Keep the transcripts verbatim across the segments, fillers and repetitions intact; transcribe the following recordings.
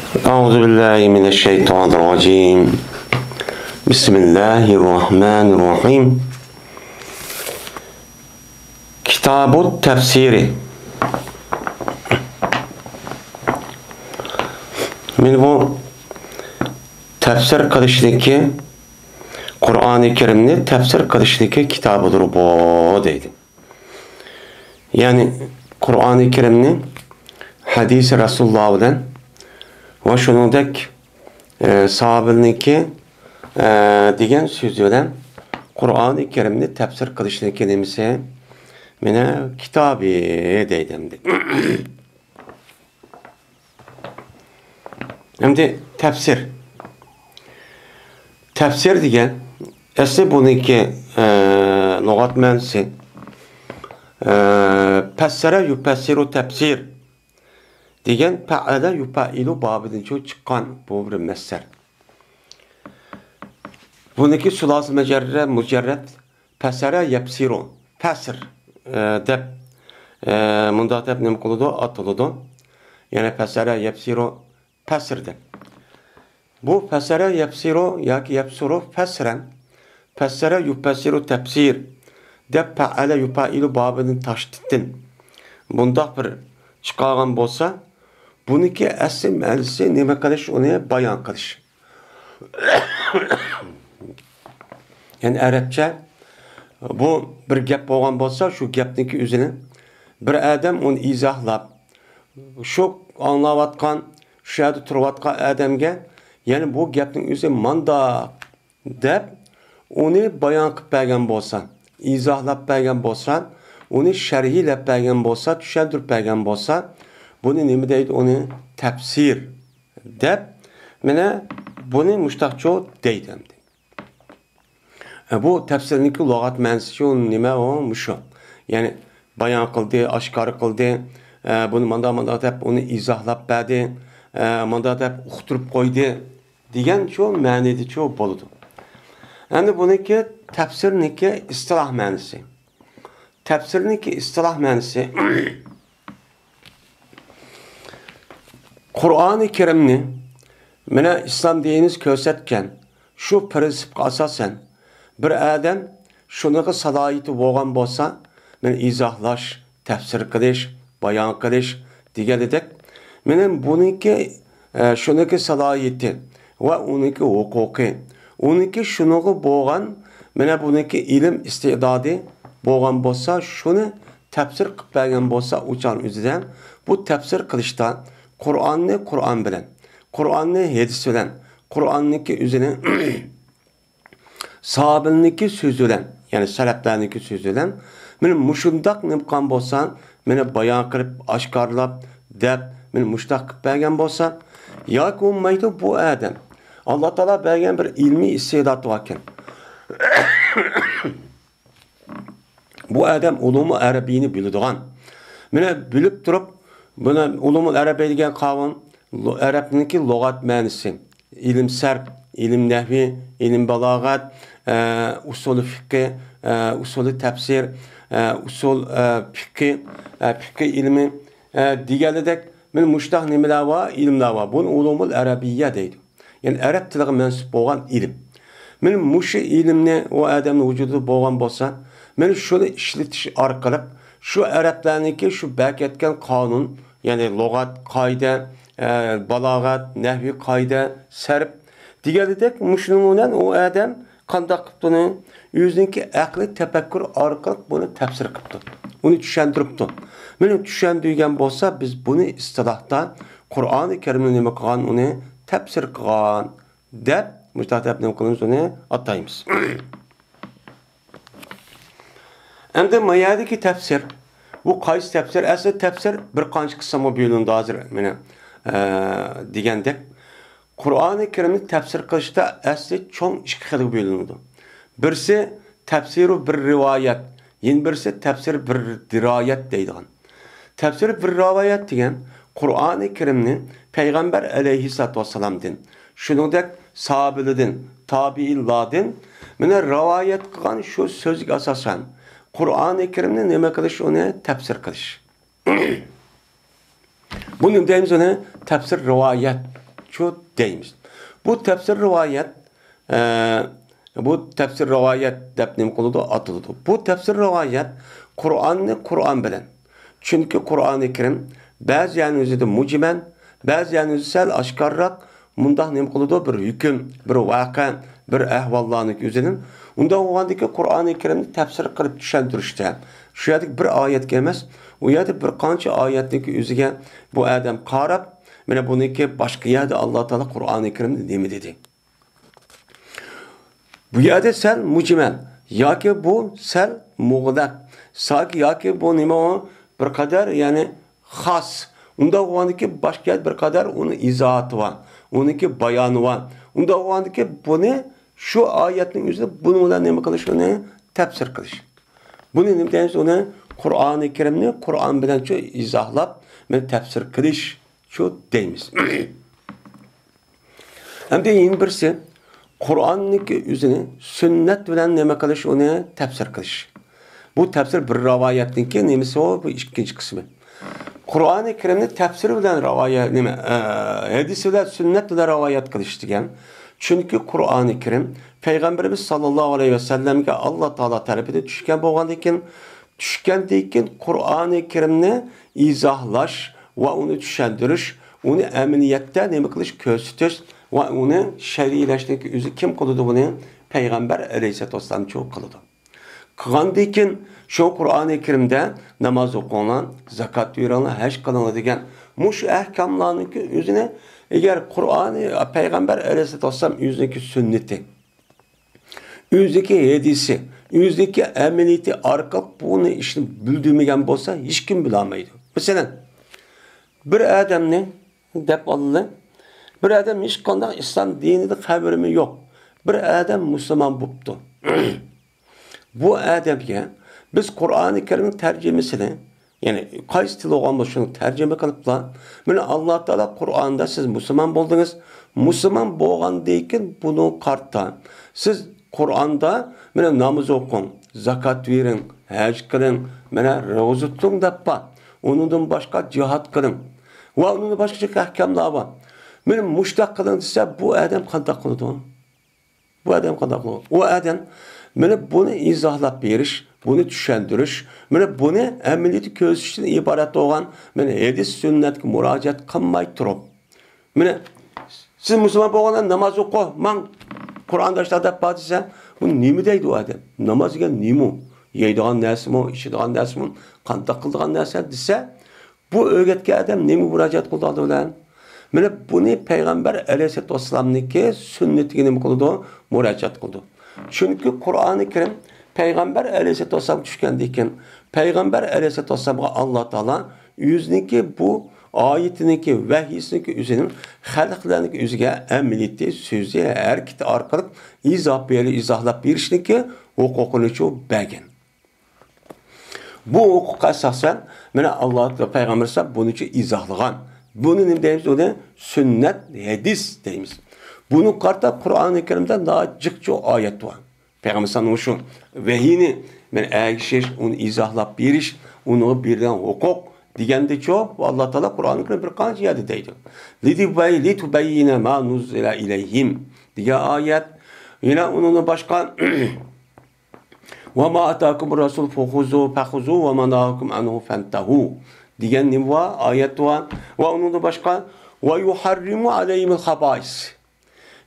أعوذ بالله من الشيطان الرجيم. بسم الله الرحمن الرحيم. كتاب التفسير. مانا بۇ تەپسىر قىلىشنىكى، قۇرئانى كەرىمنى تەپسىر قىلىشنىكى كىتابىدۇر بۇ، دەيدۇ. يەنى قۇرئانى كەرىمنى ھەدىسى رەسۇلۇللا بىلەن ۋە شۇنىڭدەك، ئە، ساھابىلىنىڭكى، ئە، دېگەن سۆزى بىلەن قۇرئانى كەرىمنى تەپسىر قىلىشنىڭكى نېمىسى؟ مانا كىتابى دەيدۇ ئەمدى. ئەمدى تەپسىر. تەپسىر دېگەن ئەسلى بۇنىڭكى، ئە، لۇغەت مەنىسى، ئە، پەسسەرە يۇپەسسىرۇ تەپسىر دېگەن پەئەلە يۇپەئىلۇ بابىدىن چىققان بۇ بىر مەسدەر. بۇنىڭكى سۇلاسى مەجەررە مۇجەررەت پەسەرە يەپسىرۇ، پەسر، ئە، دەپ، ئە، مۇنداق دەپ نېمە قىلىدۇ؟ ئاتىلىدۇ. يەنى پەسەرە يەپسىرۇ، پەسر دەپ. بۇ پەسەرە يەپسىرۇ ياكى يەپسۇرۇ پەسرەن، پەسسەرە يۇپەسسىرۇ تەپسىر دەپ پەئەلە يۇپەئىلۇ بابىدىن تاشتىتتىن بۇنداق بىر چىقارغان بولسا، بۇنىڭكى ئەسلى مەنىسى نېمە قىلىش؟ ئۇنى بايان قىلىش. يەنى ئەرەبچە بۇ بىر گەپ بولغان بولسا، شۇ گەپنىڭكى ئۆزىنى بىر ئادەم ئۇنى ئىزاھلاپ، شۇ ئاڭلاۋاتقان، شۇ يەردە تۇرۇۋاتقان ئادەمگە، يەنى بۇ گەپنىڭ ئۆزى مانداق دەپ، ئۇنى بايان قىلىپ بەرگەن بولسا، ئىزاھلاپ بەرگەن بولسا، ئۇنى شەرھلەپ بەرگەن بولسا، چۈشەندۈرۈپ بەرگەن بولسا، بۇنى نېمە دەيدۇ؟ ئۇنى تەپسىر دەپ، مانا بۇنى مۇشتاقچۇ دەيدۇ ئەمدى. ئە، بۇ تەپسىرنىڭكى لۇغەت مەنىسىچۇ نېمە ئۇ؟ مۇشۇ. يەنى بايان قىلدى، ئاشكارا قىلدى، ئە، بۇنى مانداق، مانداق دەپ ئۇنى ئىزاھلاپ بەردى، ئە، مانداق دەپ ئۇقتۇرۇپ قويدى دېگەن شۇ مەنىدىچۇ بولىدۇ. ئەمدى بۇنىڭكى تەپسىرنىڭكى ئىستىلاھ مەنىسى. تەپسىرنىڭكى ئىستىلاھ مەنىسى، قۇرئانى كەرىمنى، مانا ئىسلام دىنىمىز كۆرسەتكەن شۇ پىرىنسىپقا ئاساسەن، بىر ئادەم شۇنىڭغا سالاھىيىتى بولغان بولسا، مانا ئىزاھلاش، تەپسىر قىلىش، بايان قىلىش دېگەنىدەك، مانا بۇنىڭكى، ئە، شۇنىڭكى سالاھىيىتى ۋە ئۇنىڭكى ھوقۇقى، ئۇنىڭكى شۇنىڭغا بولغان، مانا بۇنىڭكى ئىلىم ئىستىئدادى بولغان بولسا، شۇنى تەپسىر قىلىپ بەرگەن بولسا، ئۇ چاغنىڭ ئۆزىدە بۇ تەپسىر قىلىشتا قۇرئاننى قۇرئان بىلەن، قۇرئاننى ھەدىس بىلەن، قۇرئاننىڭكى ئۆزىنى ساھابىلەرنىڭكى سۆزى بىلەن، يەنى سەلەپلەرنىڭكى سۆزى بىلەن، مانا مۇشۇنداق نېمە قىلغان بولسا، مانا بايان قىلىپ، ئاشكارىلاپ، دەپ، مانا مۇشۇنداق قىلىپ بەرگەن بولسا، ياكى بولمايدۇ بۇ ئادەم، ئاللا تائالا بەرگەن بىر ئىلمىي ئىستىئداتى باركەن. بۇ ئادەم ئۇلۇمۇل ئەرەبىينى بىلىدىغان. مانا بىلىپ تۇرۇپ، بۇنى ئۇلۇمۇل ئەرەبىي دېگەن قانۇن، لۇ-، ئەرەبنىڭكى لۇغەت مەنىسى، ئىلىم سەرپ، ئىلىم نەھۋى، ئىلىم بالاغەت، ئە، ئۇسۇلى فىقھى، ئە، ئۇسۇلى تەپسىر، ئە، ئۇسۇل، ئە، فىقھى، ئە، فىقھى ئىلمى، ئە، دېگەنلىدەك، مانا مۇشۇنداق نېمىلەر بار، ئىلىملەر بار. بۇنى ئۇلۇمۇل ئەرەبىيە دەيدۇ. يەنى ئەرەب تىلىغا مەنسۇپ بولغان ئىلىم. مانا مۇشۇ ئىلىمنى ئۇ ئادەمنىڭ ۋۇجۇدىدا بولغان بولسا، مانا شۇنى ئىشلىتىش ئارقىلىق شۇ ئەرەبلەرنىڭكى شۇ بەركەتكەن قانۇن، يەنى لۇغەت، قائىدە، ئە، بالاغەت، نەھۋىي قائىدە، سەرپ دېگەنلىدەك، مۇشۇنىڭ بىلەن ئۇ ئادەم قانداق قىپتۇ ئۇنى؟ ئۆزىنىڭكى ئەقلىي تەپەككۇر ئارقىلىق بۇنى تەپسىر قىپتۇ. ئۇنى چۈشەندۈرۈپتۇ. مانا چۈشەندۈرگەن بولسا، بىز بۇنى ئىستىلاھتا قۇرئانى كەرىمنى نېمە قىلغان؟ ئۇنى تەپسىر قىلغان دەپ، مۇشۇنداق دەپ نېمە قىلىمىز؟ ئۇنى ئاتايمىز. ئەمدى ما يەردىكى تەپسىر، بۇ قايسى تەپسىر؟ ئەسلى تەپسىر بىر قانچە قىسىمغا بۆلۈنىدۇ ھازىر، مانا، ئە، دېگەندەك. قۇرئانى كەرىمنى تەپسىر قىلىشتا ئەسلى چوڭ ئىككى خىلغا بۆلۈنىدۇ. بىرسى تەپسىرۇ بىر رىۋايەت، يەنە بىرسى تەپسىر بىر دىرايەت دەيدىغان. تەپسىر بىر رىۋايەت دېگەن قۇرئانى كەرىمنى پەيغەمبەر ئەلەيھىسسالاتۇ ۋەسسالامدىن، شۇنىڭدەك ساھابىلىرىدىن، تابىئىنلاردىن، مانا رىۋايەت قىلغان شۇ سۆزگە ئاساسەن، قۇرئانى كەرىمنى نېمە قىلىش، ئۇنى تەپسىر قىلىش. بۇنى دەيمىز ئۇنى تەپسىر رىۋايەت. شۇ دەيمىز. بۇ تەپسىر رىۋايەت، ئە، بۇ تەپسىر رىۋايەت دەپ نېمە قىلىدۇ؟ ئاتىلىدۇ. بۇ تەپسىر رىۋايەت قۇرئاننى قۇرئان بىلەن. چۈنكى قۇرئانى كەرىم بەزى يەرنىڭ ئۆزىدە مۇجمەل، بەزى يەرنىڭ ئۆزى سەل ئاشكارىراق، مۇنداق نېمە قىلىدۇ؟ بىر ھۆكۈم، بىر ۋەقە، بىر ئەھۋاللارنىڭ ئۆزىدىن. ئۇنداق بولغاندىكى قۇرئانى كەرىمنى تەپسىر قىلىپ چۈشەندۈرۈشتە، شۇ يەردىكى بىر ئايەتكە ئەمەس، ئۇ يەردە بىر قانچە ئايەتنىڭكى ئۆزىگە بۇ ئادەم قاراپ، مانا بۇنىڭكى باشقا يەردە ئاللا تائالا قۇرئانى كەرىمدە نېمە دېدى؟ بۇ يەردە سەل مۇجمەل ياكى بۇ سەل مۇغلەق، ساكى ياكى بۇ نېمە ئۇ بىر قەدەر، يەنى خاس. ئۇنداق بولغاندىكى باشقا يەردە بىر قەدەر ئۇنىڭ ئىزاھاتى بار، ئۇنىڭكى بايانى بار. ئۇنداق بولغاندىكى بۇنى شۇ ئايەتنىڭ ئۆزىدە بۇنىڭ بىلەن نېمە قىلىش، ئۇنى تەپسىر قىلىش. بۇنى نېمە دەيمىز؟ ئۇنى قۇرئانى كەرىمنى قۇرئان بىلەن شۇ ئىزاھلاپ، مانا تەپسىر قىلىش شۇ دەيمىز. ئەمدى يەنە بىرسى، قۇرئاننىڭكى ئۆزىنى سۈننەت بىلەن نېمە قىلىش، ئۇنى تەپسىر قىلىش. بۇ تەپسىر بىر رىۋايەتنىڭكى نېمىسى ئۇ؟ بۇ ئىككىنچى قىسمى. قۇرئانى كەرىمنى تەپسىر بىلەن رىۋايەت، نېمە، ئە، ھەدىس بىلەن، سۈننەت بىلەن رىۋايەت قىلىش دېگەن. چۈنكى قۇرئانى كەرىم پەيغەمبىرىمىز ساللاللاھۇ ئەلەيھى ۋەسەللەمگە ئاللا تائالا تەرىپىدىن چۈشكەن بولغاندىن كېيىن، چۈشكەندىن كېيىن قۇرئانى كەرىمنى ئىزاھلاش ۋە ئۇنى چۈشەندۈرۈش، ئۇنى ئەمەلىيەتتە نېمە قىلىش، كۆرسىتىش ۋە ئۇنى شەرئىيلەشنىڭ ئۆزى كىم قىلىدۇ بۇنى؟ پەيغەمبەر ئەلەيھىسسالاتۇ ۋەسسالام شۇ قىلىدۇ. قىلغاندىن كېيىن شۇ قۇرئانى كەرىمدە ناماز ئوقۇڭلار، زاكات بېرىڭلار، ھەج قىلىڭلار دېگەن مۇشۇ ئەھكاملارنىڭكى ئۆزىنى، ئەگەر قۇرئانى پەيغەمبەر ئەلەيھىسسالاتۇ ۋەسسالام ئۆزىنىڭكى سۈننىتى، ئۆزىدىكى ھەدىسى، ئۆزىدىكى ئەمەلىيىتى ئارقىلىق بۇنى ئىشنى بىلدۈرمىگەن بولسا، ھېچكىم بىلالمايدۇ. مەسىلەن، بىر ئادەمنى دەپ ئالىلى، بىر ئادەم ھېچقانداق ئىسلام دىنىدا خەۋىرىمۇ يوق. بىر ئادەم مۇسۇلمان بوپتۇ. بۇ ئادەمگە بىز قۇرئانى كەرىمنىڭ تەرجىمىسىنى، يەنى قايسى تىل بولغان بولسا شۇنى تەرجىمە قىلىپلا، مانا ئاللا تائالا قۇرئاندا سىز مۇسۇلمان بولدىڭىز، مۇسۇلمان بولغاندىن كېيىن بۇنىڭغا قارىتا سىز قۇرئاندا مانا ناماز ئوقۇڭ، زاكات بېرىڭ، ھەج قىلىڭ، مانا روزا تۇتۇڭ دەپ بار. ئۇنىڭدىن باشقا جىھاد قىلىڭ ۋە ئۇنىڭدىن باشقا جىق ئەھكاملار بار. مانا مۇشۇنداق قىلىڭ دېسە، بۇ ئادەم قانداق قىلىدۇ؟ بۇ ئادەم قانداق قىلىدۇ؟ ئۇ ئادەم مانا بۇنى ئىزاھلاپ بېرىش، بۇنى چۈشەندۈرۈش، مانا بۇنى ئەمەلىيەتتە كۆرسىتىشتىن ئىبارەت بولغان مانا ھەدىس سۈننەتكە مۇراجىئەت قىلماي تۇرۇپ، مانا سىز مۇسۇلمان بولغاندا ناماز ئوقۇ، ماڭ، قۇرئاندا شۇنداق دەپ بار دېسە، بۇ نېمە دەيدۇ ئۇ ئادەم؟ ناماز دېگەن نېمە ئۇ؟ يەيدىغان نەرسىمۇ، ئىچىدىغان نەرسىمۇ، قانداق قىلىدىغان نەرسە دېسە، بۇ ئۆگەتكەن ئادەم نېمىگە مۇراجىئەت قىلىدۇ ئالدى بىلەن؟ مانا بۇنى پەيغەمبەر ئەلەيھىسسالاتۇ ۋەسسالامنىڭكى سۈننىتىگە نېمە قىلىدۇ؟ مۇراجىئەت قىلىدۇ. چۈنكى قۇرئانى كەرىم پەيغەمبەر ئەلەيھىسسالاتۇ ۋەسسالامغا چۈشكەندىن كېيىن، پەيغەمبەر ئەلەيھىسسالاتۇ ۋەسسالامغا ئاللا تائالا ئۆزىنىڭكى بۇ ئايىتىنىڭكى، ۋەھىيسىنىڭكى ئۆزىنىڭ خەلقلەرنىڭكى ئۆزىگە ئەمەلىيىتى، سۆزى، ھەرىكىتى ئارقىلىق ئىزاھ بېرىپ، ئىزاھلاپ بېرىشنىڭكى ھوقۇقىنىچۇ بەرگەن. بۇ ھوقۇققا ئاساسەن، مانا، ئاللا پەيغەمبەر ئەلەيھىسسالام بۇنىچۇ ئىزاھلىغان. بۇنى نېمە دەيمىز؟ ئۇنى سۈننەت، ھەدىس دەيمىز. بۇنىڭغا قارىتا قۇرئانى كەرىمدە ناھايىتى جىقچۇ ئايەت بار. پەيغەمبەر ئەلەيھىسسالام شۇ ۋەھىينى، مانا، ئەگىشىش، ئۇنى ئىزاھلاپ بېرىش، ئۇنىڭغا بېرىلگەن ھوقۇق دېگەندىچۇ، ئاللا تائالا قۇرئانى كەرىمدە بىر قانچە يەردە دەيدۇ. لىتۇبەي-، لىتۇبەييىنە ما نۇززىلە ئىلەيھىم دېگەن ئايەت. يەنە ئۇنىڭدىن باشقا، ۋە ما ئاتاكۇمۇر رەسۇلۇ فەخۇزۇ، فەخۇزۇ ۋە ما نەھاكۇم ئەنھۇ فەنتەھۇ دېگەن نېمە بار؟ ئايەت بار. ۋە ئۇنىڭدىن باشقا، ۋە يۇھەررىمۇ ئەلەيھىمۇل خەبائىس.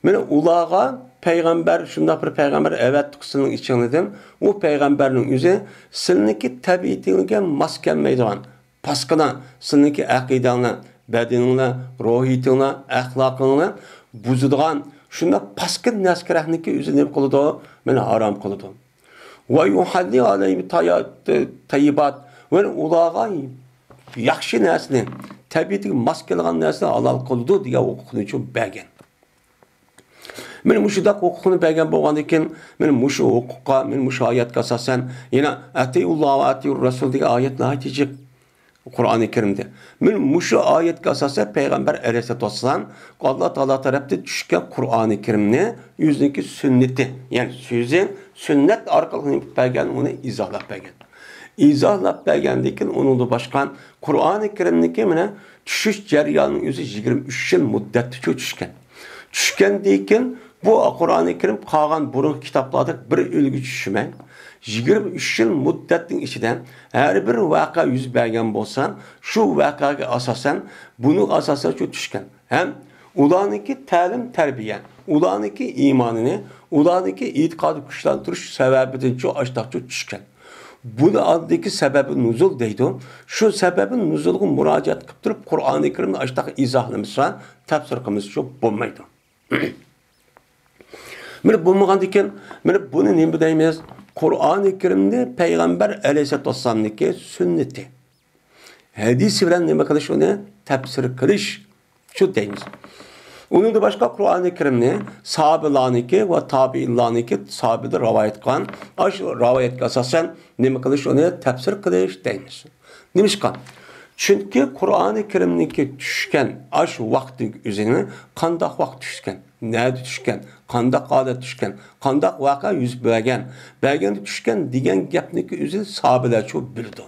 مانا ئۇلارغا پەيغەمبەر، شۇنداق بىر پەيغەمبەر ئەۋەتتۇق سىلىنىڭ ئىچىڭلاردىن، ئۇ پەيغەمبەرنىڭ ئۆزى سىلىنىڭكى تەبىئىتىڭلارغا ماس كەلمەيدىغان، پاسكىنا، سىلىنىڭكى ئەقىدەڭلار، بەدىنىڭلار، روھىيىتىڭلار، ئەخلاقىڭلار بۇزىدىغان شۇنداق پاسكىنا نەرسە كېرەكنىكى ئۆزى نېمە قىلىدۇ؟ مانا ھارام قىلىدۇ. ۋە يۇھەللى ئەلەيھىم تەييىبات، ۋە ئۇلارغا ياخشى نەرسىنى، تەبىئىتىگە ماس كېلىدىغان نەرسىنى ھالال قىلىدۇ دېگەن ھوقۇقنى شۇ بەرگەن. مانا مۇشۇنداق ھوقۇقنى بەرگەن بولغاندىن كېيىن، مانا مۇشۇ ھوقۇققا، مانا مۇشۇ ئايەتكە ئاساسەن، يەنە ئەتىئۇللاھ ۋە ئەتىئۇر رەسۇل دېگەن ئايەت ناھايىتى جىق. قۇرئانى كەرىمدە. مانا مۇشۇ ئايەتكە ئاساسەن پەيغەمبەر ئەلەيھىسسالاتۇ ۋەسسالام ئاللا تائالا تەرەپتىن چۈشكەن قۇرئانى كەرىمنى ئۆزىنىڭكى سۈننىتى، يەنى سۆزى، سۈننەت ئارقىلىق نېمە قىلىپ بەرگەن، ئۇنى ئىزاھلاپ بەرگەن. ئىزاھلاپ بەرگەندىن كېيىن، ئۇنىڭدىن باشقا قۇرئانى كەرىمنىڭكى مانا چۈشۈش جەريانىنىڭ ئۆزى يىگىرمە ئۈچ يىل مۇددەتتىچۇ چۈشكەن. چۈشكەندىن كېيىن بۇ قۇرئانى كەرىم قالغان بۇرۇنقى كىتابلاردەك بىر ئۆلگە چۈشمەي، يىگىرمە ئۈچ يىل مۇددەتنىڭ ئىچىدە ھەر بىر ۋەقە يۈز بەرگەن بولسا، شۇ ۋەقەگە ئاساسەن، بۇنىڭغا ئاساسەن شۇ چۈشكەن. ھەم ئۇلارنىڭكى تەلىم-تەربىيە، ئۇلارنىڭكى ئىمانىنى، ئۇلارنىڭكى ئېتىقادى كۈچلەندۈرۈش سەۋەبىدىنچۇ ئاشتاقچۇ چۈشكەن. بۇنى ئاندىكى سەبەبى نۇزۇل دەيدۇ. شۇ سەبەبى نۇزۇلغا مۇراجىئەت قىلىپ تۇرۇپ، قۇرئانى كەرىمنى ئاشتاق ئىزاھلىمىسا، تەپسىر قىلمىسىچۇ بولمايدۇ. مانا بولمىغاندىكىن، مانا بۇنى نېمە دەيمىز؟ قۇرئانى كەرىمنى پەيغەمبەر ئەلەيھىسسالاتۇ ۋەسسالامنىڭكى سۈننىتى. ھەدىسى بىلەن نېمە قىلىش ئۇنى؟ تەپسىر قىلىش. شۇ دەيمىز. ئۇنىڭدىن باشقا قۇرئانى كەرىمنى ساھابىلارنىڭكى ۋە تابىئىنلارنىڭكى ساھابىدىن رىۋايەت قىلغان، ئاشۇ رىۋايەتكە ئاساسەن نېمە قىلىش؟ ئۇنى تەپسىر قىلىش دەيمىز. نېمىشقا؟ چۈنكى قۇرئانى كەرىمنىڭكى چۈشكەن ئاشۇ ۋاقتى ئۆزىنى قانداق ۋاقىت چۈشكەن، نەدە چۈشكەن، قانداق ھالەت چۈشكەن، قانداق ۋەقە يۈز بەرگەن، بەرگەندە چۈشكەن دېگەن گەپنىكى ئۆزىنى ساھابىلەرچۇ بىلىدۇ.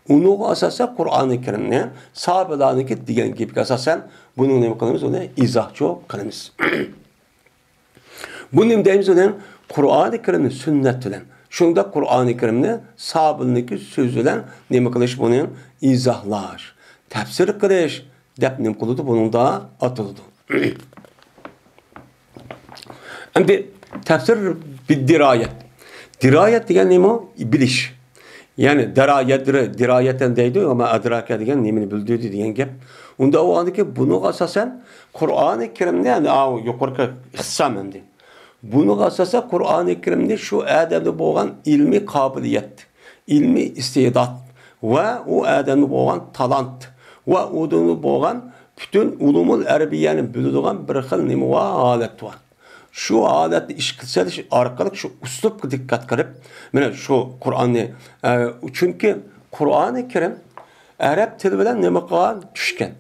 ئۇنىڭغا ئاساسەن قۇرئانى كەرىمنى ساھابىلارنىڭكى دېگەن گېپىگە ئاساسەن بۇنىڭ نېمە قىلىمىز؟ ئۇنى ئىزاھچۇ قىلىمىز. بۇ نېمە دەيمىز ئۇنى؟ قۇرئانى كەرىمنى سۈننەت بىلەن، شۇنداق قۇرئانى كەرىمنى ساھابىلىرنىڭكى سۆزى بىلەن نېمە قىلىش بۇنى؟ ئىزاھلاش، تەپسىر قىلىش دەپ نېمە قىلىدۇ؟ بۇنىڭدا ئاتىلىدۇ. ئەمدى تەپسىر بىددىرايەت. دىرايەت دېگەن نېمە؟ بىلىش. يەنى دارا يەدرى دىرايەتەن دەيدۇ، ئەمما ئەدراكە دېگەن نېمىنى بىلدۈردى دېگەن گەپ. ئۇنداق بولغاندىكىن بۇنىڭغا ئاساسەن قۇرئانى كەرىمنى، يەنى ئاۋۇ يۇقىرىقى ئىختىسام ئەمدى. بۇنىڭغا ئاساسەن قۇرئانى كەرىمنى شۇ ئادەمدە بولغان ئىلمىي قابىلىيەت، ئىلمىي ئىستېدات ۋە ئۇ ئادەمدە بولغان تالانت ۋە ئۇدۇندا بولغان پۈتۈن ئۇلۇمۇل ئەرەبىيەنى بىلىدىغان بىر خىل نېمە ۋە ھالەت بار. شۇ ھالەتنى ئىشقا سېلىش ئارقىلىق شۇ ئۇسلۇبقا دىققەت قىلىپ، مانا شۇ قۇرئاننى، ئە، چۈنكى قۇرئانى كەرىم ئەرەب تىلى بىلەن نېمە قىلغان؟ چۈشكەن.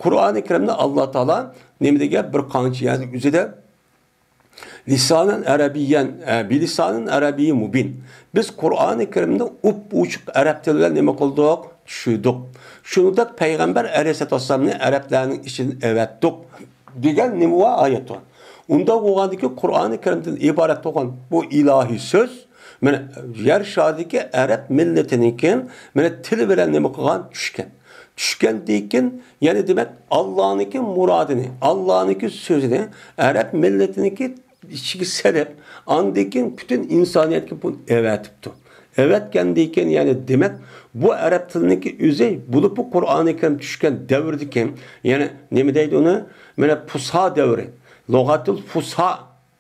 قۇرئانى كەرىمنى ئاللا تائالا نېمە دېگەن؟ بىر قانچە يەرنىڭ ئۆزىدە لىسانەن ئەرەبىيەن، ئە، بىلىسانىن ئەرەبىيي مۇبىن. بىز قۇرئانى كەرىمنى ئۇپئوچۇق ئەرەب تىلى بىلەن نېمە قىلدۇق؟ چۈشۈردۇق. شۇنىڭدەك پەيغەمبەر ئەلەيھىسسالاتۇ ۋەسسالامنى ئەرەبلەرنىڭ ئىچىدىن ئەۋەتتۇق دېگەن نېمە ۋە ئايەت بار. ئۇنداق بولغاندىكىن قۇرئانى كەرىمدىن ئىبارەت بولغان بۇ ئىلاھىي سۆز، مانا يەر شارىدىكى ئەرەب مىللىتىنىڭكى، مانا تىلى بىلەن نېمە قىلغان؟ چۈشكەن. چۈشكەندىن كېيىن، يەنى دېمەك، ئاللانىڭكى مۇرادىنى، ئاللانىڭكى سۆزىنى ئەرەب مىللىتىنىڭكى ئىچىگە سېلىپ، ئاندىن كېيىن پۈتۈن ئىنسانىيەتكە بۇنى ئەۋەتىپتۇ. ئەۋەتكەندىن كېيىن، يەنى دېمەك، بۇ ئەرەب تىلىنىڭكى ئۆزى، بولۇپمۇ قۇرئانى كەرىم چۈشكەن دەۋردىكى، يەنى نېمە دەيدۇ ئۇنى؟ مانا پۇسا دەۋرى، لۇغەتۇل پۇسا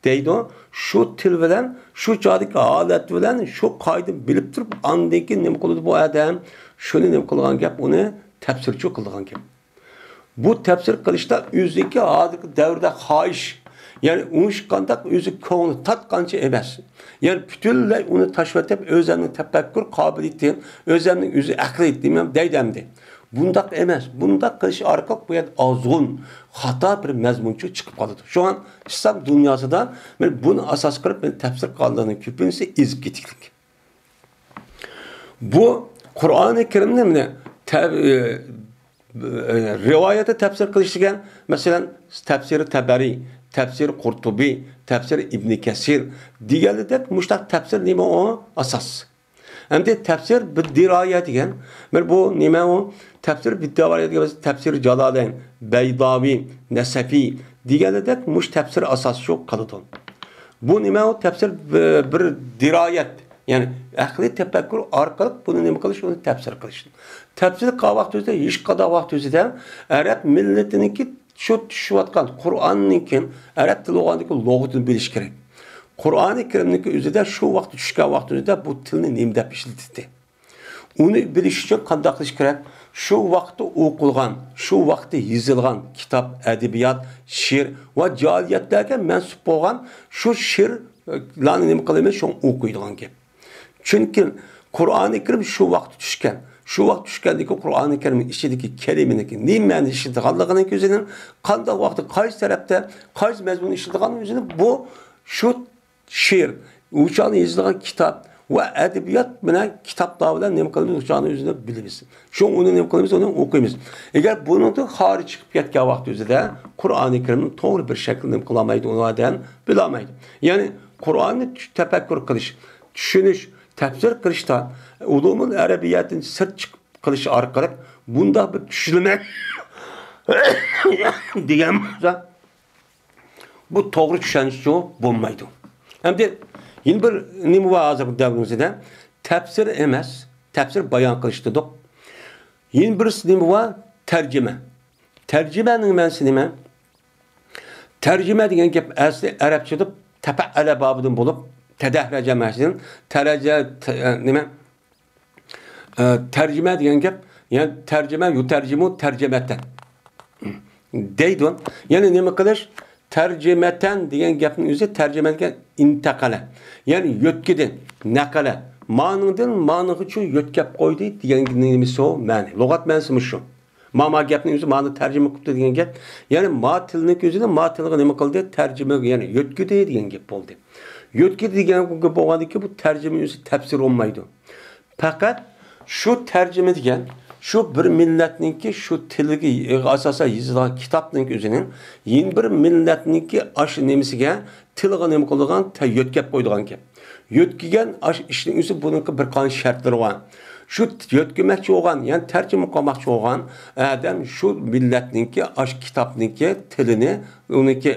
دەيدۇ. شۇ تىل بىلەن، شۇ چاغدىكى ھالەت بىلەن، شۇ قائىدىنى بىلىپ تۇرۇپ، ئاندىن كېيىن نېمە قىلىدۇ بۇ ئادەم؟ شۇنى نېمە قىلغان گەپ؟ ئۇنى تەپسىرچۇ قىلىدىغان گەپ. بۇ تەپسىر قىلىشتا ئۆزىنىڭكى ھازىرقى دەۋردە خاھىش، يەنى ئۇنىڭ قانداق ئۆزى كۆڭلى تارتقانچە ئەمەس. يەنى پۈتۈنلەي ئۇنى تاشلىۋېتىپ، ئۆزەمنىڭ تەپەككۇر قابىلىيىتى، ئۆزەمنىڭ ئۆزى ئەقلىيىتى دېمەم دەيدۇ ئەمدى. بۇنداق ئەمەس. بۇنداق قىلىش ئارقىلىق بۇ يەردە ئازغۇن خاتا بىر مەزمۇنچۇ چىقىپ قالىدۇ. شۇڭا ئىسلام دۇنياسىدا مانا بۇنى ئاساس قىلىپ، مانا تەپسىر قىلغانلارنىڭ كۆپىنچىسى ئېزىپ كېتىكلىك. بۇ قۇرئانى كەرىمنى مانا تە-، ئى، ئى، رىۋايەتتە تەپسىر قىلىش دېگەن، مەسىلەن، تەپسىرى تەبەرى، تەپسىرى قۇرتۇبى، تەپسىرى ئىبنى كەسىر دېگەنلىدەك مۇشۇنداق تەپسىر نېمە ئۇ؟ ئاساس. ئەمدى تەپسىر بىددىرايە دېگەن، مانا بۇ نېمە ئۇ؟ تەپسىر بىددىرايە دېگەن تەپسىر جالالەين، بەيداۋى، نەسەفى دېگەنلىدەك مۇشۇ تەپسىر ئاساس شۇ قىلىدۇ. بۇ نېمە ئۇ؟ تەپسىر بىر، بىر دىرايەت، يەنى ئەقلىي تەپەككۇر ئارقىلىق بۇنى نېمە قىلىش؟ ئۇنى تەپسىر قىلىش. تەپسىر قىلغان ۋاقتى ئۆزىدە، ھېچقانداق ۋاقتى ئۆزىدە ئەرەب مىللىتىنىڭكى شۇ چۈشۈۋاتقان قۇرئاننىڭكى ئەرەب تىلى بولغاندىكى لۇغىتىنى بىلىش كېرەك. قۇرئانى كەرىمنىڭكى ئۆزىدە شۇ ۋاقىتتا چۈشكەن ۋاقتى ئۆزىدە بۇ تىلنى نېمە دەپ ئىشلىتىدۇ؟ ئۇنى بىلىش ئۈچۈن قانداق قىلىش كېرەك؟ شۇ ۋاقىتتا ئوقۇلغان، شۇ ۋاقىتتا يېزىلغان كىتاب، ئەدەبىيات، شېئىر ۋە جاھىلىيەتلەرگە مەنسۇپ بولغان شۇ شېئىرلارنى نېمە قىلىمىز؟ شۇ ئوقۇيدىغان گەپ. چۈنكى قۇرئانى كەرىم شۇ ۋاقىتتا چۈشكەن. شۇ ۋاقىت چۈشكەندىكى قۇرئانى كەرىمنىڭ ئىچىدىكى كەلىمىنىڭكى نېمە مەنىنى ئىشلىتىدىغانلىقىنىڭ ئۆزىنىڭ، قانداق ۋاقىتتا، قايسى تەرەپتە، قايسى مەزمۇننى ئىشلىتىدىغانلىقىنىڭ ئۆزىنى بۇ شۇ شېئىر، ئۇ چاغدا يېزىلغان كىتاب، ۋە ئەدەبىيات بىلەن كىتابلار بىلەن نېمە قىلىمىز؟ ئۇ چاغنى ئۆزىنى بىلىمىز. شۇڭا ئۇنى نېمە قىلىمىز؟ ئۇنى ئوقۇيمىز. ئەگەر بۇنىڭدىن خارىج چىقىپ كەتكەن ۋاقتى ئۆزىدە قۇرئانى كەرىمنى توغرا بىر شەكىلدە نېمە قىلالمايدۇ، ئۇ ئادەم بىلالمايدۇ. يەنى قۇرئاننى چۈ-، تەپەككۇر قىلىش، چۈشىنىش، تەپسىر قىلىشتا ئۇلۇمۇل ئەرەبىيەتتىن سىرت چىقىپ قىلىش ئارقىلىق بۇنداق بىر چۈشىنىمەن دېگەن بولسا، بۇ توغرا چۈشەنچە بولمايدۇ. ئەمدى يەنە بىر نېمە بار ھازىرقى دەۋرىمىزدە؟ تەپسىر ئەمەس، تەپسىر بايان قىلىش دېدۇق. يەنە بىرسى نېمە بار؟ تەرجىمە. تەرجىمەنىڭ مەنىسى نېمە؟ تەرجىمە دېگەن گەپ ئەسلى ئەرەبچىدە تەپەئەلە بابىدىن بولۇپ، تەدەھرەجە مەنىسىدىن، تەرەجە، تە-، نېمە؟ ئە، تەرجىمە دېگەن گەپ، يەنى تەرجىمە، يۇتەرجىمۇ تەرجىمەتەن دەيدۇ. يەنى نېمە قىلىش؟ تەرجىمەتەن دېگەن گەپنىڭ ئۆزى تەرجىمە دېگەن ئىنتەقەلە. يەنى يۆتكىدى، نەقەلە. مانىڭدىن مانىغىچە يۆتكەپ قويدى دېگەن نېمىسى ئۇ مەنە. لۇغەت مەنىسى مۇشۇ. ما، ما گەپنىڭ ئۆزى مانى تەرجىمە قىپتۇ دېگەن گەپ. يەنى ما تىلنىڭكى ئۆزىنى ما تىلغا نېمە قىلدى؟ تەرجىمە، يەنى يۆتكىدى دېگەن گەپ بولدى. يۆتكىدى دېگەن گەپ بولغاندىن كېيىن بۇ تەرجىمە ئۆزى تەپسىر بولمايدۇ. پەقەت شۇ تەرجىمە دېگەن، شۇ بىر مىللەتنىڭكى شۇ تىلىگە ئاساسەن يېزىلغان كىتابنىڭكى ئۆزىنىڭ يەنە بىر مىللەتنىڭكى ئاشۇ نېمىسىگە، تىلىغا نېمە قىلىدىغان، تە-، يۆتكەپ قويىدىغان گەپ. يۆتكىگەن ئاشۇ ئىشنىڭ ئۆزى بۇنىڭكى بىر قانچە شەرتلىرى بار. شۇ يۆتكىمەكچى بولغان، يەنى تەرجىمە قىلماقچى بولغان ئادەم شۇ مىللەتنىڭكى ئاشۇ كىتابنىڭكى تىلىنى، ئۇنىڭكى،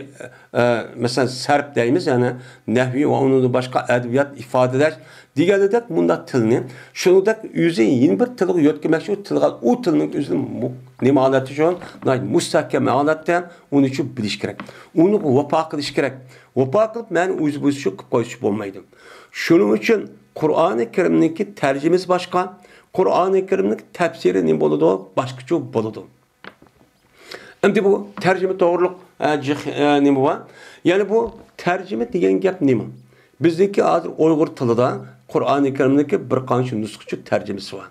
ئە، مەسىلەن، سەرپ دەيمىز، يەنى نەھۋى ۋە ئۇنىڭدىن باشقا ئەدەبىيات ئىپادىلەش دېگەندەك مۇنداق تىلنى، شۇنىڭدەك ئۆزى يەنە بىر تىلغا يۆتكىمەكچى، ئۇ تىلغا، ئۇ تىلنىڭ ئۆزىنى مۇ-، نېمە ھالەتتە شۇ، ناھايىتى مۇستەھكەم ھالەتتە ئۇنى شۇ بىلىش كېرەك. ئۇنى ۋاپا قىلىش كېرەك. ۋاپا قىلىپ، مەنى ئۆزى بويىچە قىلىپ قويسا بولمايدۇ. شۇنىڭ ئۈچۈن قۇرئانى كەرىمنىڭكى تەرجىمىسى باشقا، قۇرئانى كەرىمنىڭكى تەپسىرى نېمە بولىدۇ؟ باشقىچە بولىدۇ. ئەمدى بۇ تەرجىمە توغرۇلۇق، ئە، جىق، ئە، نېمە بار؟ يەنى بۇ تەرجىمە دېگەن گەپ نېمە؟ بىزنىڭكى ھازىر ئۇيغۇر تىلىدا قۇرئانى كەرىمنىڭكى بىر قانچە نۇسخىچە تەرجىمىسى بار.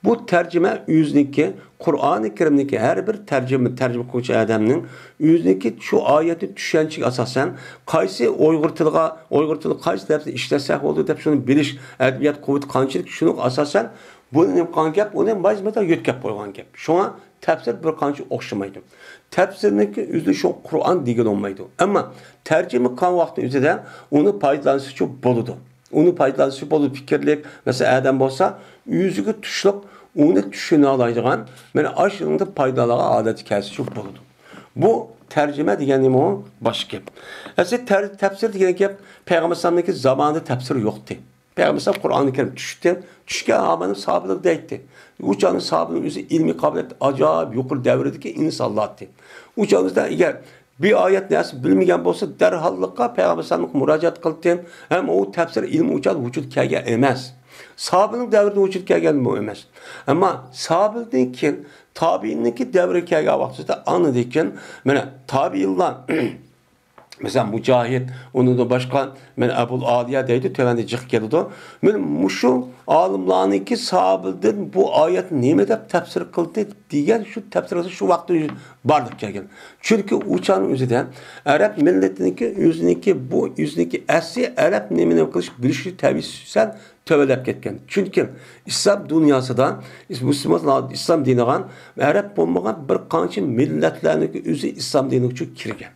بۇ تەرجىمە ئۆزىنىڭكى، قۇرئانى كەرىمنىڭكى ھەر بىر تەرجىمە، تەرجىمە قىلغۇچى ئادەمنىڭ ئۆزىنىڭكى شۇ ئايەتنى چۈشەنچىگە ئاساسەن، قايسى ئۇيغۇر تىلىغا، ئۇيغۇر تىلىدا قايسى لەپزنى ئىشلەتسەك بولىدۇ دەپ شۇنى بىلىش، ئەدەبىيات قۇۋۋىتى قانچىلىك، شۇنىڭغا ئاساسەن بۇنى نېمە قىلغان گەپ، ئۇنى مايزىمادا يۆتكەپ قويغان گەپ. شۇڭا تەپسىر بىر قانچە ئوخشىمايدۇ. تەپسىرنىڭكى ئۆزى شۇ قۇرئان دېگىلى بولمايدۇ. ئەمما تەرجىمە قىلغان ۋاقتى ئۆزىدە ئۇنى پايدىلانسىچۇ بولىدۇ. ئۇنى پايدىلانسىچۇ بولىدۇ. پىكىرلىك، مەسىلەن، ئادەم بولسا، ئۆزىگە تۇشلۇق، ئۇنى چۈشىنەلەيدىغان، مانا ئاشۇنىڭدىن پايدىلانغان ھالەتكە كەلسىچۇ بولىدۇ. بۇ تەرجىمە دېگەن نېمە ئۇ؟ باشقا گەپ. ئەسلى تەر-، تەپسىر دېگەن گەپ پەيغەمبەر ئەلەيھىسسالامنىڭكى زامانىدا تەپسىر يوقتى. پەيغەمبەر قۇرئانى كەرىم چۈشتى. چۈشكەن ھامان ساھابىلەر دەيتتى. ئۇ چاغنىڭ ساھابىنىڭ ئۆزى ئىلمىي قابىلىيەت ئاجايىپ يۇقىرى دەۋردىكى ئىنسانلاردى. ئۇ چاغدا ئەگەر بىر ئايەت نەرسە بىلمىگەن بولسا، دەرھاللىققا پەيغەمبەر ئەلەيھىسسالامغا مۇراجىئەت قىلدى. ھەم ئۇ تەپسىر ئىلمى ئۇ چاغدا ۋۇجۇدقا كەلگەن ئەمەس. ساھابىنىڭ دەۋرىدە ۋۇجۇدقا كەلگەنمۇ ئەمەس. ئەمما ساھابىدىن كېيىن تابىئىننىڭكى دەۋرىگە كەلگەن ۋاقتىدا ئاندىن كېيىن، مانا، تابىئىنلار مەسىلەن، مۇجاھىد، ئۇنىڭدىن باشقا، مەن ئەبۇل ئالىيە دەيدۇ، تۆۋەندە جىق كېلىدۇ. مانا مۇشۇ ئالىملارنىڭكى ساھابىدىن بۇ ئايەت نېمە دەپ تەپسىر قىلدى دېگەن شۇ تەپسىر قىلسا شۇ ۋاقىتتا بارلىققا كەلگەن. چۈنكى ئۇ چاغنىڭ ئۆزىدە ئەرەب مىللىتىنىڭكى ئۆزىنىڭكى بۇ ئۆزىنىڭكى ئەسلى ئەرەب نېمىنى قىلىش بىلىشى تەۋىيىسى سەل تۆۋەنلەپ كەتكەن. چۈنكى ئىسلام دۇنياسىدا مۇسۇلمانلار، ئىسلام دىنىغا ئەرەب بولمىغان بىر قانچە مىللەتلەرنىڭكى ئۆزى ئىسلام دىنىغا كىرگەن.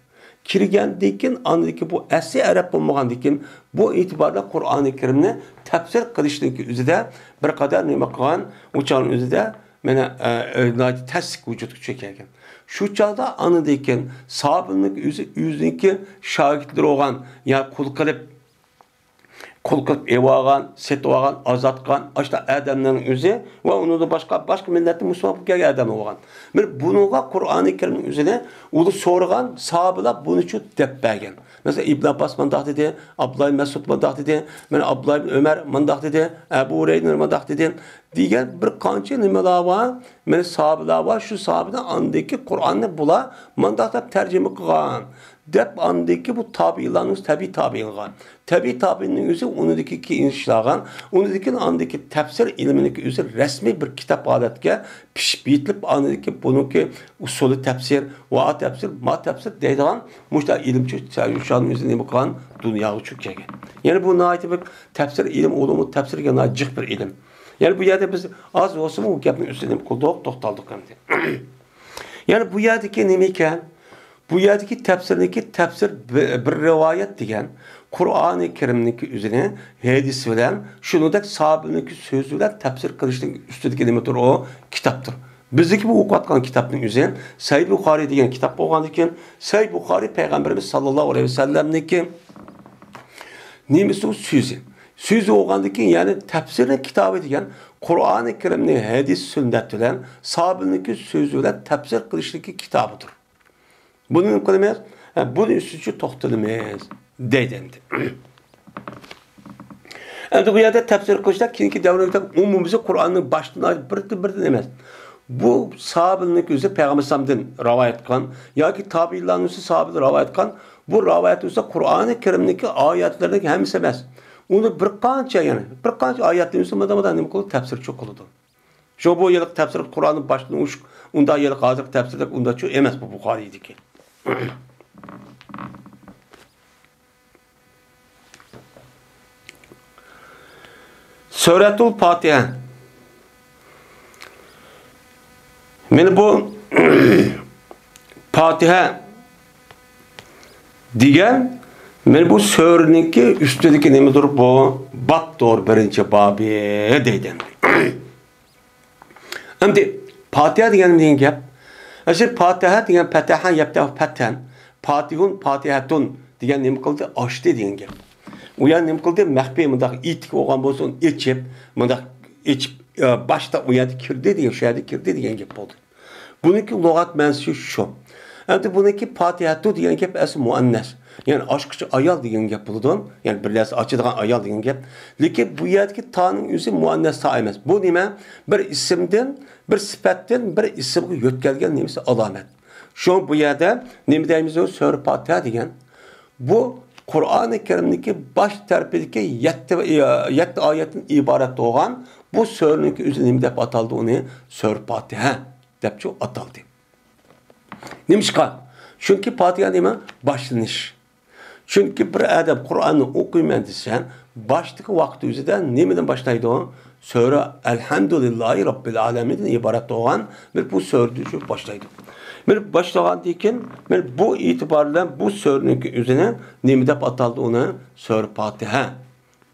كىرگەندىن كېيىن، ئاندىن كېيىن بۇ ئەسلى ئەرەب بولمىغاندىن كېيىن، بۇ ئېتىباردا قۇرئانى كەرىمنى تەپسىر قىلىشنىڭكى ئۆزىدە بىر قەدەر نېمە قىلغان، ئۇ چاغنىڭ ئۆزىدە مانا، ئە، ئە، ناھايىتى تەسلىك ۋۇجۇدقا كەلگەن. شۇ چاغدا ئاندىن كېيىن سابىلنىڭ ئۆزى ئۆزىنىڭكى شاگىرتلىرى بولغان، يا قۇل قىلىپ، قۇل قىلىپ ئېلىۋالغان، سېتىۋالغان، ئازاد قىلغان ئاشۇنداق ئادەملەرنىڭ ئۆزى ۋە ئۇنىڭدىن باشقا، باشقا مىللەتتىن مۇسۇلمان بولۇپ كەلگەن ئادەم بولغان. مانا بۇنىڭغا قۇرئانى كەرىمنىڭ ئۆزىنى ئۇلار سورىغان، سابىلار بۇنىچۇ دەپ بەرگەن. مەسىلەن، ئىبن ئابباس مۇنداق دېدى، ئابدۇللا ئىبن مەسئۇد مۇنداق دېدى، مانا ئابدۇللا ئىبن ئۆمەر مۇنداق دېدى، ئەبۇ ھۇرەيرە مۇنداق دېدى. دېگەن بىر قانچە نېمىلەر بار، مانا ساھابىلەر بار، شۇ ساھابىدىن ئاندىكى قۇرئاننى بۇلار مانداق دەپ تەرجىمە قىلغان، دەپ ئاندىكى بۇ تابىئىنلارنىڭ تەبىئىي تابىئىنغا، تەبىئىي تابىئىننىڭ ئۆزى ئۇنىڭدىكى كېيىن ئىشلەنگەن، ئۇنىڭدىكى ئاندىكى تەپسىر ئىلمىنىڭكى ئۆزى رەسمىي بىر كىتاب ھالەتكە پىشىپ يېتىلىپ، ئاندىكى بۇنىڭكى ئۇسۇلى تەپسىر، ۋا تەپسىر، ما تەپسىر دەيدىغان مۇشۇنداق ئىلىمچۇ شۇنىڭ ئۆزى نېمە قىلغان، دۇنياغا چۈشكەن. يەنى بۇ ناھايىتى بىر تەپسىر ئىلىم، ئۇلۇمۇ تەپسىر دېگەن ناھايىتى جىق بىر ئىلىم. يەنى بۇ يەردە بىز ئاز بولسىمۇ بۇ گەپنىڭ ئۈستىدە نېمە قىلدۇق، توختالدۇق ئەمدى. يەنى بۇ يەردىكى نېمە ئىكەن؟ بۇ يەردىكى تەپسىرنىكى تەپسىر بىر، بىر رىۋايەت دېگەن، قۇرئانى كەرىمنىكى ئۆزىنى ھەدىس بىلەن، شۇنىڭدەك ساھابىنىڭكى سۆزى بىلەن تەپسىر قىلىشنىڭ ئۈستىدىكى نېمىدۇر، ئۇ كىتابتۇر. بىزدىكى بۇ ئوقۇۋاتقان كىتابنىڭ ئۆزى سەھىھ بۇخارىي دېگەن كىتاب بولغاندىكىن، سەھىھ بۇخارىي پەيغەمبىرىمىز ساللاللاھۇ ئەلەيھى ۋەسەللەمنىڭكى نېمىسى ئۇ سۆزى. سۆزى بولغاندىكىن، يەنى تەپسىرنىڭ كىتابى دېگەن قۇرئانى كەرىمنى ھەدىس سۈننەت بىلەن، ساھابىنىڭكى سۆزى بىلەن تەپسىر قىلىشتىكى كىتابىدۇر. بۇنى نېمە قىلىمىز؟ ھە، بۇنى ئۈستىچە توختىلىمىز، دەيدۇ ئەمدى. ئەمدى بۇ يەردە تەپسىر قىلىشتا كېيىنكى دەۋرلەردە ئومۇمىي قۇرئاننىڭ باشتىن ئاياغ بىردىن بىردىن ئەمەس. بۇ ساھابىنىڭ ئۆزى پەيغەمبەر ئەلەيھىسسالامدىن رىۋايەت قىلغان ياكى تابىئىنلارنىڭ ئۆزى ساھابىدىن رىۋايەت قىلغان، بۇ رىۋايەت بولسا قۇرئانى كەرىمنىڭكى ئايەتلىرىنىڭ ھەممىسى ئەمەس. ئۇنى بىر قانچە، يەنى بىر قانچە ئايەتنىڭ ئۆزى مانا مانا نېمە قىلىپ تەپسىرچۇ قىلىدۇ. شۇ بۇ يىلقى تەپسىر قۇرئاننى باشتىن ئۇش، ئۇنداق يىلقى ھازىرقى تەپسىردەك ئۇنداقچۇ ئەمەس بۇ بۇخارىيدىكى. سۈرەتۇل پاتىھە. مانا بۇ پاتىھە دېگەن، مانا بۇ سۈرىنىڭكى ئۈستىدىكى نېمىدۇر بۇ؟ بابتۇر، بىرىنچى بابى دەيدۇ. ئەمدى پاتىھە دېگەن نېمە دېگەن گەپ؟ ئەسلى پاتىھە دېگەن پەتەھە يەپتەھۇ پەتھەن، پاتىھۇن، پاتىھەتۇن دېگەن نېمە قىلدى؟ ئاچتى دېگەن گەپ. ئۇ يەنى نېمە قىلدى؟ مەخپىي مۇنداق ئېتىك بولغان بولسا ئۇنى ئېچىپ، مۇنداق ئېچىپ، ئە، باشتا ئۇ يەردە كىردى دېگەن، شۇ يەردە كىردى دېگەن گەپ بولدى. بۇنىڭكى لۇغەت مەنىسى شۇ. ئەمدى بۇنىڭكى پاتىھەتۇ دېگەن گەپ ئەسلى مۇئەننەس. يەنى ئاچقۇچى ئايال دېگەن گەپ بولىدۇ. يەنى بىر نەرسە ئاچىدىغان ئايال دېگەن گەپ. لېكىن بۇ يەردىكى تانىڭ ئۆزى مۇئەننەس تا ئەمەس. بۇ نېمە؟ بىر ئىسىمدىن، بىر سۈپەتتىن بىر ئىسىمغا يۆتكەلگەن نېمىسى ئالامەت. شۇڭا بۇ يەردە نېمە دەيمىز؟ سۈرە پاتىھە دېگەن. بۇ قۇرئانى كەرىمدىكى باش تەرىپىدىكى يەتتە، يەتتە ئايەتتىن ئىبارەت بولغان بۇ سۈرىنىڭكى ئۆزى نېمە دەپ ئاتالدى؟ ئۇنى سۈرە پاتىھە دەپچۇ ئاتالدى. نېمىشقا؟ چۈنكى پاتىھە نېمە؟ باشلىنىش. چۈنكى بىر ئادەم قۇرئاننى ئوقۇيمەن دېسە، باشتىكى ۋاقىت ئۆزىدە نېمىدىن باشلايدۇ؟ سۈرە ئەلھەمدۇلىللاھى رەببىل ئالەمىندىن ئىبارەت بولغان بىر بۇ سۈرىدىن شۇ باشلايدۇ. بىر باشلىغاندىن كېيىن، بىر بۇ ئېتىبار بىلەن بۇ سۈرىنىڭكى ئۆزىنى نېمە دەپ ئاتالدى؟ ئۇنى سۈرە پاتىھە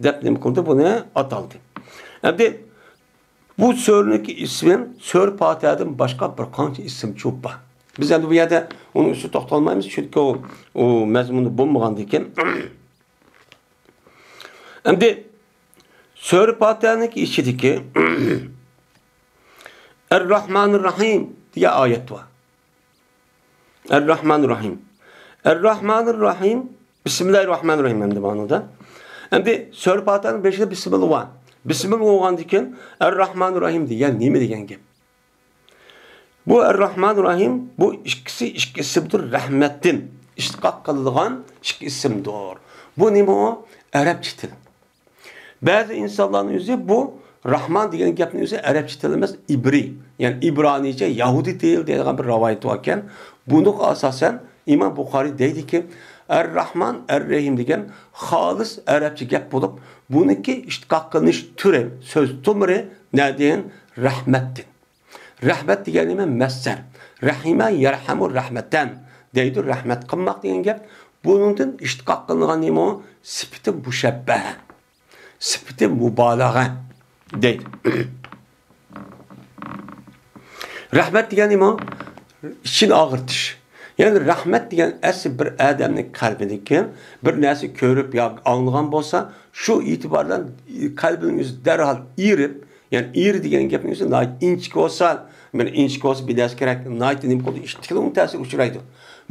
دەپ نېمە قىلدى؟ بۇنى ئاتالدى. ئەمدى بۇ سۈرىنىڭكى ئىسمى سۈرە پاتىھەدىن باشقا بىر قانچە ئىسىم چوپ بار. بىز ئەمدى بۇ يەردە ئۇنىڭ ئۈستىدە توختالمايمىز، چۈنكى ئۇ، ئۇ مەزمۇندا بولمىغاندىكىن. ئەمدى سۈرە پاتىھەنىڭ ئىچىدىكى ئەر-راھمانىر راھىم دېگەن ئايەت بار. ئەر-راھمانىر راھىم. ئەر-راھمانىر راھىم. بىسمىللاھىر راھمانىر راھىم ئەمدى مانىدا. ئەمدى سۈرە پاتىھەنىڭ بېشىدا بىسمىللا بار. بىسمىللا بولغاندىكىن ئەر-راھمانىر راھىم دېگەن نېمە دېگەن گەپ؟ بۇ ئەر-راھمانىر راھىم، بۇ ئىككىسى ئىككى ئىسىمدۇر، رەھمەتتىن ئىشتىقاق قىلىدىغان ئىككى ئىسىمدۇر. بۇ نېمە ئۇ؟ ئەرەبچە تىل. بەزى ئىنسانلارنىڭ ئۆزى بۇ راھمان دېگەن گەپنىڭ ئۆزى ئەرەبچە تىل ئەمەس، ئىبرىي، يەنى ئىبرانىيچە، يەھۇدىي تىل دەيدىغان بىر رىۋايىتى باركەن. بۇنىڭغا ئاساسەن ئىمام بۇخارىي دەيدىكى، ئەر-راھمان، ئەر-رەھىم دېگەن خالىس ئەرەبچە گەپ بولۇپ، بۇنىڭكى ئىشتىقاق قىلىنىش تۈرى، سۆز تۈمىرى نەدىن؟ رەھمەتتىن. رەھمەت دېگەن نېمە؟ مەسدەر. رەھىمە يەرھەمۇ رەھمەتەن دەيدۇ، رەھمەت قىلماق دېگەن گەپ. بۇنىڭدىن ئىشتىقاق قىلىنغان نېمە ئۇ؟ سۈپىتى مۇشەببەھە. سۈپىتى مۇبالىغە دەيدۇ. رەھمەت دېگەن نېمە؟ ئىچىنى ئاغرىتىش. يەنى رەھمەت دېگەن ئەسلى بىر ئادەمنىڭ قەلبىدىكى بىر نەرسە كۆرۈپ ياكى ئاڭلىغان بولسا، شۇ ئېتىبار بىلەن قەلبىنىڭ ئۆزى دەرھال ئېرىپ، يەنى ئېرى دېگەن گەپنىڭ ئۆزى ناھايىتى ئىنچىكە بولسا، مانا ئىنچىكە بولسا بىلەرسى كېرەك، ناھايىتى نېمە قىلىدۇ، ئىشتىكىلا ئۇنىڭ تەسىرى ئۇچرايدۇ.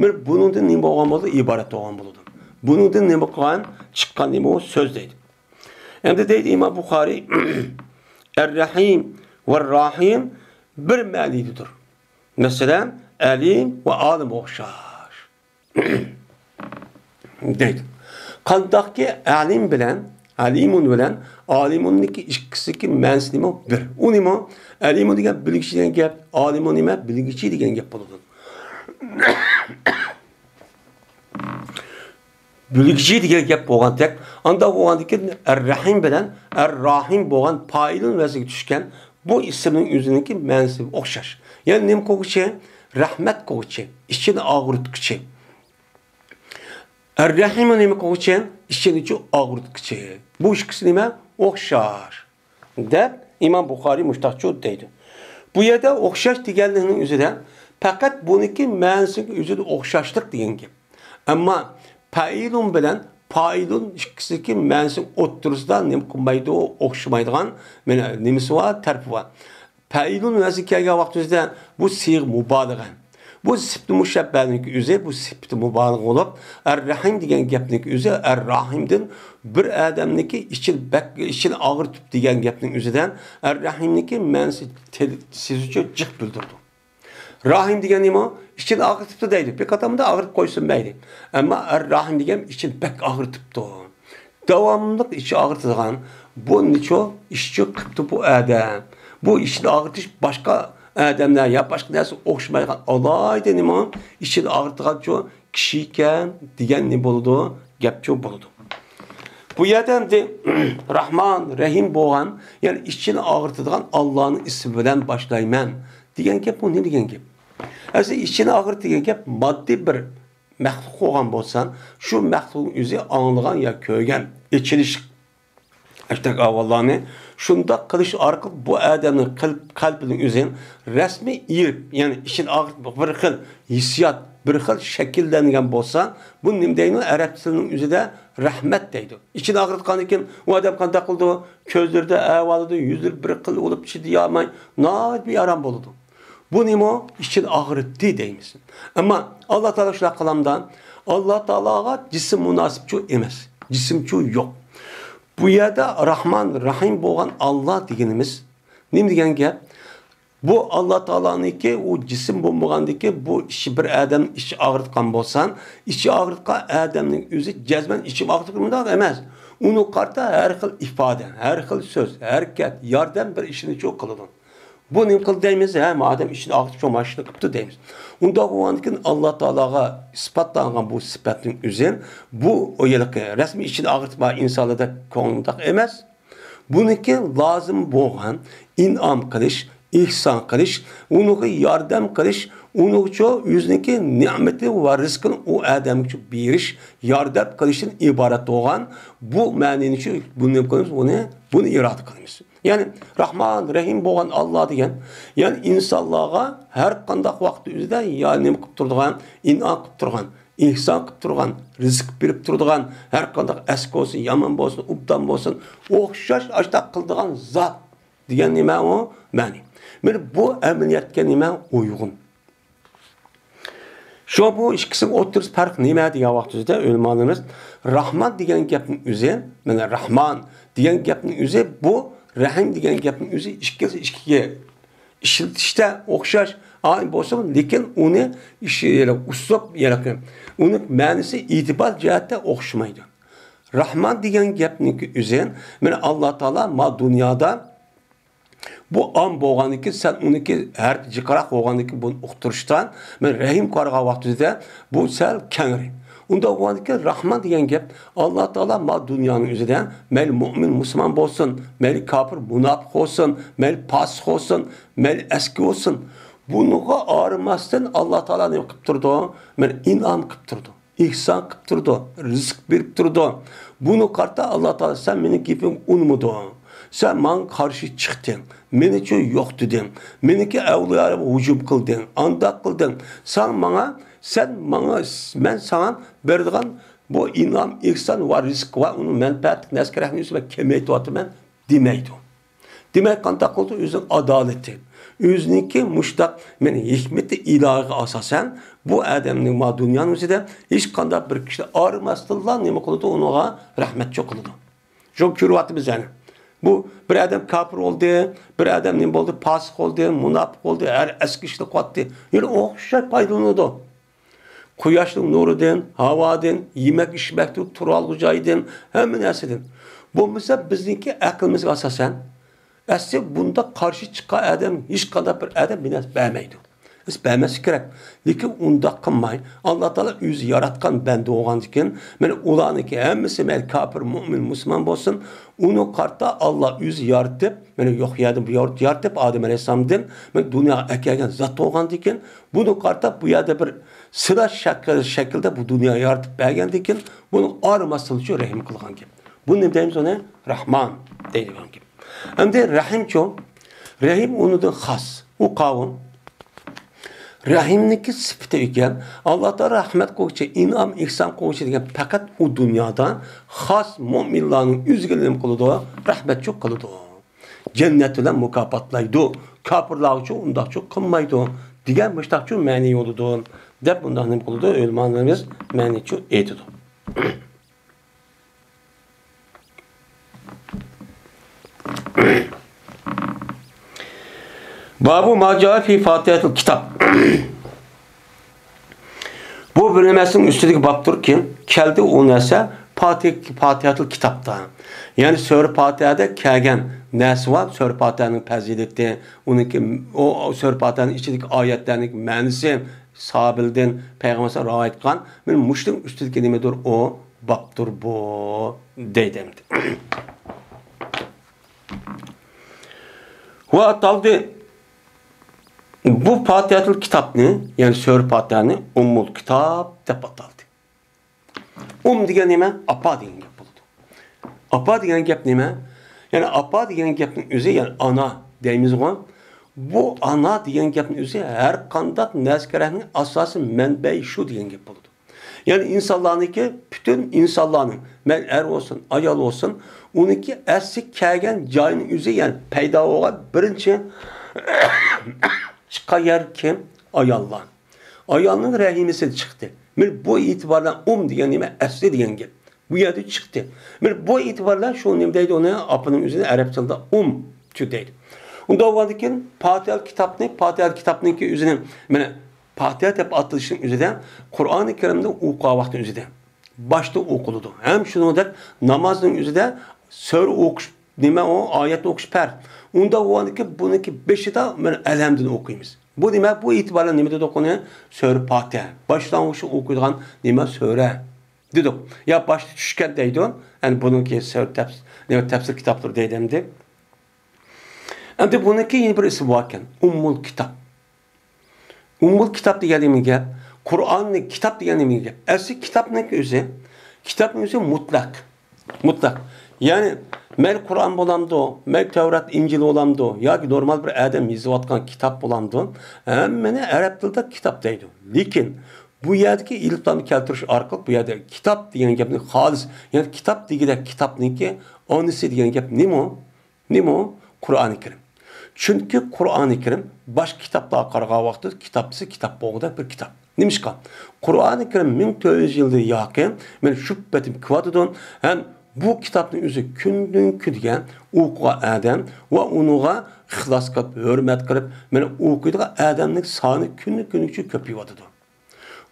مانا بۇنىڭدىن نېمە بولغان بولىدۇ؟ ئىبارەت بولغان بولىدۇ. بۇنىڭدىن نېمە قىلغان؟ چىققان نېمە ئۇ؟ سۆز دەيدۇ. ئەمدى دەيدۇ ئىمام بۇخارىي، ئەر-رەھىم ۋە راھىم بىر مەنىدىدۇر. مەسىلەن، ئەلىم ۋە ئالىم ئوخشاش. دەيدۇ. قانداقكى ئەلىم بىلەن، ئەلىمۇن بىلەن ئالىمۇننىڭكى ئىككىسىدىكى مەنىسى نېمە؟ بىر. ئۇ نېمە؟ ئەلىمۇن دېگەن بىلگۈچى دېگەن گەپ، ئالىمۇن نېمە؟ بىلگۈچى دېگەن گەپ بولىدۇ. بىلگۈچى دېگەن گەپ بولغاندەك، ئانداق بولغاندىكىن ئەر-رەھىم بىلەن ئەر-راھىم بولغان پائىلۇن ۋەزنىگە چۈشكەن بۇ ئىسىمنىڭ ئۆزىنىڭكى مەنىسى ئوخشاش. يەنى نېمە قىلغۇچى؟ رەھمەت قىلغۇچى، ئىچىنى ئاغرىتقۇچى. ئەر-رەھىم نېمە قىلغۇچى؟ ئىچىنى ئاغرىتقۇچى. بۇ ئىككىسى نېمە؟ ئوخشاش. دەپ ئىمام بۇخارىي مۇشتاقچۇ دەيدۇ. بۇ يەردە ئوخشاش دېگەنلىكنىڭ ئۆزىدە پەقەت بۇنىڭكى مەنىسىنىڭ ئۆزىدە ئوخشاشلىق دېگەن گەپ. ئەمما پەئىلۇن بىلەن پائىلۇن ئىككىسىدىكى مەنىسى ئوتتۇرىسىدا نېمە قىلمايدۇ، ئوخشىمايدىغان، مانا، نېمىسى بار، تەرىپى بار. پەئىلۇن ۋەزنى كەلگەن ۋاقتىمىزدا بۇ سىيغە مۇبالىغە. بۇ سىپىتى مۇشەببەنىڭكى ئۆزى، بۇ سىپىتى مۇبالىغە بولۇپ، ئەر-رەھىم دېگەن گەپنىڭكى ئۆزى ئەر-راھىمدىن بىر ئادەمنىڭكى ئىچىنى بەك، ئىچىنى ئاغرىتىپ دېگەن گەپنىڭ ئۆزىدە ئەر-رەھىمنىڭكى مەنىسى تېل-، سېزىلچە جىق بىلدۈرىدۇ. راھىم دېگەن نېمە؟ ئىچىنى ئاغرىتىپتۇ دەيدۇ. بىر قاتاردا ئاغرىتىپ قويسۇن مەيلى. ئەمما ئەر-راھىم دېگەن ئىچىنى بەك ئاغرىتىپتۇ. داۋاملىق ئىچى ئاغرىتىدىغان، بۇ نېچۇ ئىشچۇ قىپتۇ بۇ ئادەم. بۇ ئىچىنى ئاغرىتىش باشقا ئادەملەر يا باشقا نەرسە ئوخشىمايدىغان ئالاھىدە نېمە ئىچىنى ئاغرىتىدىغانچۇ كىشى ئىكەن دېگەن نېمە بولىدۇ؟ گەپچۇ بولىدۇ. بۇ يەردە ئەمدى راھمان، رەھىم بولغان، يەنى ئىچىنى ئاغرىتىدىغان ئاللانىڭ ئىسمى بىلەن باشلايمەن دېگەن گەپ، بۇ نېمە دېگەن گەپ؟ ئەسلى ئىچىنى ئاغرىتىدىغان گەپ ماددىي بىر مەخلۇق بولغان بولسا، شۇ مەخلۇقنىڭ ئۆزى ئاڭلىغان يا كۆرگەن، ئېچىنىش، ئاشتاق ئەھۋاللارنى شۇنداق قىلىش ئارقىلىق بۇ ئادەمنىڭ قەلب-، قەلبىنىڭ ئۆزى رەسمىي ئېرىپ، يەنى ئىچىنى ئاغرىتىپ بىر خىل ھېسسىيات، بىر خىل شەكىللەنگەن بولسا، بۇ نېمە دەيدۇ؟ ئەرەب تىلىنىڭ ئۆزىدە رەھمەت دەيدۇ. ئىچىنى ئاغرىتقاندىن كېيىن ئۇ ئادەم قانداق قىلىدۇ؟ كۆزلىرىدە ئەھۋالىدۇ، يۈزلىرى بىر خىل بولۇپ، چىدىيالماي، ناھايىتى بىئارام بولىدۇ. بۇ نېمە؟ ئىچىنى ئاغرىتتى دەيمىز. ئەمما ئاللا تائالا شۇنداق قىلامدا، ئاللا تائالاغا جىسىم مۇناسىپچۇ ئەمەس، جىسىمچۇ يوق. بۇ يەردە راھمان، رەھىم بولغان ئاللا دېگىنىمىز نېمە دېگەن گەپ؟ بۇ ئاللا تائالانىڭكى ئۇ جىسىم بولمىغاندىكى بۇ ئىچى بىر ئادەمنىڭ ئىچى ئاغرىتقان بولسا، ئىچى ئاغرىتقان ئادەمنىڭ ئۆزى جەزمەن ئىچىم ئاغرىتىپ مۇنداق ئەمەس. ئۇنى قارىتا ھەر خىل ئىپادە، ھەر خىل سۆز، ھەرىكەت، ياردەم بىر ئىشنى چۇ قىلىدۇ. بۇ نېمە قىلدى دەيمىز؟ ھە، مادەم ئىچىنى ئاغرىتىپ شۇ ماشىنا قىپتۇ دەيمىز. ئۇنداق بولغاندىكىن ئاللا تائالاغا ئىسپاتلانغان بۇ سۈپەتنىڭ ئۆزى، بۇ ئۇ ھېلىقى رەسمىي ئىچىنى ئاغرىتىپ بار ئىنسانلاردەك كۆڭلۈمداق ئەمەس. بۇنىڭكى لازىم بولغان ئىنئام قىلىش، ئېھسان قىلىش، ئۇنىڭغا ياردەم قىلىش، ئۇنىڭغىچۇ ئۆزىنىڭكى نېمىتى ۋە رىزقىنى ئۇ ئادەمگىچۇ بېرىش، ياردەم قىلىشتىن ئىبارەت بولغان بۇ مەنىنىچۇ بۇنى نېمە قىلىمىز؟ بۇنى، بۇنى ئىرادە قىلىمىز. يەنى راھمان، رەھىم بولغان ئاللا دېگەن، يەنى ئىنسانلارغا ھەر قانداق ۋاقىت ئۆزىدە يا نېمە قىلىپ تۇرىدىغان، ئىنئام قىلىپ تۇرغان، ئېھسان قىلىپ تۇرغان، رىزىق بېرىپ تۇرىدىغان، ھەر قانداق ئەسكى بولسۇن، يامان بولسۇن، ئوبدان بولسۇن، ئوخشاش ئاشتاق قىلىدىغان زات دېگەن نېمە ئۇ؟ مەنى. مانا بۇ ئەمەلىيەتكە نېمە؟ ئۇيغۇن. شۇ بۇ ئىككىسىنىڭ ئوتتۇرىسى پەرق نېمە دېگەن ۋاقتىمىزدا ئۆلىمالىرىمىز راھمان دېگەن گەپنىڭ ئۆزى، مانا راھمان دېگەن گەپنىڭ ئۆزى، بۇ رەھىم دېگەن گەپنىڭ ئۆزى ئىككىسى ئىككىگە ئىشلىتىشتە ئوخشاش ئاي بولسىمۇ، لېكىن ئۇنى ئىش-، ئۇسلۇب، يەنى ئۇنىڭ مەنىسى ئېتىبار جەھەتتە ئوخشىمايدۇ. راھمان دېگەن گەپنىڭكى ئۆزى، مانا ئاللا تائالا ما دۇنيادا بۇ ئام بولغاندىكىن، سەن ئۇنىڭكى ھەرپى جىقراق بولغاندىكىن، بۇنى ئۇقتۇرۇشتا، مەن رەھىم قارىغان ۋاقتىدا بۇ سەل كەڭرى. ئۇنداق بولغاندىكىن، راھمان دېگەن گەپ، ئاللا تائالا ما دۇنيانىڭ ئۆزىدە، مەيلى مۇئمىن، مۇسۇلمان بولسۇن، مەيلى كاپىر، مۇناپىق بولسۇن، مەيلى پاسىق بولسۇن، مەيلى ئەسكى بولسۇن، بۇنىڭغا ئارىماستىن ئاللا تائالا نېمە قىلىپ تۇرىدۇ؟ مانا ئىنئام قىلىپ تۇرىدۇ. ئېھسان قىلىپ تۇرىدۇ، رىزىق بېرىپ تۇرىدۇ. بۇنى قارىتا ئاللا تائالا، سەن مېنىڭ گېپىمگە ئۇنىمىدىڭ. سەن ماڭا قارشى چىقتىڭ. مېنىچۇ يوق دېدىڭ. مېنىڭكى ئەۋلىيالىرىمغا ھۇجۇم قىلدىڭ. ئانداق قىلدىڭ. سەن ماڭا، سەن ماڭا، مەن ساڭا بېرىدىغان بۇ ئىنئام، ئېھسان ۋە رىزىق ۋە ئۇنىڭ مەنپەئەتلىك نەرسە-كېرەكنى ئۆزۈمگە كېمەيتىۋاتىمەن دېمەيدۇ. دېمەك، قانداق قىلىدۇ؟ ئۆزىنىڭ ئادالىتى، ئۆزىنىڭكى مۇشتاق، مانا، ھېكمىتى ئىلاھىغا ئاساسەن، بۇ ئادەمنىڭ ما دۇنيانىڭ ئۆزىدە ھېچقانداق بىر كىشىلەر ئارىماستىنلا نېمە قىلىدۇ؟ ئۇنىڭغا رەھمەتچۇ قىلىدۇ. شۇ كۆرۈۋاتىمىز يەنى. بۇ بىر ئادەم كاپىر بولدى، بىر ئادەم نېمە بولدى؟ پاسىق بولدى، مۇناپىق بولدى، ھەر ئەسكى ئىشنى قىلىۋاتتى. يەنە ئوخشاش پايدىلىنىدۇ. قۇياشنىڭ نۇرىدىن، ھاۋادىن، يېمەك-ئىچمەكتىن، تۇرالغۇ جايدىن، ھەممە نەرسىدىن. بولمىسا بىزنىڭكى ئەقلىمىزگە ئاساسەن، ئەسلى بۇنداق قارشى چىققان ئادەم، ھېچقانداق بىر ئادەم بىر نەرسە بەرمەيدۇ. بىز بەرمەسلىك كېرەك. لېكىن ئۇنداق قىلماي، ئاللا تائالا ئۆزى ياراتقان بەندە بولغاندىكىن، مانا ئۇلارنىڭكى ھەممىسى، مەيلى كاپىر، مۇئمىن، مۇسۇلمان بولسۇن، ئۇنىڭغا قارىتا ئاللا ئۆزى يارىتىپ، مانا يوق يەردىن بۇ يارىت-، يارىتىپ، ئادەم ئەلەيھىسسالامدىن مانا دۇنياغا ئەكەلگەن زات بولغاندىكىن، بۇنىڭغا قارىتا بۇ يەردە بىر سىلە شەكىل-، شەكلىدە بۇ دۇنيا يارىتىپ بەرگەندىكىن، بۇنى ئارىماسلىق ئۈچۈن رەھىم قىلغان گەپ. بۇنى نېمە دەيمىز ئۇنى؟ رەھمان دەيدىغان گەپ. ئەمدى رەھىمچۇ؟ رەھىم ئۇنىڭدىن خاس. ئۇ قاۋۇل. رەھىمنىڭكى سۈپىتى ئىكەن، ئاللا تائالا رەھمەت قىلغۇچى، ئىنئام، ئېھسان قىلغۇچى دېگەن پەقەت ئۇ دۇنيادا خاس مۆمىنلارنىڭ ئۆزىگە نېمە قىلىدۇ؟ رەھمەتچۇ قىلىدۇ. جەننەت بىلەن مۇكاپاتلايدۇ. كاپىرلارغىچۇ ئۇنداقچۇ قىلمايدۇ. دېگەن مۇشتاقچۇ مەنە يولىدۇ. دەپ بۇنداق نېمە قىلىدۇ؟ ئۆلىمالىرىمىز مەنىچۇ ئېيتىدۇ. بابۇ ما جاء في فاتىھەتىل كىتاب. بۇ بىر نەرسىنىڭ ئۈستىدىكى بابتۇركى، كەلدى ئۇ نەرسە پاتىھ-، پاتىھەتىل كىتابتا. يەنى سۈرە پاتىھەدە كەلگەن نەرسە بار، سۈرە پاتىھەنىڭ پەزىلىتى، ئۇنىڭكى، ئۇ سۈرە پاتىھەنىڭ ئىچىدىكى ئايەتلەرنىڭ مەنىسى، سابىلدىن پەيغەمبەر رىۋايەت قىلغان، مانا مۇشۇنىڭ ئۈستىدىكى نېمىدۇر ئۇ؟ بابتۇر بۇ، دەيدۇ ئەمدى. ۋە ئاتالدى. بۇ پاتىھەتۇل كىتابنى، يەنى سۈرە پاتىھەنى ئۇممۇل كىتاب دەپ ئاتالدى. ئۇم دېگەن نېمە؟ ئاپا دېگەن گەپ بولىدۇ. ئاپا دېگەن گەپ نېمە؟ يەنى ئاپا دېگەن گەپنىڭ ئۆزى، يەنى ئانا دەيمىزغۇ. بۇ ئانا دېگەن گەپنىڭ ئۆزى ھەر قانداق نەرسە-كېرەكنىڭ ئاساسىي مەنبەيى شۇ دېگەن گەپ بولىدۇ. يەنى ئىنسانلارنىڭكى، پۈتۈن ئىنسانلارنىڭ، مەيلى ئەر بولسۇن، ئايال بولسۇن، ئۇنىڭكى ئەسلى كەلگەن جايىنىڭ ئۆزى، يەنى پەيدا بولغان بىرىنچى چىققان يەر كىم؟ ئاياللار. ئايالنىڭ رەھىمىسىدىن چىقتى. مانا بۇ ئېتىبار بىلەن ئۇم دېگەن نېمە؟ ئەسلى دېگەن گەپ. بۇ يەردىن چىقتى. مانا بۇ ئېتىبار بىلەن شۇ نېمە دەيدۇ ئۇنى؟ ئاپىنىڭ ئۆزىنى ئەرەب تىلىدا ئۇمچۇ دەيدۇ. ئۇنداق بولغاندىن كېيىن پاتىھەل كىتابنى، پاتىھەل كىتابنىڭكى ئۆزىنى، مانا پاتىھە دەپ ئاتىلىشنىڭ ئۆزىدە، قۇرئانى كەرىمنى ئوقۇغان ۋاقىتنىڭ ئۆزىدە باشتا ئوقۇلىدۇ. ھەم شۇنىڭدەك نامازنىڭ ئۆزىدە سۈرە ئوقۇش، نېمە ئۇ، ئايەت ئوقۇش پەرز. ئۇنداق بولغاندىكىن بۇنىڭكى بېشىدا مانا ئەلھەمدۇنى ئوقۇيمىز. بۇ نېمە؟ بۇ ئېتىبار بىلەن نېمە دېدۇق ئۇنى؟ سۈرە پاتىھە. باشلانغۇچ ئوقۇيدىغان نېمە؟ سۈرە دېدۇق. يا باشتا چۈشكەن دەيدۇ. يەنى بۇنىڭكى سۈرە تەپس-، نېمە، تەپسىر كىتابلىرى دەيدۇ ئەمدى. ئەمدى بۇنىڭكى يەنە بىر ئىسمى باركەن. ئۇممۇل كىتاب. ئۇممۇل كىتاب دېگەن نېمە گەپ؟ قۇرئاننى كىتاب دېگەن نېمە گەپ؟ ئەسلى كىتابنىڭكى ئۆزى، كىتابنىڭ ئۆزى مۇتلەق. مۇتلەق. يەنى مەيلى قۇرئان بولامدۇ، مەيلى تەۋرات، ئىنجىل بولامدۇ، ياكى نورمال بىر ئادەم يېزىۋاتقان كىتاب بولامدۇ، ھەممىنى ئەرەب تىلىدا كىتاب دەيدۇ. لېكىن بۇ يەردىكى ئېلىپلامنى كەلتۈرۈش ئارقىلىق بۇ يەردە كىتاب دېگەن گەپنى خالىس، يەنى كىتاب دېگۈدەك كىتابنىڭكى ئانىسى دېگەن گەپ نېمە؟ نېمە ئۇ؟ قۇرئانى كەرىم. چۈنكى قۇرئانى كەرىم باشقا كىتابلارغا قارىغان ۋاقىتتا كىتابسى كىتاب بولغۇدەك بىر كىتاب. نېمىشقا؟ قۇرئانى كەرىم مىڭ تۆت يۈز يىلدىن ياقىن مانا شۇ پېتىم كېلىۋاتىدۇ. ھەم بۇ كىتابنى ئۆزى كۈندىن كۈنگە ئوقۇغان ئادەم ۋە ئۇنىڭغا ئىخلاس قىلىپ، ھۆرمەت قىلىپ، مانا ئوقۇيدىغان ئادەمنىڭ سانى كۈندىن كۈنگىچە كۆپىيىۋاتىدۇ.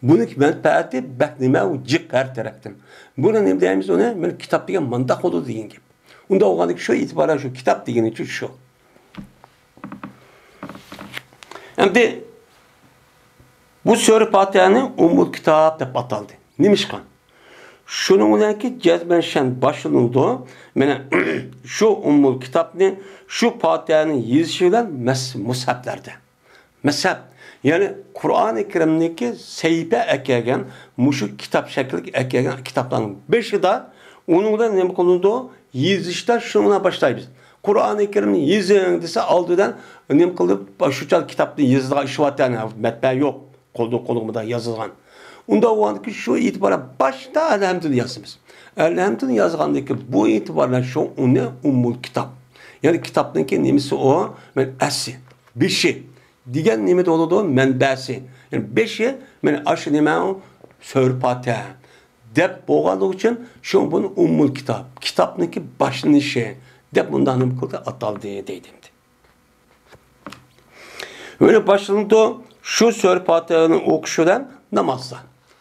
بۇنىڭ مەنپەئەتى بەك نېمە، ئۇ جىق ھەر تەرەپتىن. بۇنى نېمە دەيمىز ئۇنى؟ مانا كىتاب دېگەن مانداق بولىدۇ دېگەن گەپ. ئۇنداق بولغاندىكىن شۇ ئېتىبار بىلەن شۇ كىتاب دېگىنى شۇ. ئەمدى بۇ سۈرە پاتىھەنى ئۇممۇل كىتاب دەپ ئاتالدى. نېمىشقا؟ شۇنىڭ بىلەنكى جەزمەن شەن باشلىنىدۇ. مانا شۇ ئۇممۇل كىتابنى، شۇ پاتىھەنى يېزىشى بىلەن مەس-، مۇسھەپلەردە. مەسەلەن، يەنى قۇرئانى كەرىمدىكى سەھىپە ئەكەلگەن، مۇشۇ كىتاب شەكلىگە ئەكەلگەن كىتابلارنىڭ بېشىدا ئۇنىڭ بىلەن نېمە قىلىنىدۇ؟ يېزىشتا شۇنىڭ بىلەن باشلايمىز. قۇرئانى كەرىمنى يېزىڭ دېسە، ئالدىدىن نېمە قىلىپ، شۇ چاغ كىتابنى يېزىدىغان ئىش بار، يەنى مەتبەئە يوق. قولدىن قولغا مۇنداق يازىلغان. ئۇنداق بولغاندىكىن شۇ ئېتىبار بىلەن باشتا ئەلھەمدۇنى يازىمىز. ئەلھەمدۇنى يازغاندىكىن بۇ ئېتىبار بىلەن شۇ ئۇنى ئۇممۇل كىتاب. يەنى كىتابنىڭكى نېمىسى ئۇ؟ مەن ئەسلى، بېشى. دېگەن نېمىدە بولىدۇ؟ مەنبەسى. يەنى بېشى، مانا ئاشۇ نېمە ئۇ؟ سۈرە پاتىھە. دەپ بولغانلىقى ئۈچۈن شۇ بۇنى ئۇممۇل كىتاب، كىتابنىڭكى باشلىنىشى دەپ مۇنداق نېمە قىلدى، ئاتالدى دەيدۇ ئەمدى. يەنە باشلىنىدۇ شۇ سۈرە پاتىھەنى ئوقۇش بىلەن نامازدا.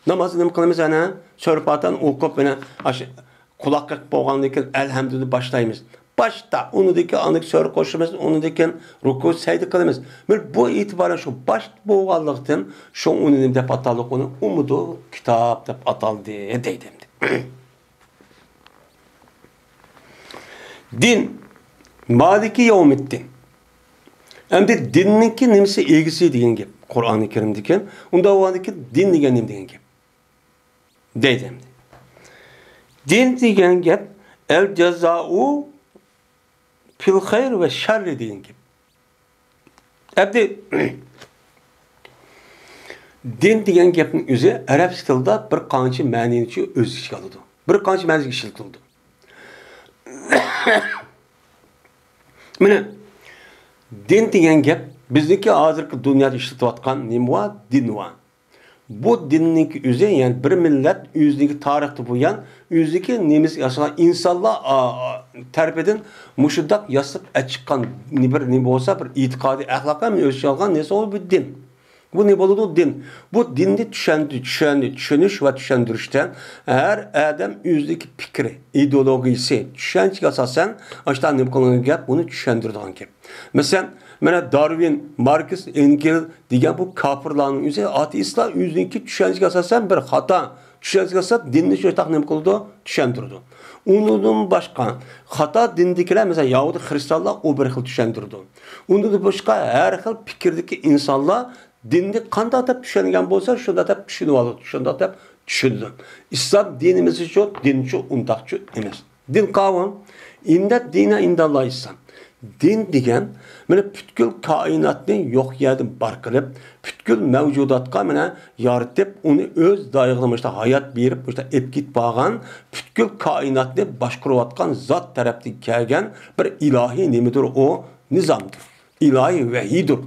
نامازدا نېمە قىلىمىز؟ يەنە سۈرە پاتىھەنى ئوقۇپ، يەنە ئاشۇ قۇلاق قېقىپ بولغاندىن كېيىن ئەلھەمدۇلىللا باشلايمىز. باشتا، ئۇنىڭدىن كېيىن ئاندىن سۈرە قوشىمىز، ئۇنىڭدىن كېيىن رۇكۇ، سەجدە قىلىمىز. مانا بۇ ئېتىبارەن شۇ باش بولغانلىقتىن، شۇ ئۇنى نېمە دەپ ئاتالدۇق؟ ئۇنى ئۇممۇدۇل كىتاب دەپ ئاتالدى دەيدۇ ئەمدى. دىن، مالىكى يەۋمىددىن. ئەمدى دىننىڭكى نېمىسى، ئىگىسى دېگەن گەپ. قۇرئانى كەرىمدىكى، ئۇنداق بولغاندىكىن دىن دېگەن نېمە دېگەن گەپ؟ دەيدۇ ئەمدى. دىن دېگەن گەپ ئەل جازائۇ فىل خەير ۋە شەررى دېگەن گەپ. ئەمدى دىن دېگەن گەپنىڭ ئۆزى ئەرەبچە تىلدا بىر قانچە مەنىنى ئۆز ئىچىگە ئالىدۇ. بىر قانچە مەنىگە ئىشلىتىلىدۇ. مانا، دىن دېگەن گەپ بىزنىڭكى ھازىرقى دۇنيادا ئىشلىتىۋاتقان نېمە بار؟ دىن بار. بۇ دىننىڭكى ئۆزى، يەنى بىر مىللەت ئۆزىنىڭكى تارىختا بۇيان ئۆزىنىڭكى نېمىسى ياسىغان ئىنسانلار، ئا، ئا، تەرىپىدىن مۇشۇنداق ياسىلىپ ئەچىققان بىر نېمە بولسا، بىر ئېتىقادى، ئەخلاقى ھەم ئۆز ئىچىگە ئالغان نېمىسى بۇ دىن. بۇ نېمە بولىدۇ؟ دىن. بۇ دىننى چۈشەندى، چۈشەندى، چۈشىنىش ۋە چۈشەندۈرۈشتە ھەر ئادەم ئۆزىنىڭكى پىكرى، ئىدېئولوگىيىسى، چۈشەنچىگە ئاساسەن، ئاشۇنداق نېمە قىلغان گەپ، بۇنى چۈشەندۈرىدىغان گەپ. مەسىلەن، مانا دارۋىن، ماركس، ئېنگېل دېگەن بۇ كاپىرلارنىڭ ئۆزى، ئاتېئىستلار ئۆزىنىڭكى چۈشەنچىگە ئاساسەن بىر خاتا چۈشەنچىگە ئاساسەن دىننى شۇنداق نېمە قىلىدۇ؟ چۈشەندۈرىدۇ. ئۇنىڭدىن باشقا خاتا دىندىكىلەر، مەسىلەن، يەھۇدىي خىرىستانلار ئۇ بىر خىل چۈشەندۈرىدۇ. ئۇنىڭدىن باشقا ھەر خىل پىكىردىكى ئىنسانلار دىننى قانداق دەپ چۈشەنگەن بولسا، شۇنداق دەپ چۈشىنىۋالىدۇ، شۇنداق دەپ چۈشىنىدۇ. ئىسلام دىنىمىزچۇ، دىنچۇ، ئۇنداقچۇ ئەمەس. دىن قاۋۇن، ئىندەت دىنە ئىنداللا ئىسلام. دىن دېگەن، مانا، پۈتكۈل كائىناتنى يوق يەردىن بار قىلىپ، پۈتكۈل مەۋجۇداتقا، مانا، يارىتىپ، ئۇنى ئۆز دايىغىدا مۇشۇنداق ھايات بېرىپ، مۇشۇنداق ئېلىپ كېتىپ بارغان، پۈتكۈل كائىناتنى باشقۇرۇۋاتقان زات تەرەپتىن كەلگەن بىر ئىلاھىي نېمىدۇر، ئۇ نىزامدۇر. ئىلاھىي ۋەھىيدۇر.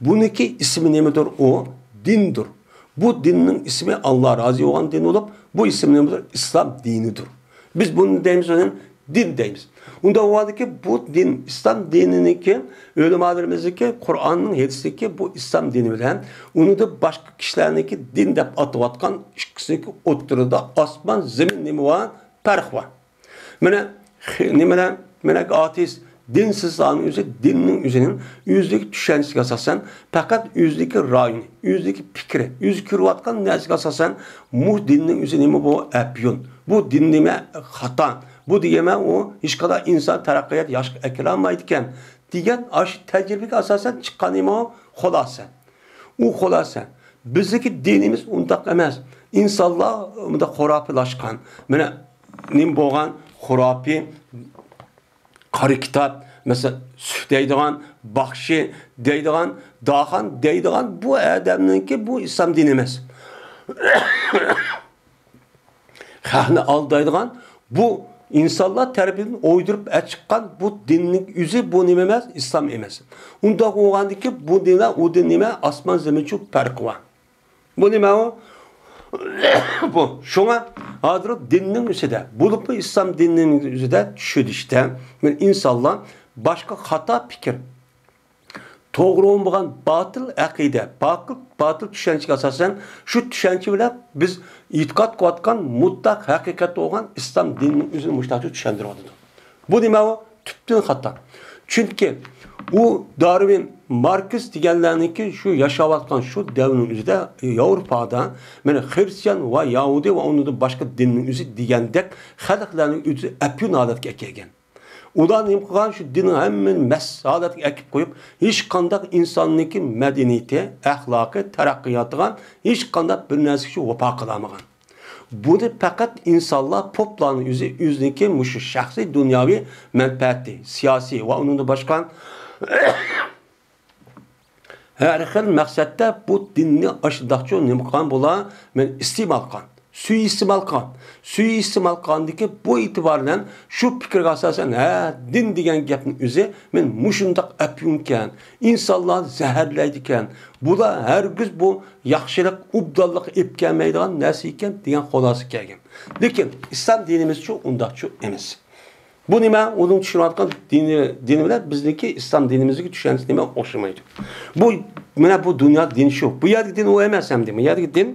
بۇنىڭكى ئىسمى نېمىدۇر؟ ئۇ دىندۇر. بۇ دىننىڭ ئىسمى ئاللا رازى بولغان دىن بولۇپ، بۇ ئىسىم نېمىدۇر؟ ئىسلام دىنىدۇر. بىز بۇنى دەيمىز، ئۇنى دىن دەيمىز. ئۇنداق بولغاندىكى بۇ دىن، ئىسلام دىنىنىڭكى، ئۆلىمالىرىمىزنىڭكى، قۇرئاننىڭ، ھەدىستىكى بۇ ئىسلام دىنى بىلەن ئۇنىڭدا باشقا كىشىلەرنىڭكى دىن دەپ ئاتىۋاتقان ئىككىسىنىڭكى ئوتتۇرىدا ئاسمان زېمىن نېمە بار؟ پەرق بار. مانا، خ-، نېمىلەر، مانا، ئاتېئىست، دىنسىزلارنىڭ ئۆزى دىننىڭ ئۆزىنىڭ ئۆزىدىكى چۈشەنچىسىگە ئاساسەن، پەقەت ئۆزىدىكى رايىنى، ئۆزىدىكى پىكرى، ئۆزى كۆرۈۋاتقان نەرسىگە ئاساسەن، بۇ دىننىڭ ئۆزى نېمە بۇ؟ ئەپيۇن. بۇ دىن نېمە؟ خاتا. بۇ دېگەن ئۇ ھېچقانداق ئىنسان تەرەققىيات ياشقا ئەكىرەلمەيدىكەن، دېگەن ئاشۇ تەجرىبىگە ئاساسەن چىققان نېمە ئۇ؟ خۇلاسە. ئۇ خۇلاسە. بىزنىڭكى دىنىمىز ئۇنداق ئەمەس. ئىنسانلار ئۇنداق خۇراپىيلاشقان. مانا نېمە بولغان؟ خۇراپىي، قارا كىتاب، مەسىلەن، سۈف دەيدىغان، باخشى دەيدىغان، داخان دەيدىغان بۇ ئادەمنىڭكى بۇ ئىسلام دىنى ئەمەس. خەقنى ئالدايدىغان، بۇ ئىنسانلار تەرىپىدىن ئويدۇرۇپ ئەچىققان بۇ دىننىڭ ئۆزى بۇ نېمە ئەمەس؟ ئىسلام ئەمەس. ئۇنداق بولغاندىكىن بۇ دىن بىلەن ئۇ دىن نېمە؟ ئاسمان زېمىن چوڭ پەرقى بار. بۇ نېمە ئۇ؟ بۇ. شۇڭا ھازىر دىننىڭ ئۈستىدە، بولۇپمۇ ئىسلام دىنىنىڭ ئۈستىدە چۈشىنىشتە، مانا ئىنسانلار باشقا خاتا پىكىر، توغرا بولمىغان باتىل ئەقىدە، باتىل، باتىل چۈشەنچىگە ئاساسەن، شۇ چۈشەنچە بىلەن بىز ئېتىقاد قىلىۋاتقان مۇتلەق ھەقىقەت بولغان ئىسلام دىنىنىڭ ئۆزىنى مۇشۇنداقچە چۈشەندۈرۈۋاتىدۇ. بۇ نېمە ئۇ؟ تۈپتىن خاتا. چۈنكى ئۇ دارۋىن، ماركس دېگەنلەرنىڭكى شۇ ياشاۋاتقان شۇ دەۋرنىڭ ئۆزىدە ياۋروپادا، مانا، خرىستىيان ۋە يەھۇدىي ۋە ئۇنىڭدىن باشقا دىننىڭ ئۆزى دېگەندەك خەلقلەرنى ئۆزى ئەپيۇن ھالەتكە ئەكەلگەن. ئۇلار نېمە قىلغان؟ شۇ دىننىڭ ھەممىنى مەس ھالەتكە ئەكىپ قويۇپ، ھېچقانداق ئىنساننىڭكى مەدەنىيىتى، ئەخلاقى، تەرەققىياتىغا ھېچقانداق بىر نەرسىگە شۇ ۋاپا قىلالمىغان. بۇنى پەقەت ئىنسانلار، پوپلارنىڭ ئۆزى ئۆزىنىڭكى مۇشۇ شەخسىي دۇنياۋى مەنپەئەتى، سىياسىي ۋە ئۇنىڭدىن باشقا ھەر خىل مەقسەتتە بۇ دىننى ئاشۇنداقچۇ نېمە قىلغان بۇلار؟ مەن ئىستېمال قىلغان، سۇيىئىستېمال قىلغان. سۇيىئىستېمال قىلغاندىكى بۇ ئېتىبار بىلەن شۇ پىكىرگە ئاساسەن، ھە، دىن دېگەن گەپنىڭ ئۆزى مەن مۇشۇنداق ئەپيۇنكەن، ئىنسانلارنى زەھەرلەيدىكەن، بۇلار ھەرگىز بۇ ياخشىلىق، ئوبدانلىق ئېلىپ كەلمەيدىغان نەرسە ئىكەن دېگەن خۇلاسىگە كەلگەن. لېكىن ئىسلام دىنىمىزچۇ ئۇنداقچۇ ئەمەس. بۇ نېمە؟ ئۇنىڭ چۈشىنىۋاتقان دىنى، دىنى بىلەن بىزنىڭكى ئىسلام دىنىمىزدىكى چۈشەنچە نېمە ئوخشىمايدۇ. بۇ، مانا بۇ دۇنيا دىنى شۇ. بۇ يەردىكى دىن ئۇ ئەمەس ئەمدى. بۇ يەردىكى دىن،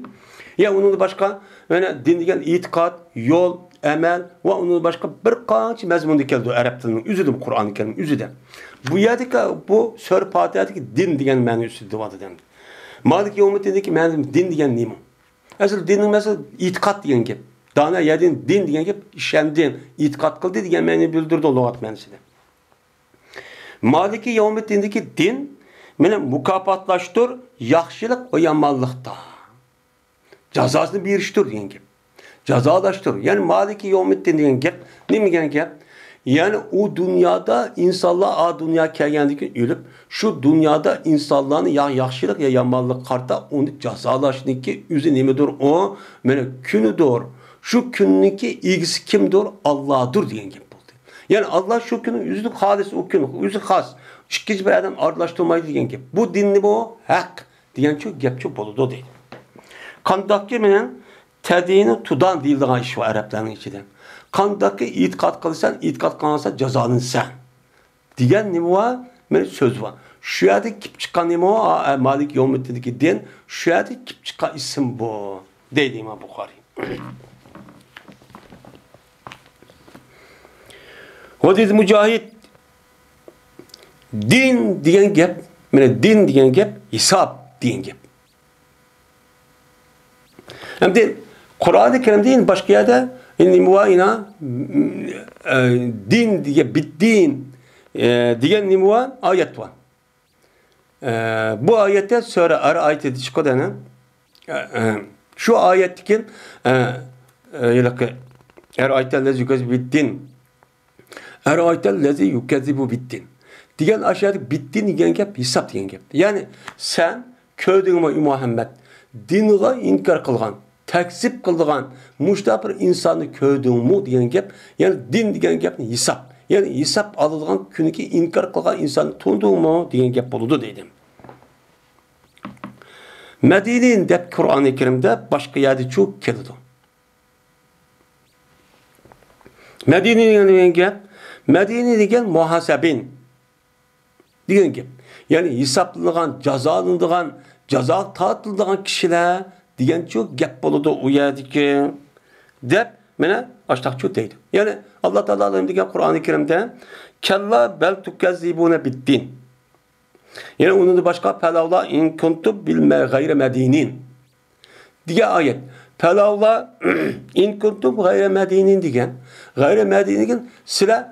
يا ئۇنىڭدىن باشقا، مانا دىن دېگەن ئېتىقاد، يول، ئەمەل ۋە ئۇنىڭدىن باشقا بىر قانچە مەزمۇندا كېلىدۇ ئەرەب تىلىنىڭ ئۆزىدە، بۇ قۇرئان كەرىم ئۆزىدە. بۇ يەردىكى بۇ سۈرە پاتىھەدىكى دىن دېگەن مەنىسى دېۋاتىدۇ ئەمدى. مالىكى يومىددىندىكى مەنىسى دىن دېگەن نېمە؟ ئەسلى دىننىڭ مەنىسى ئېتىقاد دېگەن گەپ. دانا يەدىن دىن دېگەن گەپ ئىشەندىم، ئېتىقاد قىلدى دېگەن مەنىنى بىلدۈرىدۇ لۇغەت مەنىسىدە. مالىكى يەۋمىددىندىكى دىن، مانا، مۇكاپاتلاشتۇر ياخشىلىق ۋە يامانلىقتا. جازاسىنى بېرىشتۇر دېگەن گەپ. جازالاشتۇر. يەنى مالىكى يەۋمىددىن دېگەن گەپ نېمە دېگەن گەپ؟ يەنى ئۇ دۇنيادا ئىنسانلار ئا دۇنياغا كەلگەندىن كېيىن ئۆلۈپ، شۇ دۇنيادا ئىنسانلارنى يا ياخشىلىق يا يامانلىق قارىتا ئۇنى جازالاشنىڭكى ئۆزى نېمىدۇر؟ ئۇ، مانا، كۈنىدۇر. شۇ كۈننىڭكى ئىگىسى كىمدۇر؟ ئاللادۇر دېگەن گەپ بولدى. يەنى ئاللا شۇ كۈنى ئۆزى خالىس، ئۇ كۈن ئۆزى خاس. ئىككىنچى بىر ئادەم ئارىلاشتۇرمايدۇ دېگەن گەپ. بۇ دىننى بۇ ھەق دېگەنچۇ گەپچۇ بولىدۇ دەيدۇ. قانداقكى مېنىڭ تەدىنۇ تۇدان دېيىلىدىغان ئىش بار ئەرەبلەرنىڭ ئىچىدە. قانداقكى ئېتىقاد قىلسان، ئېتىقاد قىلغانسان جازالىنىسەن دېگەن نېمە بار؟ مانا سۆز بار. شۇ يەردە كېلىپ چىققان نېمە بار؟ ئا، ئا، مالىك يومىددىندىكى دىن، شۇ يەردە كېلىپ چىققان ئىسىم بۇ دەيدۇ ئىمام بۇخارىي. ھەدىس مۇجاھىد. دىن دېگەن گەپ، مانا دىن دېگەن گەپ ھېساب دېگەن گەپ. ئەمدى قۇرئانى كەرىمدە يەنە باشقا يەردە نېمە بار يەنە؟ ئە، دىن دېگەن، بىددىن، ئە، دېگەن نېمە بار؟ ئايەت بار. ئە، بۇ ئايەتتە سۈرە ئەرئايتىدە چىقىدۇ يەنە. ئە، ئە، شۇ ئايەتتىكى، ئە، ئە، ھېلىقى ئەرئايتەللەزى يۇكەززىبۇ بىددىن. ئەرئايتەللەزى يۇكەززىبۇ بىددىن دېگەن ئاشۇ يەردە بىددىن دېگەن گەپ ھېساب دېگەن گەپ. يەنى سەن كۆردۈڭمۇ، ئەي مۇھەممەد، دىنغا ئىنكار قىلغان، تەكزىپ قىلىدىغان مۇشۇنداق بىر ئىنساننى كۆردۈڭمۇ دېگەن گەپ. يەنى دىن دېگەن گەپنى ھېساب، يەنى ھېساب ئالىدىغان كۈنىكى ئىنكار قىلغان ئىنساننى تونۇدۇڭمۇ دېگەن گەپ بولىدۇ دەيدۇ. مەدىنى دەپ قۇرئانى كەرىمدە باشقا يەردىچۇ كېلىدۇ. مەدىنى دېگەن گەپ، مەدىنى دېگەن مۇھاسەبىن دېگەن گەپ. يەنى ھېسابلىنىدىغان، جازالىنىدىغان، جازا تارتىلىدىغان كىشىلەر دېگەنچۇ گەپ بولىدۇ ئۇ يەردىكى، دەپ مانا ئاشتاقچۇ دەيدۇ. يەنى ئاللا تائالا نېمە دېگەن قۇرئانى كەرىمدە؟ كەللا بەل تۇكەززىبۇنە بىددىن. يەنى ئۇنىڭدىن باشقا پەلەۋلا ئىن كۇنتۇم بىل مە-، غەيرە مەدىنىن دېگەن ئايەت. پەلەۋلا ئىن كۇنتۇم غەيرە مەدىنىن دېگەن. غەيرە مەدىنىن دېگەن سىلەر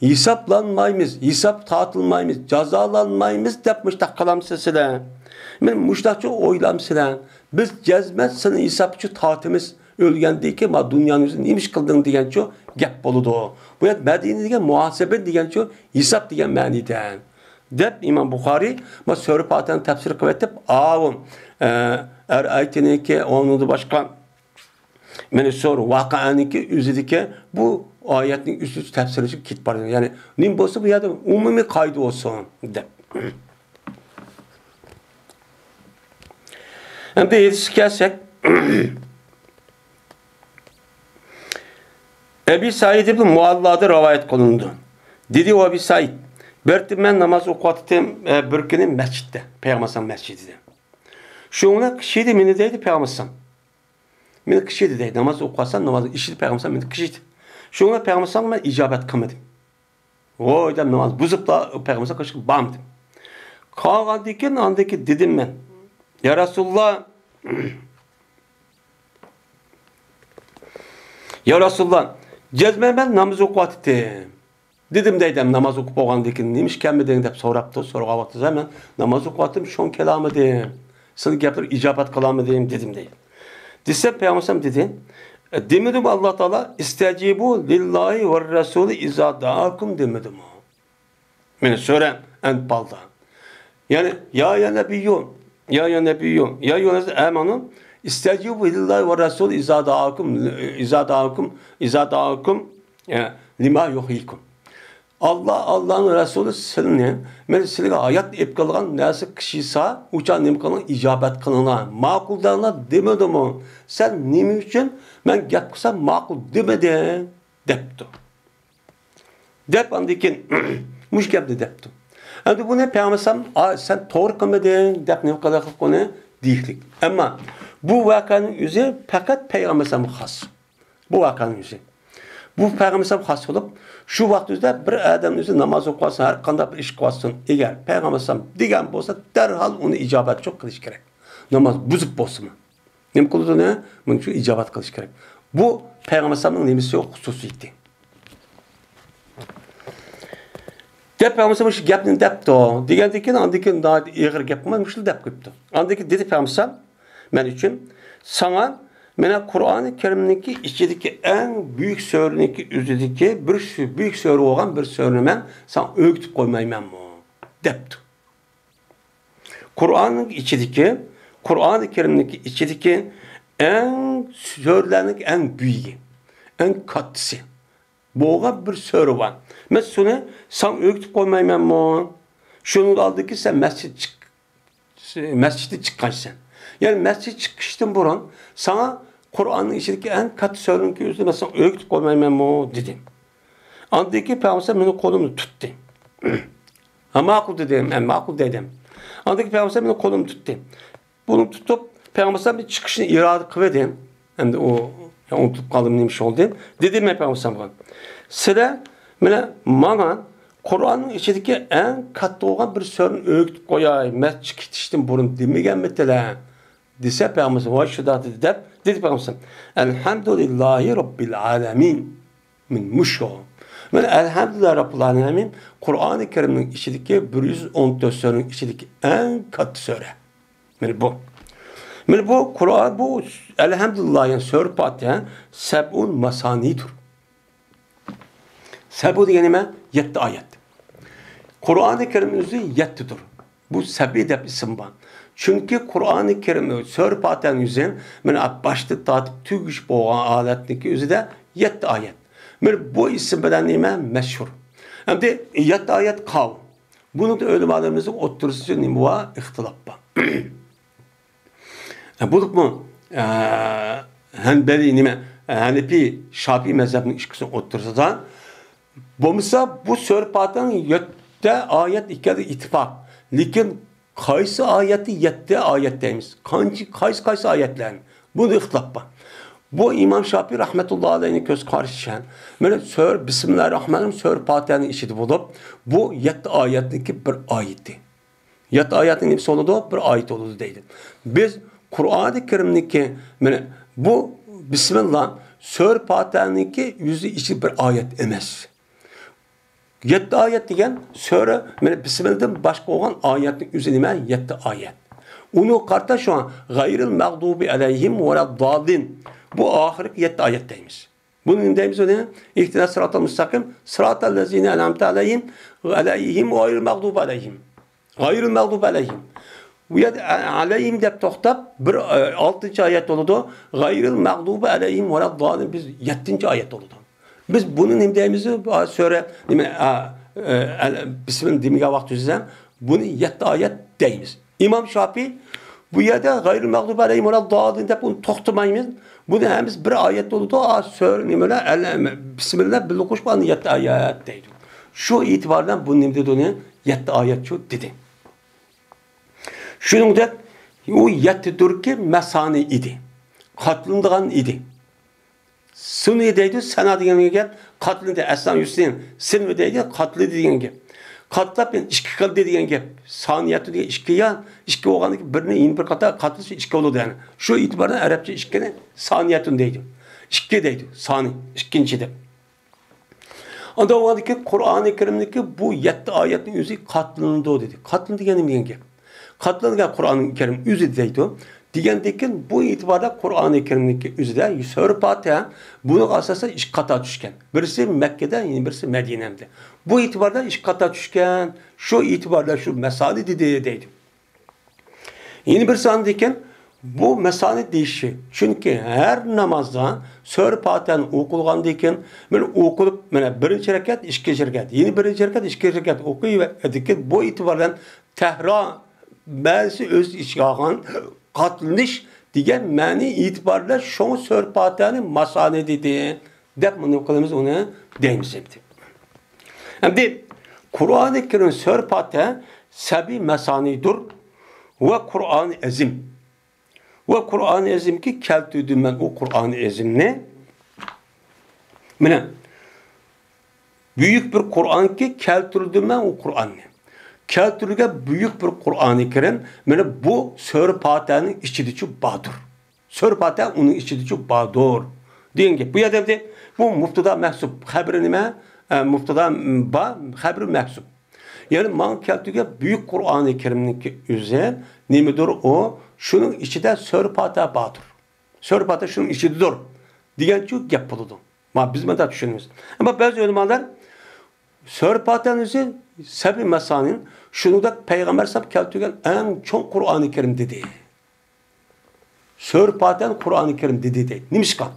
ھېسابلانمايمىز، ھېساب تارتىلمايمىز، جازالانمايمىز دەپ مۇشتاق قىلامسىز سىلەر؟ مەن مۇشتاقچۇ ئويلامسىلەر؟ بىز جەزمەن سىلەرنى ھېسابچۇ تارتىمىز. ئۆلگەندىن كېيىن ما دۇنيانىڭ ئۆزىدە نېمە ئىش قىلدىڭ دېگەنچۇ گەپ بولىدۇ. بۇ يەردە مەدىنە دېگەن مۇھاسىبە دېگەنچۇ ھېساب دېگەن مەنىدە. دەپ ئىمام بۇخارىي ما سۈرە پاتىھەنى تەپسىر قىلىۋېتىپ، ئاۋۇ، ئە، ئەرئەيتىنىڭكى، ئۇنىڭدىن باشقا مانا سۈرە ۋاقىئەنىڭكى ئۆزىدىكى بۇ ئايەتنىڭ ئۈستى تەپسىرلىشىپ كېتىپ بارىدۇ. يەنى نېمە بولسا بۇ يەردە ئومۇمىي قائىدە بولسۇن دەپ. ئەمدى ھەدىسكە كەلسەك، ئەبى سەئىد ئىبن مۇئەللادىن رىۋايەت قىلىنىدۇ. دېدى ئۇ ئەبى سەئىد، بىر مەن ناماز ئوقۇۋاتاتتىم، ئە، بىر كۈنى مەسچىتتە، پەيغەمبەر ئەلەيھىسسالام مەسچىتىدە. شۇڭا قىشىدى مېنى دەيدۇ پەيغەمبەر ئەلەيھىسسالام. مېنى قىشىدى دەيدۇ، ناماز ئوقۇۋاتسام، نامازنىڭ ئىچىدە پەيغەمبەر ئەلەيھىسسالام مېنى قىشىدى. شۇڭا پەيغەمبەر ئەلەيھىسسالامغا مەن ئىجابەت قىلمىدىم. ۋوي دەپ ناماز بۇزۇپلا پەيغەمبەر قىلىشقا بارمىدىم. قالغاندىن كېيىن ئاندىن كېيىن دېدىم مەن، يا رەسۇلاللا، يا رەسۇلاللا، جەزمەن مەن ناماز ئوقۇۋاتىتتىم. دېدىم دەيدۇ، ناماز ئوقۇپ بولغاندىن كېيىن نېمە ئىش كەلمىدىڭ دەپ سوراپتۇ. سورىغان ۋاقتىدا مەن ناماز ئوقۇۋاتتىم، شۇڭا كېلەلمىدىم. سىلىنىڭ گەپلىرىگە ئىجابەت قىلالمىدىم دېدىم دەيدۇ. دېسە پەيغەمبەر ئەلەيھىسسالام دېدى، دېمىدىمۇ ئاللا تائالا، ئىستەجىبۇ لىللاھى ۋە رەسۇلى ئىزا دائاكۇم دېمىدىمۇ؟ مانا سۈرە ئەنپالدا. يەنى، يا، يا نەبىييۇ، يا، يا نەبىييۇ، يا يۇنۇس ئەمەنۇ، ئىستەجىبۇ لىللاھى ۋە رەسۇلى ئىزا دائاكۇم، ئىزا دائاكۇم، ئىزا دائاكۇم، ئە، لىما يۇھيىكۇم. ئاللا، ئاللانىڭ رەسۇلى سىلىنى، مەن سىلىگە ھايات ئېلىپ كېلىدىغان نەرسە قىلسا، ئۇچان نېمە قىلىڭ؟ ئىجابەت قىلىڭلار، ماقۇل دەڭلار دېمىدىمۇ؟ سەن نېمە ئۈچۈن مەن گەپ قىلسام ماقۇل دېمىدىڭ؟ دەپتۇ. دەپ، ئاندىن كېيىن مۇشۇ گەپنى دەپتۇ. ئەمدى بۇنى پەيغەمبەر ئەلەيھىسسالام، «ئا، سەن توغرا قىلمىدىڭ» دەپ نېمە قىلىقلىق ئۇنى دېيىكلىك. ئەمما بۇ ۋەقەنىڭ ئۆزى پەقەت پەيغەمبەر ئەلەيھىسسالامغا خاس. بۇ ۋەقەنىڭ ئۆزى. بۇ پەيغەمبەر ئەلەيھىسسالامغا خاس بولۇپ، شۇ ۋاقىت ئۆزىدە بىر ئادەم ئۆزى ناماز ئوقۇۋاتسۇن، ھەر قانداق بىر ئىش قىلىۋاتسۇن، ئەگەر پەيغەمبەر ئەلەيھىسسالام دېگەن بولسا، دەرھال ئۇنى ئىجابەتچۇ قىلىش كېرەك. ناماز بۇزۇپ بولسىمۇ. نېمە قىلىدۇ ئۇنى؟ مۇنچە ئىجابەت قىلىش كېرەك. بۇ پەيغەمبەر ئەلەيھىسسالامنىڭ نېمىسى يوق، خۇسۇسىيىتى. دەپ پەيغەمبەر مۇشۇ گەپنى دەپتۇ. دېگەندىن كېيىن، ئاندىن كېيىن ناھايىتى ئېغىر گەپ قىلماي، مۇشۇنى دەپ قويۇپتۇ. ئاندىن كېيىن دېدى پەيغەمبەر، مەن ئۈچۈن، ساڭا مانا قۇرئانى كەرىمنىڭكى ئىچىدىكى ئەڭ بۈيۈك سۈرىنىڭكى ئۆزىدىكى بىر سۈ-، بۈيۈك سۈرە بولغان بىر سۈرىنى مەن ساڭا ئۆگىتىپ قويمايمەنمۇ؟ دەپتۇ. قۇرئاننىڭ ئىچىدىكى، قۇرئانى كەرىمنىڭكى ئىچىدىكى ئەڭ سۈرىلەرنىڭ ئەڭ بۈيۈكى، ئەڭ كاتتىسى بولغان بىر سۈرە بار. مەن شۇنى ساڭا ئۆگىتىپ قويمايمەنمۇ؟ شۇنىڭ ئالدىدىكى سەن مەسچىت چىق-، مەسچىتتىن چىققانسەن. يەنى مەسچىت چىقىشتىن بۇرۇن ساڭا قۇرئاننىڭ ئىچىدىكى ئەڭ كاتتا سۈرىنىڭكى ئۆزىنى مەن ساڭا ئۆگىتىپ قويمايمەنمۇ؟ دېدى. ئاندىن كېيىن پەيغەمبەر مېنىڭ قولۇمنى تۇتتى. ھە، ماقۇل دېدىم، ھە، ماقۇل دېدىم. ئاندىن كېيىن پەيغەمبەر مېنىڭ قولۇمنى تۇتتى. بۇنى تۇتۇپ، پەيغەمبەر بىر چىقىشنى ئىرادە قىلىۋىدى. ئەمدى ئۇ، يا، ئۇنتۇپ قالدىم، نېمە ئىش بولدى؟ دېدىم مەن پەيغەمبەرگە. سىلەر، مانا، ماڭا قۇرئاننىڭ ئىچىدىكى ئەڭ كاتتا بولغان بىر سۈرىنى ئۆگىتىپ قوياي، مەسچىتكە كېتىشتىن بۇرۇن دېمىگەنمىدىلەر؟ دېسە پەيغەمبەر، ۋاي شۇنداق دېدى دەپ، دېدى پەيغەمبەر، ئەلھەمدۇلىللاھى رەببىل ئالەمىن. مەن مۇشۇ. مەن ئەلھەمدۇلىللاھى رەببىل ئالەمىن، قۇرئانى كەرىمنىڭ ئىچىدىكى بىر يۈز ئون تۆت سۈرىنىڭ ئىچىدىكى ئەڭ كاتتا سۈرە. مانا بۇ. مانا بۇ قۇرئان، بۇ ئەلھەمدۇلىللاھ، يەنى سۈرە پاتىھە سەبئۇن ماسانىدۇر. سەبئۇ دېگەن نېمە؟ يەتتە ئايەت. قۇرئانى كەرىم ئۆزى يەتتىدۇر. بۇ سەبئۇ دەپ ئىسىم بار. چۈنكى قۇرئانى كەرىم، سۈرە پاتىھەنىڭ ئۆزى مانا باشتىن تارتىپ تۈگىشى بولغان ھالەتنىڭكى ئۆزىدە يەتتە ئايەت. مانا بۇ ئىسىم بىلەن نېمە؟ مەشھۇر. ئەمدى يەتتە ئايەت قاۋۇ. بۇنىڭدا ئۆلىمالىرىمىزنىڭ ئوتتۇرىسىدا نېمە بار؟ ئىختىلاپ بار. بولۇپمۇ، ئە، ھەنبەلى نېمە، ھەنىپىي، شاپىئىي مەزھەپنىڭ ئىككىسىنىڭ ئوتتۇرىسىدا، بولمىسا بۇ سۈرە پاتىھەنىڭ يەتتە ئايەت ئىكەنلىكى ئىتتىپاق. لېكىن قايسى ئايەتتە يەتتە ئايەت دەيمىز؟ قانچە، قايسى، قايسى ئايەتلەرنى؟ بۇندا ئىختىلاپ بار. بۇ ئىمام شاپىئىي رەھمەتۇللا ئەلەيھنىڭ كۆز قارىشىچە، مانا سۈرە بىسمىللاھىر راھمانىر راھىم سۈرە پاتىھەنىڭ ئىچىدە بولۇپ، بۇ يەتتە ئايەتنىڭكى بىر ئايىتى. يەتتە ئايەتنىڭ نېمىسى بولىدۇ؟ بىر ئايىتى بولىدۇ دەيدۇ. بىز قۇرئانى كەرىمنىڭكى، مانا بۇ بىسمىللا سۈرە پاتىھەنىڭكى ئۆزى ئىچى بىر ئايەت ئەمەس. يەتتە ئايەت دېگەن سۈرە، مانا بىسمىللادىن باشقا بولغان ئايەتنىڭ ئۆزى نېمە؟ يەتتە ئايەت. ئۇنى قارىتا شۇڭا غەيرىل مەغدۇبى ئەلەيھىم ۋەلەدداللىن. بۇ ئاخىرقى يەتتە ئايەت دەيمىز. بۇنى نېمە دەيمىز ئۇنى؟ ئىھدىنەس سىراتال مۇستەقىم، سىراتال لەزىنە ئەنئەمتە ئەلەيھىم، ئەلەيھىم غەيرىل مەغدۇبى ئەلەيھىم. غەيرىل مەغدۇبى ئەلەيھىم. بۇ يەردە ئە-، ئەلەيھىم دەپ توختاپ، بىر، ئە، ئالتىنچى ئايەت بولىدۇ. غەيرىل مەغدۇبى ئەلەيھىم ۋەلەدداللىن، بىز يەتتىنچى ئايەت بولىدۇ. بىز بۇنى نېمە دەيمىز؟ ئا، سۈرە، نېمە، ئا، ئە، ئەل-، بىسمىللا دېمىگەن ۋاقتىمىزدا بۇنى يەتتە ئايەت دەيمىز. ئىمام شاپىئىي بۇ يەردە غەيرىل مەغدۇبى ئەلەيھىم ۋەلەدداللىن دەپ ئۇنى توختىمايمىز. بۇنى ھەممىسى بىر ئايەت بولىدۇ. ئا، سۈرە نېمە بىلەن؟ ئەل-، بىسمىللا بىللە قوشۇپ ئاندىن يەتتە ئايەت دەيدۇ. شۇ ئېتىبار بىلەن بۇنى نېمە دېدى ئۇنى؟ يەتتە ئايەتچۇ دېدى. شۇنىڭدەك ئۇ يەتتىدۇركى مەسانى ئىدى. قاتلىنىدىغان ئىدى. سۇنى دەيدۇ، سەنا دېگەن گەپ، قاتلىدى، ئەسلان يۈسنى، سىنۋى دەيدۇ، قاتلىدى دېگەن گەپ. قاتلاپ، يەنى ئىككى قىلدى دېگەن گەپ. سانىيەتۇن دېگەن ئىككى يا، ئىككى بولغاندىكىن بىرنى يەنە بىر قاتا قاتلىسا ئىككى بولىدۇ، يەنى. شۇ ئېتىبار بىلەن ئەرەبچە ئىككىنى سانىيەتۇن دەيدۇ. ئىككى دەيدۇ، سانى، ئىككىنچى دەپ. ئاندىن ئۇنىڭدىكى قۇرئانى كەرىمدىكى بۇ يەتتە ئايەتنىڭ ئۆزى قاتلىنىدۇ دېدى. قاتلىنىدۇ دېگەن نېمە دېگەن گەپ؟ قاتلىنىدۇ دېگەن قۇرئانى كەرىم ئۆزى دەيدۇ. دېگەندىكىن بۇ ئېتىباردا قۇرئانى كەرىمدىكى ئۆزىدە سۈرە پاتىھە بۇنىڭغا ئاساسەن ئىككى قاتار چۈشكەن. بىرسى مەككىدە، يەنە بىرسى مەدىنەدە. بۇ ئېتىباردا ئىككى قاتار چۈشكەن. شۇ ئېتىباردا شۇ مەسانى دېدى دەيدۇ. يەنە بىرسى ئاندىن كېيىن بۇ مەسانى دېيىشى. چۈنكى ھەر نامازدا سۈرە پاتىھەنى ئوقۇلغاندىن كېيىن، مانا ئوقۇلۇپ، مانا بىرىنچى رەكەت، ئىككىنچى رەكەت، يەنە بىرىنچى رەكەت، ئىككىنچى رەكەت ئوقۇيۋەردىكىن، بۇ ئېتىبار بىلەن تەھرا مەنىسى ئۆز ئىچىگە ئالغان قاتلىنىش دېگەن مەنى ئېتىبار بىلەن شۇڭا سۈرە پاتىھەنى مەسانى دېدى، دەپ نېمە قىلىمىز ئۇنى دەيمىز ئەمدى. ئەمدى قۇرئانى كەرىم سۈرە پاتىھە سەبئى مەسانىدۇر ۋە قۇرئانى ئەزىم. ۋە قۇرئانى ئەزىمكى كەلتۈردۈم مەن ئۇ قۇرئانى ئەزىمنى. مانا، بۈيۈك بىر قۇرئانكى كەلتۈردۈم مەن ئۇ قۇرئاننى. كەلتۈرگەن بۈيۈك بىر قۇرئانى كەرىم، مانا بۇ سۈرە پاتىھەنىڭ ئىچىدىچۇ باردۇر. سۈرە پاتىھە ئۇنىڭ ئىچىدىچۇ باردۇر. دېگەن گەپ. بۇ يەردە بۇ مۇبتەدا مەھزۇپ خەبىرى نېمە؟ ئە، مۇبتەدا بار، خەبىرى مەھزۇپ. يەنى ماڭا كەلتۈرگەن بۈيۈك قۇرئانى كەرىمنىڭكى ئۆزى نېمىدۇر ئۇ؟ شۇنىڭ ئىچىدە سۈرە پاتىھە باردۇر. سۈرە پاتىھە شۇنىڭ ئىچىدىدۇر دېگەنچۇ گەپ بولىدۇ. ما، بىز مۇنداق چۈشىنىمىز. ئەمما بەزى ئۆلىمالار سۈرە پاتىھەنىڭ ئۆزى سەبئى مەسانى، شۇنىڭدەك پەيغەمبەر ئەلەيھىسسالام كەلتۈرگەن ئەڭ چوڭ قۇرئانى كەرىم دېدى. سۈرە پاتىھەنى قۇرئانى كەرىم دېدى دەيدۇ. نېمىشقا؟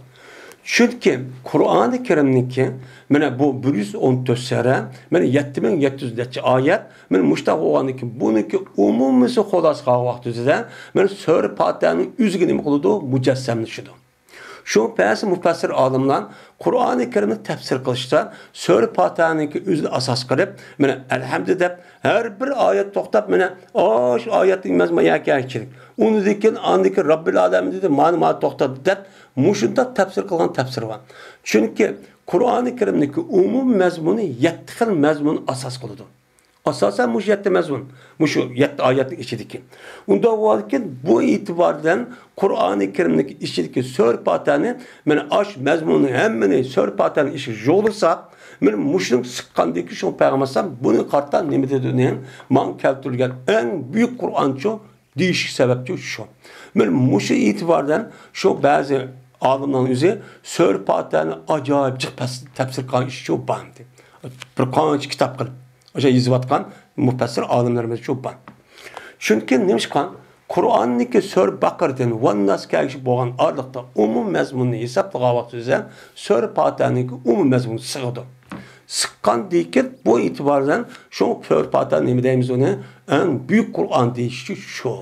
چۈنكى قۇرئانى كەرىمنىڭكى، مانا بۇ بىر يۈز ئون تۆت سۈرە، مانا يەتتە مىڭ يەتتە يۈز نەچچە ئايەت، مانا مۇشۇنداق بولغاندىن كېيىن، بۇنىڭكى ئومۇمىيسى خۇلاسە قىلغان ۋاقتىمىزدا، مانا سۈرە پاتىھەنىڭ ئۆزىگە نېمە قىلىدۇ؟ مۇجەسسەملىشىدۇ. شۇ بەزى مۇپەسسىر ئالىملار قۇرئانى كەرىمنى تەپسىر قىلىشتا سۈرە پاتىھەنىڭكى ئۆزىنى ئاساس قىلىپ، مانا ئەلھەمدۇ دەپ، ھەر بىر ئايەت توختاپ، مانا، ئاشۇ ئايەتنىڭ مەزمۇنى ياكى ئەكچىلىك. ئۇنىڭدىن كېيىن، ئاندىن كېيىن رەببىل ئالەمىن دېدى، مانا، مانا توختاتتى دەپ، مۇشۇنداق تەپسىر قىلغان تەپسىر بار. چۈنكى قۇرئانى كەرىمنىڭكى ئومۇمىي مەزمۇنى يەتتە خىل مەزمۇن ئاساس قىلىدۇ. ئاساسەن مۇشۇ يەتتە مەزمۇن، مۇشۇ يەتتە ئايەتنىڭ ئىچىدىكى. ئۇنداق بولغاندىكىن، بۇ ئېتىباردىن قۇرئانى كەرىمنىڭ ئىچىدىكى سۈرە پاتىھەنى، مانا ئاشۇ مەزمۇننىڭ ھەممىنى سۈرە پاتىھەنىڭ ئىچىگە يىغلىساق، مانا مۇشۇنىڭ سىققاندىكى شۇ پەيغەمبەر ئەلەيھىسسالام بۇنى قارىتا نېمە دېدى؟ ماڭا كەلتۈرگەن ئەڭ بۈيۈك قۇرئانچۇ دېيىشكە سەۋەبچۇ شۇ. مانا مۇشۇ ئېتىباردىن شۇ بەزى ئالىملارنىڭ ئۆزى سۈرە پاتىھەنى ئاجايىپ جىق پەس-، تەپسىر قىلغان ئىشچۇ بار ئىدى. بىر قانچە كىتاب قىلىپ، ئاشۇ يېزىۋاتقان مۇپەسسىر ئالىملىرىمىز شۇ بار. چۈنكى نېمىشقا؟ قۇرئاننىڭكى سۈرە بەقەرىدىن ۋەنناس كەلگۈچە بولغان ئارىلىقتا ئومۇم مەزمۇننى ھېسابلىغان ۋاقتىمىزدا سۈرە پاتىھەنىڭكى ئومۇم مەزمۇنى سىغىدۇ. سىققاندىكىن بۇ ئېتىبار بىلەن شۇ سۈرە پاتىھە نېمە دەيمىز ئۇنى؟ ئەڭ بۈيۈك قۇرئان دېيىشچۇ شۇ.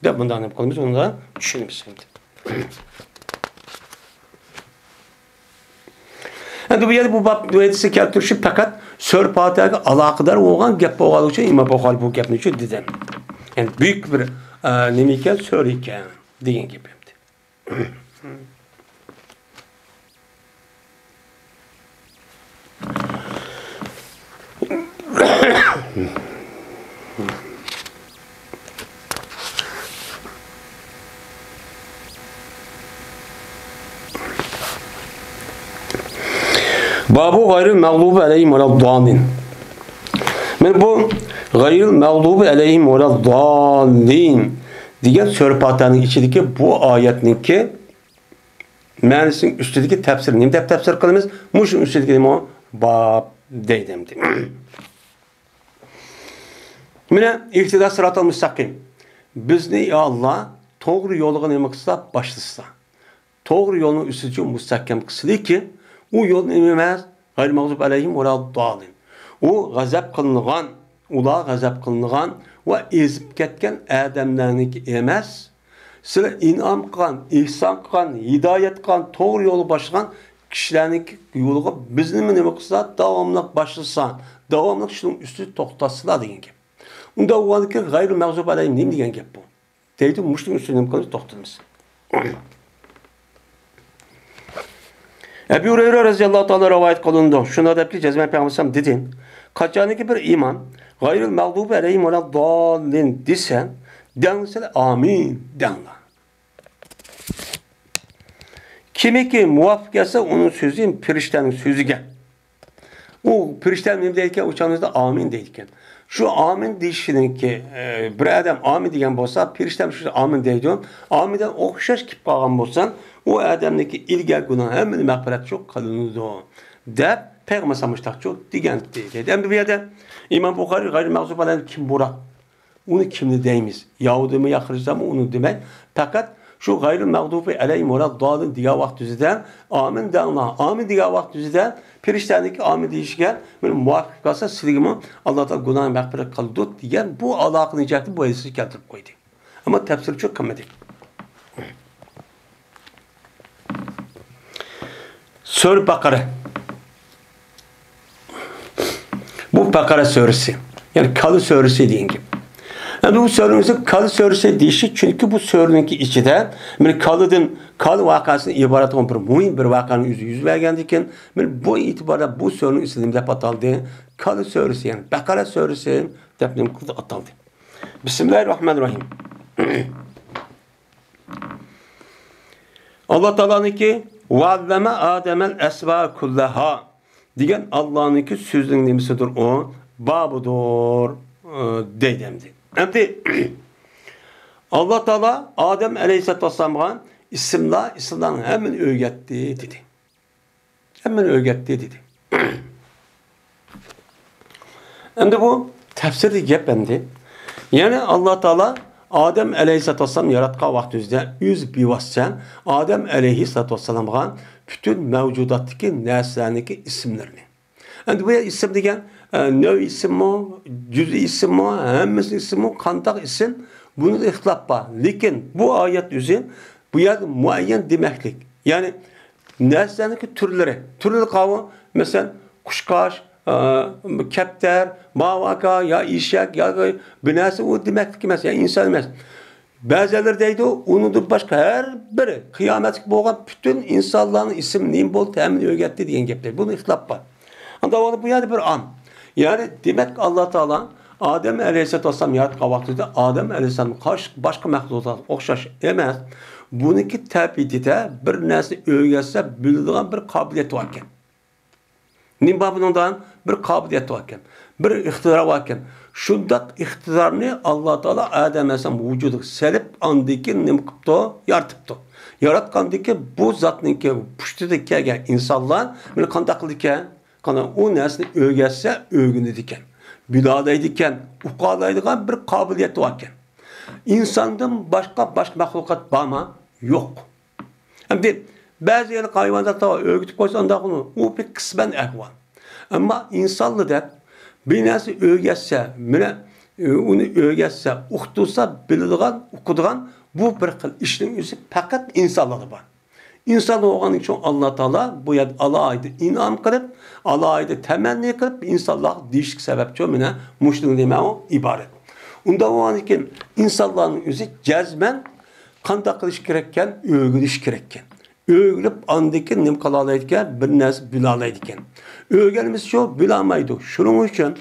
دەپ مۇنداق نېمە قىلىمىز، ئۇنى چۈشىنىمىز ئەمدى. ئەمدى بۇ يەردە بۇ باب ھەدىسى كەلتۈرۈشى پەقەت سۈرە پاتىھەگە ئالاقىدار بولغان گەپ بولغانلىقى ئۈچۈن ئىمام بۇخارى بۇ گەپنى شۇ دېدى. يەنى بۈيۈك بىر، ئە، نېمە ئىكەن، سۈرە ئىكەن دېگەن گەپ ئەمدى. بابۇ غەيرىل مەغلۇبى ئەلەيھىم ۋەلەدداللىن. مانا بۇ غەيرىل مەغلۇبى ئەلەيھىم ۋەلەدداللىن دېگەن سۈرە پاتىھەنىڭ ئىچىدىكى بۇ ئايەتنىڭكى مەنىسىنىڭ ئۈستىدىكى تەپسىر. نېمە دەپ تەپسىر قىلىمىز؟ مۇشۇ ئۈستىدىكى نېمە؟ باب دەيدۇ ئەمدى. مانا، ئىھتىدىنا سىراتال مۇستەقىم. بىزنى، يا ئاللا، توغرا يولغا نېمە قىلسا، باشلىسا. توغرا يولنىڭ ئۈستىدىچۇ مۇستەھكەم قىلسىلىكى، ئۇ يول نېمە ئەمەس؟ غەيرىل مەغزۇب ئەلەيھىم ۋەلەددالىن. ئۇ غەزەپ قىلىنغان، ئۇلار غەزەپ قىلىنغان ۋە ئېزىپ كەتكەن ئادەملەرنىڭكى ئەمەس. سىلەر ئىنئام قىلغان، ئېھسان قىلغان، ھىدايەت قىلغان، توغرا يولغا باشلىغان كىشىلەرنىڭكى يولىغا بىزنىمۇ نېمە قىلسا، داۋاملىق باشلىسا، داۋاملىق شۇنىڭ ئۈستىدە توختاتسىلا دېگەن گەپ. ئۇنداق بولغاندىكىن غەيرىل مەغزۇب ئەلەيھىم نېمە دېگەن گەپ بۇ؟ دەيدۇ، مۇشۇنىڭ ئۈستىدە نېمە قىلىمىز؟ توختىلىمىز. ئەبۇ ھۇرەيرە رەزىياللاھۇ تائالا رىۋايەت قىلىنىدۇ. شۇنداق دەپتۇ، جەزمەن پەيغەمبەر دېدى، قاچانكى بىر ئىمام غەيرىل مەغدۇبى ئەلەيھىم ۋەلەدداللىن دېسە، دەڭسىلە ئامىن دەڭلار. كىمكى مۇۋاپىق كەلسە، ئۇنىڭ سۆزى پىرىشتەنىڭ سۆزىگە. ئۇ پىرىشتە نېمە دەيدىكەن؟ ئۇ چاغدا ئامىن دەيدىكەن. شۇ ئامىن دېيىشىنىڭكى، ئە، بىر ئادەم ئامىن دېگەن بولسا، پىرىشتەم شۇ ئامىن دەيدۇ. ئامىندىن ئوخشاش كېلىپ قالغان بولسا، ئۇ ئادەمنىڭكى ئىلگەر گۇناھ ھەممىنى مەغپىرەت شۇ قىلىنىدۇ، دەپ پەيغەمبەر مۇشتاقچۇ دېگەنتى دەيدۇ. ئەمدى بۇ يەردە ئىمام بۇخارىي غەيرىل مەغزۇب ئەلەيھىم كىم بۇراق؟ ئۇنى كىمنى دەيمىز؟ ياھۇدىيمۇ يا خىرىستانمۇ، ئۇنى دېمەي، پەقەت شۇ غەيرىل مەغدۇبى ئەلەيھىم ۋەلەددالىن دېگەن ۋاقىت يۈزىدە، ئامىن دەڭلار، ئامىن دېگەن ۋاقىت يۈزىدە، پىرىشتەنىڭكى ئامىن دېيىشىگە بىر مۇۋاپىق قىلسا، سىلىگىمۇ ئاللا تائالا گۇناھىڭ مەغپىرەت قىلىدۇ دېگەن بۇ ئالاقىنىڭ جەھەتتىن بۇ ھەدىسنى كەلتۈرۈپ قويدى. ئەمما تەپسىرچۇ قىلمىدى. سۈرە بەقەرە. بەقەرە سۈرىسى، يەنى كالا سۈرىسى دېگەن گەپ. ئەمدى بۇ سۈرىنىڭ ئۆزى كالا سۈرىسى دېيىشى، چۈنكى بۇ سۈرىنىڭكى ئىچىدە، مانا، كالىدىن، كالا ۋەقەسىدىن ئىبارەت بولغان بىر مۇھىم بىر ۋەقەنىڭ ئۆزى يۈز بەرگەندىكىن، مانا، بۇ ئېتىباردا بۇ سۈرىنىڭ ئىسمى نېمە دەپ ئاتالدى؟ كالا سۈرىسى، يەنى بەقەرە سۈرىسى دەپ نېمە قىلدى؟ ئاتالدى. بىسمىللاھىررەھمانىررەھىم. ئاللا تائالانىڭكى «ۋەئەللەمە ئادەمەل ئەسما كۇللەھا» دېگەن ئاللانىڭكى سۆزىنىڭ نېمىسىدۇر ئۇ؟ بابىدۇر، ئى، دەيدۇ ئەمدى. ئەمدى ئاللا تائالا ئادەم ئەلەيھىسسالاتۇ ۋەسسالامغا ئىسىملار، ئىسىملارنىڭ ھەممىنى ئۆگەتتى دېدى. ھەممىنى ئۆگەتتى دېدى. ئەمدى بۇ تەپسىردىكى گەپ ئەمدى. يەنى ئاللا تائالا ئادەم ئەلەيھىسسالاتۇ ۋەسسالام ياراتقان ۋاقتىمىزدا ئۆزى بىۋاسىتە ئادەم ئەلەيھىسسالاتۇ ۋەسسالامغا پۈتۈن مەۋجۇداتتىكى نەرسىلەرنىڭكى ئىسىملىرىنى. ئەمدى بۇ يەر ئىسىم دېگەن، ئە، نەۋ ئىسىممۇ، جۈزئىي ئىسىممۇ، ھەممىسى ئىسىممۇ، قانداق ئىسىم؟ بۇنىڭدا ئىختىلاپ بار. لېكىن بۇ ئايەت ئۆزى بۇ يەردە مۇئەييەن دېمەكلىك. يەنى نەرسىلەرنىڭكى تۈرلىرى. تۈرلىرى قاۋۇ، مەسىلەن، قۇشقاچ، ئا، كەپتەر، ماۋاكا، يا ئېشەك، يا بىر نەرسە، ئۇ دېمەكلىك ئەمەس، يا ئىنسان ئەمەس. بەزىلەر دەيدۇ، ئۇنىڭدىن باشقا ھەر بىر قىيامەتلىك بولغان پۈتۈن ئىنسانلارنىڭ ئىسمى نېمە بولدى، ھەممىنى ئۆگەتتى دېگەن گەپ دەيدۇ. بۇنىڭ ئىختىلاپ بار. ئاندا بۇ يەردە بىر ئام. يەنى دېمەك، ئاللا تائالا ئادەم ئەلەيھىسسالاتۇ ۋەسسالام ياراتقان ۋاقتىدا ئادەم ئەلەيھىسسالام قاش-، باشقا مەخلۇقاتقا ئوخشاش ئەمەس. بۇنىڭكى تەبىئىتىدە بىر نەرسە ئۆگەتسە بىلىدىغان بىر قابىلىيەت بار ئىكەن. نېمە بار بۇنىڭدا؟ بىر قابىلىيەت بار ئىكەن. بىر ئىقتىدار بار ئىكەن. شۇنداق ئىقتىدارنى ئاللا تائالا ئادەم ئەلەيھىسسالام ۋۇجۇدىغا سېلىپ، ئاندىن كېيىن نېمە قىپتۇ؟ يارىتىپتۇ. ياراتقاندىن كېيىن بۇ زاتنىڭكى پۇشتىدا كەلگەن ئىنسانلار مانا قانداق قىلىدىكەن؟ قانا، ئۇ نەرسىنى ئۆگەتسە، ئۆگىنىدىكەن. بىلالايدىكەن، ئۇقالايدىغان بىر قابىلىيەت باركەن. ئىنساندىن باشقا، باشقا مەخلۇقات بارمۇ؟ يوق. ئەمدى بەزى ھېلىقى ھايۋاناتلار بار، ئۆگىتىپ قويسا ئانداق بولىدۇ. ئۇ بىر قىسمەن ئەھۋال. ئەمما ئىنسانلا دەپ بىر نەرسە ئۆگەتسە، مانا، ئۇنى ئۆگەتسە، ئۇقتۇرسا، بىلىدىغان، ئۇقىدىغان بۇ بىر خىل ئىشنىڭ ئۆزى پەقەت ئىنسانلاردا بار. ئىنسان بولغان ئۈچۈن ئاللا تائالا بۇ يەردە ئالاھىدە ئىنئام قىلىپ، ئالاھىدە تەمەننى قىلىپ، ئىنسانلارغا دېيىشلىك سەۋەبچۇ، مانا مۇشۇنىڭ نېمە ئۇ ئىبارەت. ئۇنداق بولغاندىكىن ئىنسانلارنىڭ ئۆزى جەزمەن قانداق قىلىش كېرەككەن؟ ئۆگىنىش كېرەككەن. ئۆگىنىپ، ئاندىن كېيىن نېمە قىلالايدىكەن؟ بىر نەرسە بىلالايدىكەن. ئۆگەنمىسىچۇ، بىلالمايدۇ. شۇنىڭ ئۈچۈن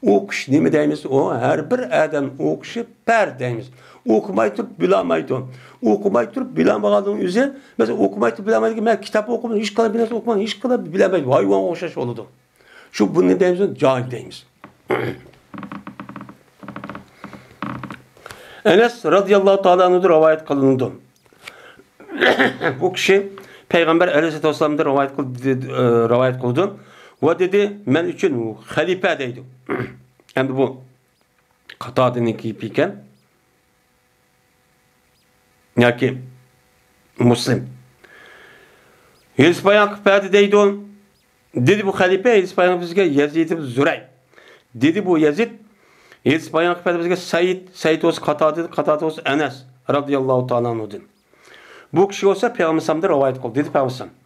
ئوقۇش نېمە دەيمىز؟ ئۇ ھەر بىر ئادەم ئوقۇشى پەرز دەيمىز. ئوقۇماي تۇرۇپ بىلالمايدۇ. ئوقۇماي تۇرۇپ بىلالمىغاننىڭ ئۆزى، مەسىلەن، ئوقۇماي تۇرۇپ بىلالمايدىكەن، مەن كىتاب ئوقۇمىدىم، ھېچقانداق بىر نەرسە ئوقۇمىدىم، ھېچقانداق بىلەلمەيدۇ. ھايۋانغا ئوخشاش بولىدۇ. شۇ بۇنى دەيمىز، جاھىل دەيمىز. ئەنەس رازىياللاھۇ تائالا ئەنھۇدىن رىۋايەت قىلىنىدۇ. بۇ كىشى پەيغەمبەر ئەلەيھىسسالاتۇ ۋەسسالامدىن رىۋايەت قىل-، دېدى، ئە، رىۋايەت قىلىدۇ. ۋە دېدى، مەن ئۈچۈن خەلىپە دەيدۇ. ئەمدى بۇ قاتادىنىڭكى گېپى ئىكەن. ياكى مۇسلىم. ھېدىس بايان قىلىپ بەردى دەيدۇ. دېدى بۇ خەلىپە، ھېدىس بايان قىلىپ بىزگە يەزىد ئىبن زۇرەي. دېدى بۇ يەزىد، ھېدىس بايان قىلىپ بەردى بىزگە سەئىد، سەئىد بولسا قاتادە، قاتادە بولسا ئەنەس رازىياللاھۇ تائالا ئەنھۇدىن. بۇ كىشى بولسا پەيغەمبەر ئەلەيھىسسالامدىن رىۋايەت قىلدى، دېدى پەيغەمبەر ئەلەيھىسسالام.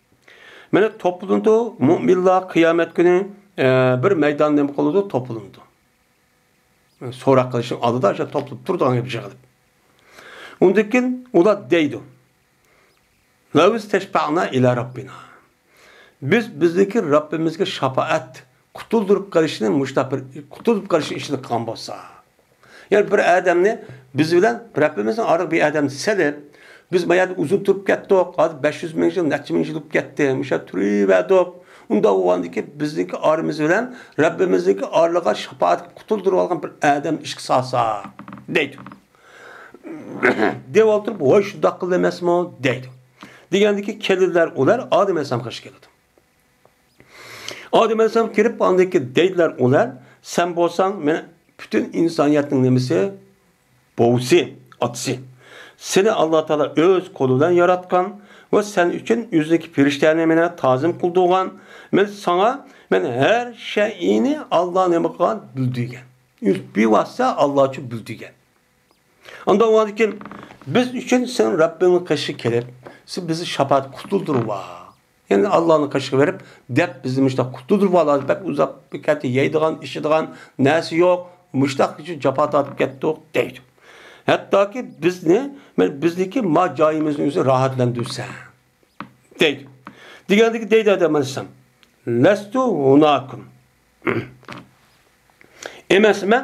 مانا توپلىنىدۇ، مۇئمىنلار قىيامەت كۈنى، ئە، بىر مەيدان نېمە قىلىدۇ؟ توپلىنىدۇ. سوراق قىلىشنىڭ ئالدىدا شۇ توپلىنىپ تۇرىدىغان گەپ يىغىلىپ. ئۇندىن كېيىن ئۇلار دەيدۇ، لەۋ ئىستەشپەئنا ئىلە رەببىنا. بىز بىزنىڭكى رەببىمىزگە شاپائەت، قۇتۇلدۇرۇپ قېلىشنى، مۇشۇنداق بىر قۇتۇلۇپ قېلىشنى ئىشىنىپ قىلغان بولسا. يەنى بىر ئادەمنى بىز بىلەن رەببىمىزنىڭ ئارىغا بىر ئادەمنى سېلىپ، بىز ما يەردە ئۇزۇن تۇرۇپ كەتتۇق، ھازىر بەش يۈز مىڭ يىل، نەچچە مىڭ يىل بولۇپ كەتتى، مۇشۇ يەردە تۇرۇۋەردۇق. ئۇنداق بولغاندىكىن بىزنىڭكى ئارىمىز بىلەن رەببىمىزنىڭكى ئارىلىقىغا شاپائەت قىلىپ قۇتۇلدۇرۇۋالغان بىر ئادەمنى ئىشقا سالسا، دەيدۇ. دەپ ئولتۇرۇپ، ۋاي شۇنداق قىلدى ئەمەسمۇ؟ دەيدۇ. دېگەندىكىن كېلىدىلەر ئۇلار ئادەم ئەلەيھىسسالامغا قارشى كېلىدۇ. ئادەم ئەلەيھىسسالام كېلىپ، ئاندىن كېيىن دەيدىلەر ئۇلار، سەن بولساڭ مانا پۈتۈن ئىنسانىيەتنىڭ نېمىسى؟ بوۋىسى، ئاتىسى. سېنى ئاللا تائالا ئۆز قولى بىلەن ياراتقان ۋە سەن ئۈچۈن ئۆزىنىڭكى پىرىشتىلەرنى مانا تازىم قىلدۇرغان. مەن ساڭا، مەن ھەر شەيئىنى ئاللا نېمە قىلغان؟ بىلدۈرگەن. بىۋاسىتە ئاللا ئۈچۈن بىلدۈرگەن. ئاندىن ئۇنىڭدىن كېيىن بىز ئۈچۈن سەن رەببىڭنىڭ قېشىغا كېلىپ، سەن بىزنى شاپائەت قۇتۇلدۇرۇۋال. ئەمدى ئاللانىڭ قېشىغا بېرىپ، دەپ، بىزنى مۇشۇنداق قۇتۇلدۇرۇپ ئالدى، بەك ئۇزاق بىر كەتتى، يەيدىغان، ئىچىدىغان نەرسە يوق، مۇشۇنداق جاپا تارتىپ كەتتۇق، دەيدۇ. ھەتتاكى بىزنى، مەن، بىزنىكى ما جايىمىزنى ئۆزى راھەتلەندۈرسە، دەيدۇ. دېگەندىكى دەيدۇ ئادەم ئەلەيھىسسالام، لەستۇ ھۇناكۇم. ئەمەسمەن،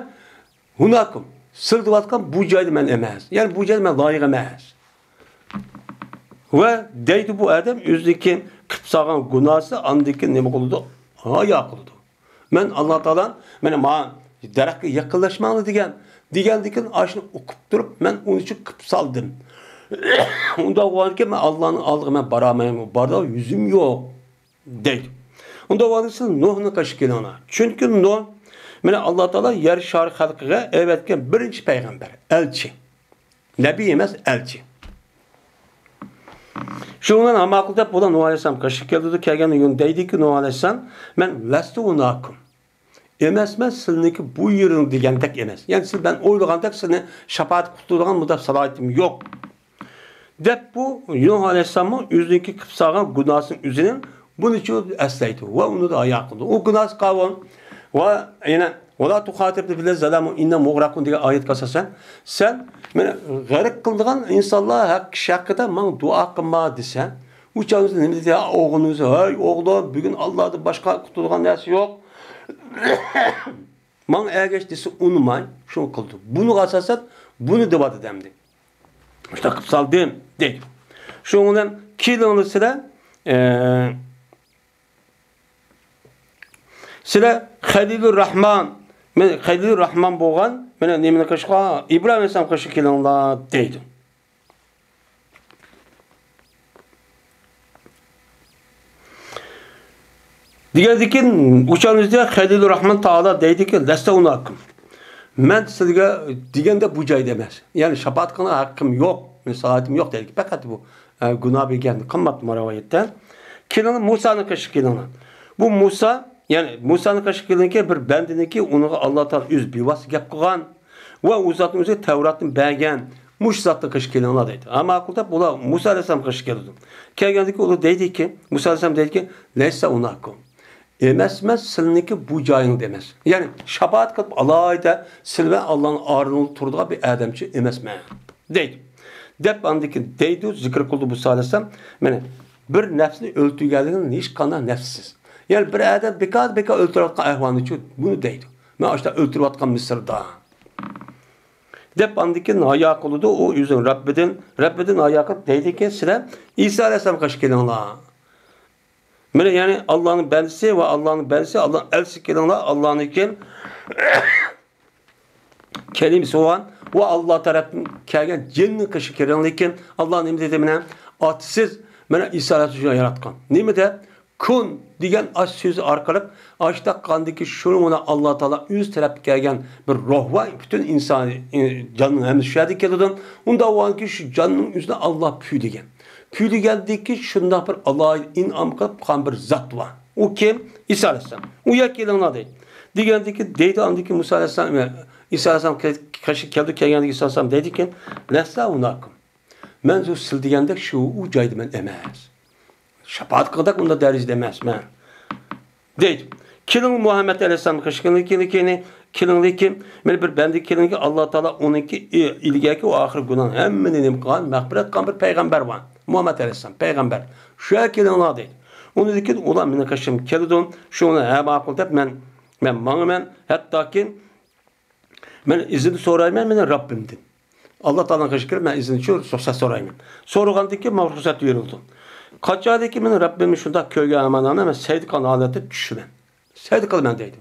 ھۇناكۇم، سىلدىۋاتقان بۇ جايدا مەن ئەمەس. يەنى بۇ جايدا مەن لايىق ئەمەس. ۋە دەيدۇ بۇ ئادەم ئۆزىنىڭكى قىلىپ سالغان گۇناھسى ئاندىن كېيىن نېمە قىلىدۇ؟ ھايا قىلىدۇ. مەن ئاللا تائالا، مانا، ما دەرەخكە يېقىنلاشماڭلار دېگەن. دېگەندىن كېيىن ئاشۇنى ئوقۇپ تۇرۇپ، مەن ئۇنى شۇ قىلىپ سالدىم. ئۇنداق بولغاندىكىن مەن ئاللانىڭ ئالدىغا مەن بارالمايمەن. بارىدىغان يۈزۈم يوق. دەيدۇ. ئۇنداق بولغاندا سىز نۇھنىڭ قېشىغا كېلىڭلار. چۈنكى نۇھ، مانا، ئاللا تائالا يەر شارى خەلقىگە ئەۋەتكەن بىرىنچى پەيغەمبەر، ئەلچى. نەبىي ئەمەس، ئەلچى. شۇنىڭ بىلەن ھاماقۇل دەپ، بۇلار نۇھ ئەلەيھىسسالام قېشىغا كېلىدۇ. كەلگەندىن كېيىن دەيدۇكى، نۇھ ئەلەيھىسسالام، مەن لەستۇ ھۇناكۇم. ئەمەسمەن سىلىنىڭكى بۇ يېرىڭ دېگەندەك ئەمەس. يەنى سىز مەن ئويلىغاندەك سىلىنى شاپائەت قۇتۇلدۇرىدىغان مۇنداق سالاھىيىتىم يوق. دەپ بۇ نۇھ ئەلەيھىسسالاممۇ ئۆزىنىڭكى قىلىپ سالغان گۇناھسىنىڭ ئىزىنى بۇنىچۇ ئەسلەيدۇ ۋە ئۇنى ھايا قىلىدۇ. ئۇ گۇناھسى قاۋۇن ۋە يەنە ۋەلا تۇخاتىبنى فىللەزىنە زەلەمۇ ئىننەھۇم مۇغرەقۇن دېگەن ئايەتكە ئاساسەن، سەن مېنى غەرق قىلىدىغان ئىنسانلار ھەق-، كىشى ھەققىدە ماڭا دۇئا قىلما دېسە، ئۇ چاغدا نېمە دېدى؟ ئوغلىنى، ھەي ئوغلۇم، بۈگۈن ئاللادىن باشقا قۇتۇلىدىغان نەرسە يوق. ماڭا ئەگەش دېسە ئۇنىماي، شۇنى قىلدى. بۇنىڭغا ئاساسەن بۇنى دەۋاتىدۇ ئەمدى. مۇشۇنداق قىلىپ سالدىم، دەيدۇ. شۇنىڭ بىلەن كېلىڭلار سىلەر، ئە، سىلەر خەلىلۇر راھمان، مەن خەلىلۇر راھمان بولغان، مانا نېمىنى قېشىغا، ئىبراھىم ئەلەيھىسسالام قېشىغا كېلىڭلار، دەيدۇ. دېگەندىكىن، ئۇچانىزدا خەلىلۇر راھمان تائالا دەيدىكى، لەستە ھۇناكۇم. مەن سىلەرگە دېگەندە بۇ جايدا ئەمەس. يەنى شاپائەت قىلغان ھەققىم يوق، مەن سالاھىيىتىم يوق دەيدىكى. پەقەت بۇ، ئە، گۇناھ بىلگەن قىلماپتۇ مانا رىۋايەتتە. كېلىڭلار، مۇسانىڭ قېشىغا كېلىڭلار. بۇ مۇسا، يەنى مۇسانىڭ قېشىغا كېلىنكى بىر بەندىنىكى ئۇنىڭغا ئاللا تائالا ئۆزى بىۋاسىتە گەپ قىلغان ۋە ئۇ زاتنىڭ ئۆزىگە تەۋراتنى بەرگەن، مۇشۇ زاتنىڭ قېشىغا كېلىڭلار دەيدۇ. ھە، ماقۇل دەپ، ئۇلار مۇسا ئەلەيھىسسالام قېشىغا كېلىدۇ. كەلگەندىكى ئۇلار دەيدىكى، مۇسا ئەلەيھىسسالام دەيدىكى، لەيسە ھۇناكۇم. ئەمەسمەن سىلىنىڭكى بۇ جايىڭدا ئەمەس. يەنى شاپائەت قىلىپ ئالاھىدە سىلى بىلەن ئاللانىڭ ئارىلىقىدا تۇرىدىغان بىر ئادەمچى ئەمەسمەن. دەيدۇ. دەپ ئاندىن كېيىن دەيدۇ، زىكىر قىلدى مۇسا ئەلەيھىسسالام. مانا بىر نەپسنى ئۆلتۈرگەنلىكىنى ھېچقانداق نەپسىز. يەنى بىر ئادەم بىكار، بىكار ئۆلتۈرۈۋاتقان ئەھۋالنىچۇ بۇنى دەيدۇ. مەن ئاشۇنداق ئۆلتۈرۈۋاتقان مىسىردا. دەپ ئاندىن كېيىن ھايا قىلىدۇ، ئۇ ئۆزىنىڭ رەببىدىن، رەببىدىن ھايا قىلىپ دەيدىكى، سىلەر ئىسا ئەلەيھىسسالامغا قېشىپ كېلىڭلار. مانا يەنى ئاللانىڭ بەندىسى ۋە ئاللانىڭ بەندىسى، ئاللانىڭ ئەلچىسى كېلىڭلار، ئاللانىڭكى كەلىمىسى بولغان ۋە ئاللا تەرەپتىن كەلگەن جىننىڭ قېشىغا كىرىڭ، لېكىن ئاللا نېمە دېدى؟ مانا ئاتىسىز، مانا ئىسا ئەلەيھىسسالام ياراتقان. نېمە دەپ؟ كۇن دېگەن ئاش سۆزى ئارقىلىق ئاشۇنداق قىلغاندىكى شۇنىڭ بىلەن ئاللا تائالا ئۆز تەرەپكە كەلگەن بىر روھ ۋە پۈتۈن ئىنسان، ئى، جاننىڭ ھەممىسى شۇ يەردىن كېلىدۇ. ئۇنداق بولغاندىكى شۇ جاننىڭ ئۆزىنى ئاللا پۈ دېگەن. پۈ دېگەندىكى شۇنداق بىر ئالاھىدە ئىنئام قىلىپ قىلغان بىر زات بار. ئۇ كىم؟ ئىسا ئەلەيھىسسالام. ئۇ يەرگە كېلىڭلار دەيدۇ. دېگەندىكى دەيدۇ، ئاندىن كېيىن مۇسا ئەلەيھىسسالام، ئىسا ئەلەيھىسسالام كەلدى، كەلگەندىكىن ئىسا ئەلەيھىسسالام دەيدىكەن، لەسە ھۇناكۇم. مەن شۇ سىل دېگەندەك شۇ ئۇ جايدا مەن ئەمەس. شاپائەت قىلغۇدەك ئۇنداق دەرىجىدە ئەمەسمەن. دەيدۇ. كېلىڭ مۇھەممەد ئەلەيھىسسالام قېشىغا كېلىڭ، كېلىڭ، كېلىڭ، لېكىن مانا بىر بەندە كېلىڭكى، ئاللا تائالا ئۇنىڭكى ئىلگەركى ۋە ئاخىرقى گۇناھنى ھەممىنى نېمە قىلغان، مەغپىرەت قىلغان بىر پەيغەمبەر بار. مۇھەممەد ئەلەيھىسسالام پەيغەمبەر. شۇ يەرگە كېلىڭلار دەيدۇ. ئۇنىڭدىن كېيىن ئۇلار مېنىڭ قېشىمغا كېلىدۇ. شۇڭا ھە ماقۇل دەپ مەن، مەن ماڭىمەن. ھەتتاكى مەن ئىزىن سورايمەن مېنىڭ رەببىمدىن. ئاللا تائالانىڭ قېشىغا كىرىپ مەن ئىزىن شۇ رۇخسەت سورايمەن. سورىغاندىكىن ماڭا رۇخسەت بېرىلىدۇ. قاچانكى مېنىڭ رەببىمنى شۇنداق كۆرگەن ھامان مەن سەجدە قىلغان ھالەتتە چۈشىمەن. سەجدە قىلىمەن دەيدۇ.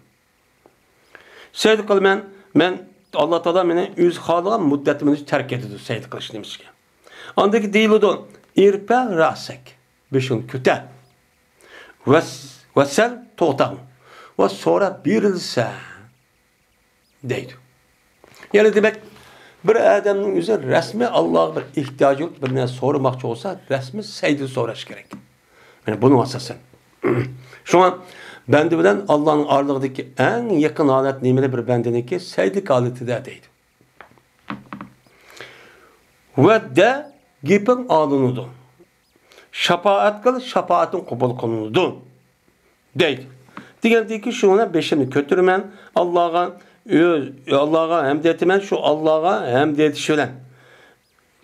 سەجدە قىلىمەن، مەن ئاللا تائالا مېنى ئۆزى خالىغان مۇددەتتە مېنى تەرك ئېتىدۇ سەجدە قىلىش نېمىسىگە. ئاندىن كېيىن دېيىلىدۇ، ئىرپەئ رەسەك، بېشىڭنى كۆتەر. ۋەس-، ۋەسەل تۇئتە. ۋە سورا بېرىلسە. دەيدۇ. يەنى دېمەك، بىر ئادەمنىڭ ئۆزى رەسمىي ئاللاغا بىر ئېھتىياجى بولۇپ، بىر نەرسە سورىماقچى بولسا، رەسمىي سەجدە سوراش كېرەك. مانا بۇنىڭ ئاساسەن. شۇڭا بەندە بىلەن ئاللانىڭ ئارىلىقىدىكى ئەڭ يېقىن ھالەت نېمىدە؟ بىر بەندىنىڭكى سەجدە ھالىتىدە دەيدۇ. ۋە دە گېپىڭ ئاڭلىنىدۇ. شاپائەت قىل، شاپائىتىڭ قوبۇل قىلىنىدۇ، دەيدۇ. دېگەندىكى، شۇڭا بېشىمنى كۆتۈرىمەن، ئاللاغا ئۆز، ئاللاغا ھەمد ئېيتىمەن، شۇ ئاللاغا ھەمد ئېيتىش بىلەن.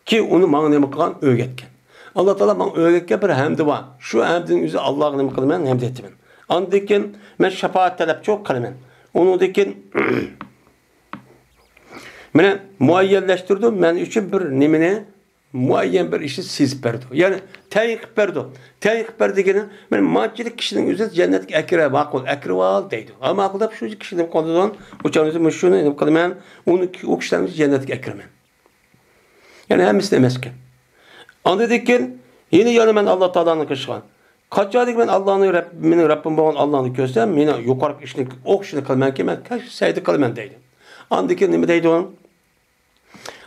كى، ئۇنى ماڭا نېمە قىلغان؟ ئۆگەتكەن. ئاللا تائالا ماڭا ئۆگەتكەن بىر ھەمدى بار. شۇ ھەمدىنىڭ ئۆزى ئاللاغا نېمە قىلىمەن؟ ھەمد ئېيتىمەن. ئاندىن كېيىن مەن شاپائەت تەلەپچۇ قىلىمەن. ئۇنىڭدىن كېيىن مېنى مۇئەييەنلەشتۈرىدۇ، مەن ئۈچۈن بىر نېمىنى، مۇئەييەن بىر ئىشنى سېزىپ بەردى. يەنى تەيىن قىلىپ بەردى. تەيىن قىلىپ بەردى دېگىنى، مېنى مانچىلىك كىشىنىڭ ئۆزى جەننەتكە ئەكىرە، ماقۇل، ئەكىرىۋال دەيدۇ. ھە، ماقۇل دەپ شۇ كىشى نېمە قىلىدۇ؟ ئۇ چاغدا مۇشۇنى نېمە قىلىمەن؟ ئۇنى، ئۇ كىشىلەرنى جەننەتكە ئەكىرىمەن. يەنى ھەممىسىنى ئەمەسكەن. ئاندىن كېيىن يەنە، يەنە مەن ئاللا تائالانى قىلىشقان. قاچانكى مەن ئاللانى رەب-، مېنىڭ رەببىم بولغان ئاللانى كۆرسەم، مېنى يۇقىرىقى ئىشنى ئوخشىشىنى قىلىمەنكى، مەن كەچ سەجدە قىلىمەن دەيدۇ. ئاندىن كېيىن نېمە دەيدۇ؟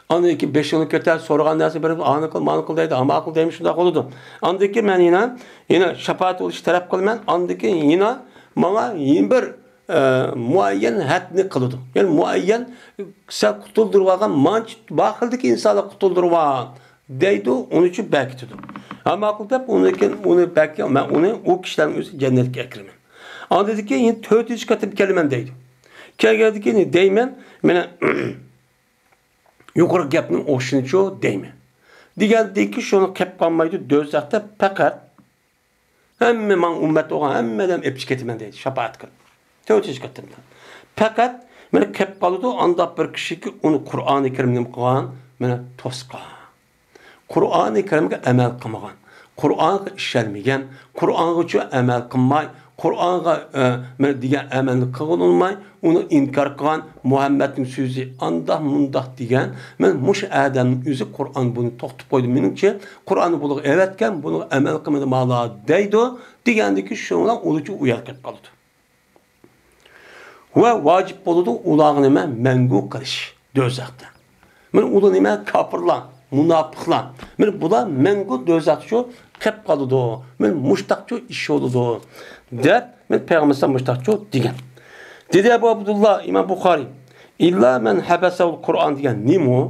ئاندىن كېيىن بېشىڭنى كۆتەر، سورىغان نەرسە بېرىپ، ئانى قىل، مانى قىل دەيدۇ، ئاما قىل دەيمىش، شۇنداق بولىدۇ. ئاندىن كېيىن مەن يەنە، يەنە شاپائەت بولۇشنى تەلەپ قىلىمەن. ئاندىن كېيىن يەنە ماڭا يەنە بىر، ئە، مۇئەييەن ھەدنى قىلىدۇ. يەنى مۇئەييەن، سەن قۇتۇلدۇرۇۋالغان مانچە بار خىلدىكى ئىنسانلار قۇتۇلدۇرۇۋال دەيدۇ، ئۇنى ئۈچۈن بەركىتىدۇ. ھە، ماقۇل دەپ، ئۇنىڭ كېيىن ئۇنى بەركە-، مەن ئۇنى، ئۇ كىشىلەرنىڭ ئۆزى جەننەتكە ئەكىرىمەن. ئاندىن كېيىن يەنە تۆتىنچى قېتىم كېلىمەن دەيدۇ. كەلگەندىن كېيىن دەيمەن، مانا يۇقىرىقى گەپنىڭ ئوخشىشىنىچۇ دەيمەن. دېگەندىكى شۇنى قېپ قالمايدۇ، دوزاختا پەقەت ھەممە ماڭا ئۈممەت بولغان ھەممە ئادەم ئېپچىپ كېتىمەن دەيدۇ، شاپائەت قىلىپ. تۆتىنچى قېتىمدا. پەقەت مانا قېپ قالىدۇ، ئانداق بىر كىشىكى ئۇنى قۇرئانى كەرىم نېمە قىلغان؟ مانا توسقان. قۇرئانى كەرىمگە ئەمەل قىلمىغان، قۇرئانغا ئىشەنمىگەن، قۇرئانغىچۇ ئەمەل قىلماي، قۇرئانغا، ئە، مانا دېگەن ئەمەلنى قىلغىلى ئۇنىماي، ئۇنى ئىنكار قىلغان، مۇھەممەدنىڭ سۆزى ئانداق مۇنداق دېگەن، مانا مۇشۇ ئادەمنىڭ ئۆزى قۇرئان بۇنى توختىتىپ قويدى. مېنىڭچە، قۇرئاننى بۇنىڭغا ئەۋەتكەن، بۇنىڭغا ئەمەل قىلمىدى مالا دەيدۇ، دېگەندىكى شۇنىڭ بىلەن ئۇلىچۇ ئۇيال قېلىپ قالىدۇ. ۋە ۋاجىپ بولىدۇ ئۇلارغا نېمە؟ مەڭگۈ قېلىش دوزاختا. مانا ئۇلار نېمە؟ كاپىرلار، مۇناپىقلار. مانا بۇلار مەڭگۈ دوزاختا شۇ قېپ قالىدۇ. مانا مۇشتاقچۇ ئىش بولىدۇ، دەپ، مانا پەيغەمبەر مۇشتاقچۇ دېگەن. دېدى ئەبۇ ئابدۇللا ئىمام بۇخارىي، «ئىللا مەن ھەبەسەھۇل قۇرئان» دېگەن نېمە ئۇ؟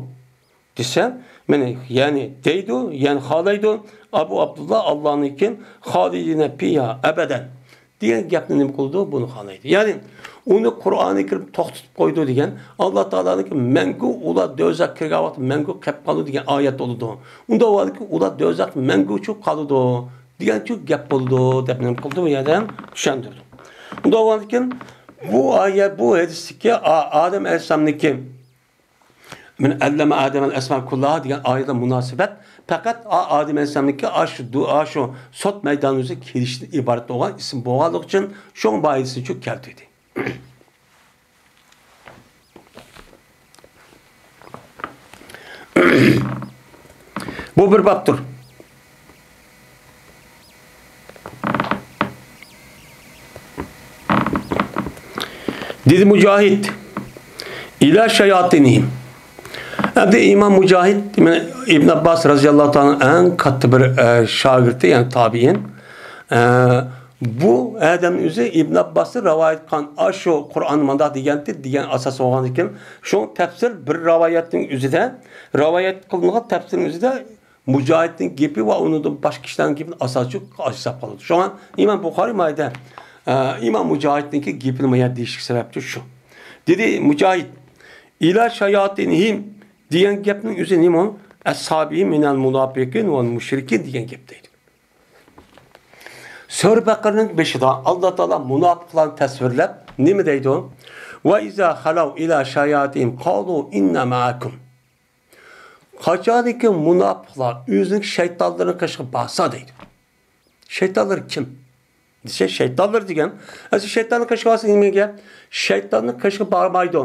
دېسە، مانا، يەنى دەيدۇ، يەنى خالايدۇ، ئەبۇ ئابدۇللا، ئاللانىڭكى، «خالىدىنە پىيھا ئەبەدەن» دېگەن گەپنى نېمە قىلىدۇ؟ بۇنى خالايدۇ. يەنى ئۇنى قۇرئانى كەرىم توختىتىپ قويىدۇ دېگەن، ئاللا تائالانىڭكى مەڭگۈ ئۇلار دوزاخقا كىرگەن ۋاقىتتا مەڭگۈ قېپ قالىدۇ دېگەن ئايەت بولىدۇ. ئۇنداق بولىدۇكى، ئۇلار دوزاختا مەڭگۈچۇ قالىدۇ دېگەنچۇ گەپ بولىدۇ دەپ نېمە قىلدى؟ بۇ يەردە چۈشەندۈردى. ئۇنداق بولغاندىكىن، بۇ ئايەت، بۇ ھەدىستىكى ئا-، ئادەم ئەلەيھىسسالامنىڭكى مەن ئەللەمە ئادەمەل ئەسما كۇللاھا دېگەن ئايەتكە مۇناسىۋەت پەقەت ئا-، ئادەم ئەلەيھىسسالامنىڭكى ئاشۇ دۇ-، ئاشۇ سوت مەيدانىغا كېلىشتىن ئىبارەت بولغان ئىسىم بولغانلىقى ئۈچۈن شۇڭا بۇ ئايەتنى شۇ كەلتۈردى. بۇ بىر بابتۇر. دېدى مۇجاھىد، «ئىلا شاياتىنىھىم.» ئەمدى ئىمام مۇجاھىد، مانا، ئىبن ئابباس رازىياللاھۇ تائالا ئەڭ كاتتا بىر، ئە، شاگىرتى، يەنى تابىئىن. ئە، بۇ ئادەمنىڭ ئۆزى ئىبن ئابباستىن رىۋايەت قىلغان، ئاشۇ قۇرئان مانداق دېگەنتى دېگەن ئاساس بولغاندىكىن، شۇڭا تەپسىر بىر رىۋايەتنىڭ ئۆزىدە، رىۋايەت قىلىنغان تەپسىرنىڭ ئۆزىدە مۇجاھىدنىڭ گېپى ۋە ئۇنىڭدىن باشقا كىشىلەرنىڭ گېپىنى ئاساس قىلىپ ھېسابقا ئالىدۇ. شۇڭا ئىمام بۇخارىي مايدا، ئە، ئىمام مۇجاھىدنىڭكى گېپىنى مايا دېيىشكە سەۋەبچى شۇ. دېدى مۇجاھىد، «ئىلا شاياتىنىھىم» دېگەن گەپنىڭ ئۆزى نېمە؟ «ئەسھابىھىم مىنەل مۇناپىقىن ۋەل مۇشرىكىن» دېگەن گەپ دەيدۇ. سۈرە بەقەرىنىڭ بېشىدا ئاللا تائالا مۇناپىقلارنى تەسۋىرلەپ نېمە دەيدۇ؟ «ۋە ئىزا خەلەۋ ئىلا شاياتىنىھىم قالۇ ئىننا مەئەكۇم.» قاچانكى مۇناپىقلار ئۆزىنىڭ شەيتانلىرىنىڭ قېشىغا بارسا دەيدۇ. شەيتانلار كىم؟ دېسە، شەيتانلار دېگەن، ئەسلى شەيتاننىڭ قېشىغا بارسا نېمە گەپ؟ شەيتاننىڭ قېشىغا بارمايدۇ.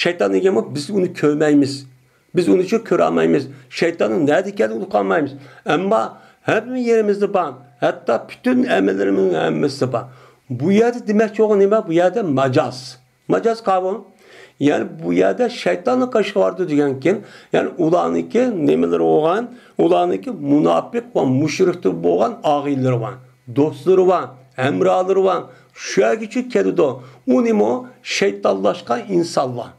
شەيتان دېگەنمۇ بىز ئۇنى كۆرمەيمىز. بىز ئۇنى شۇ كۆرەلمەيمىز. شەيتاننىڭ نەدە ئىكەنلىكىنى ئۇقالمايمىز. ئەمما ھەممە يېرىمىزدە بار. ھەتتا پۈتۈن ئەمەللىرىمىزنىڭ ھەممىسىدە بار. بۇ يەردە دېمەكچى بولغان نېمە؟ بۇ يەردە ماجاز. ماجاز قاۋۇل. يەنى بۇ يەردە شەيتاننىڭ قېشىغا بارىدۇ دېگەنكىن، يەنى ئۇلارنىڭكى نېمىلىرى بولغان؟ ئۇلارنىڭكى مۇناپىق ۋە مۇشرىكتىن بولغان ئاغىنىلىرى بار، دوستلىرى بار، ھەمراھلىرى بار. شۇ يەرگىچە كېلىدۇ. ئۇ نېمە؟ شەيتانلاشقان ئىنسانلار.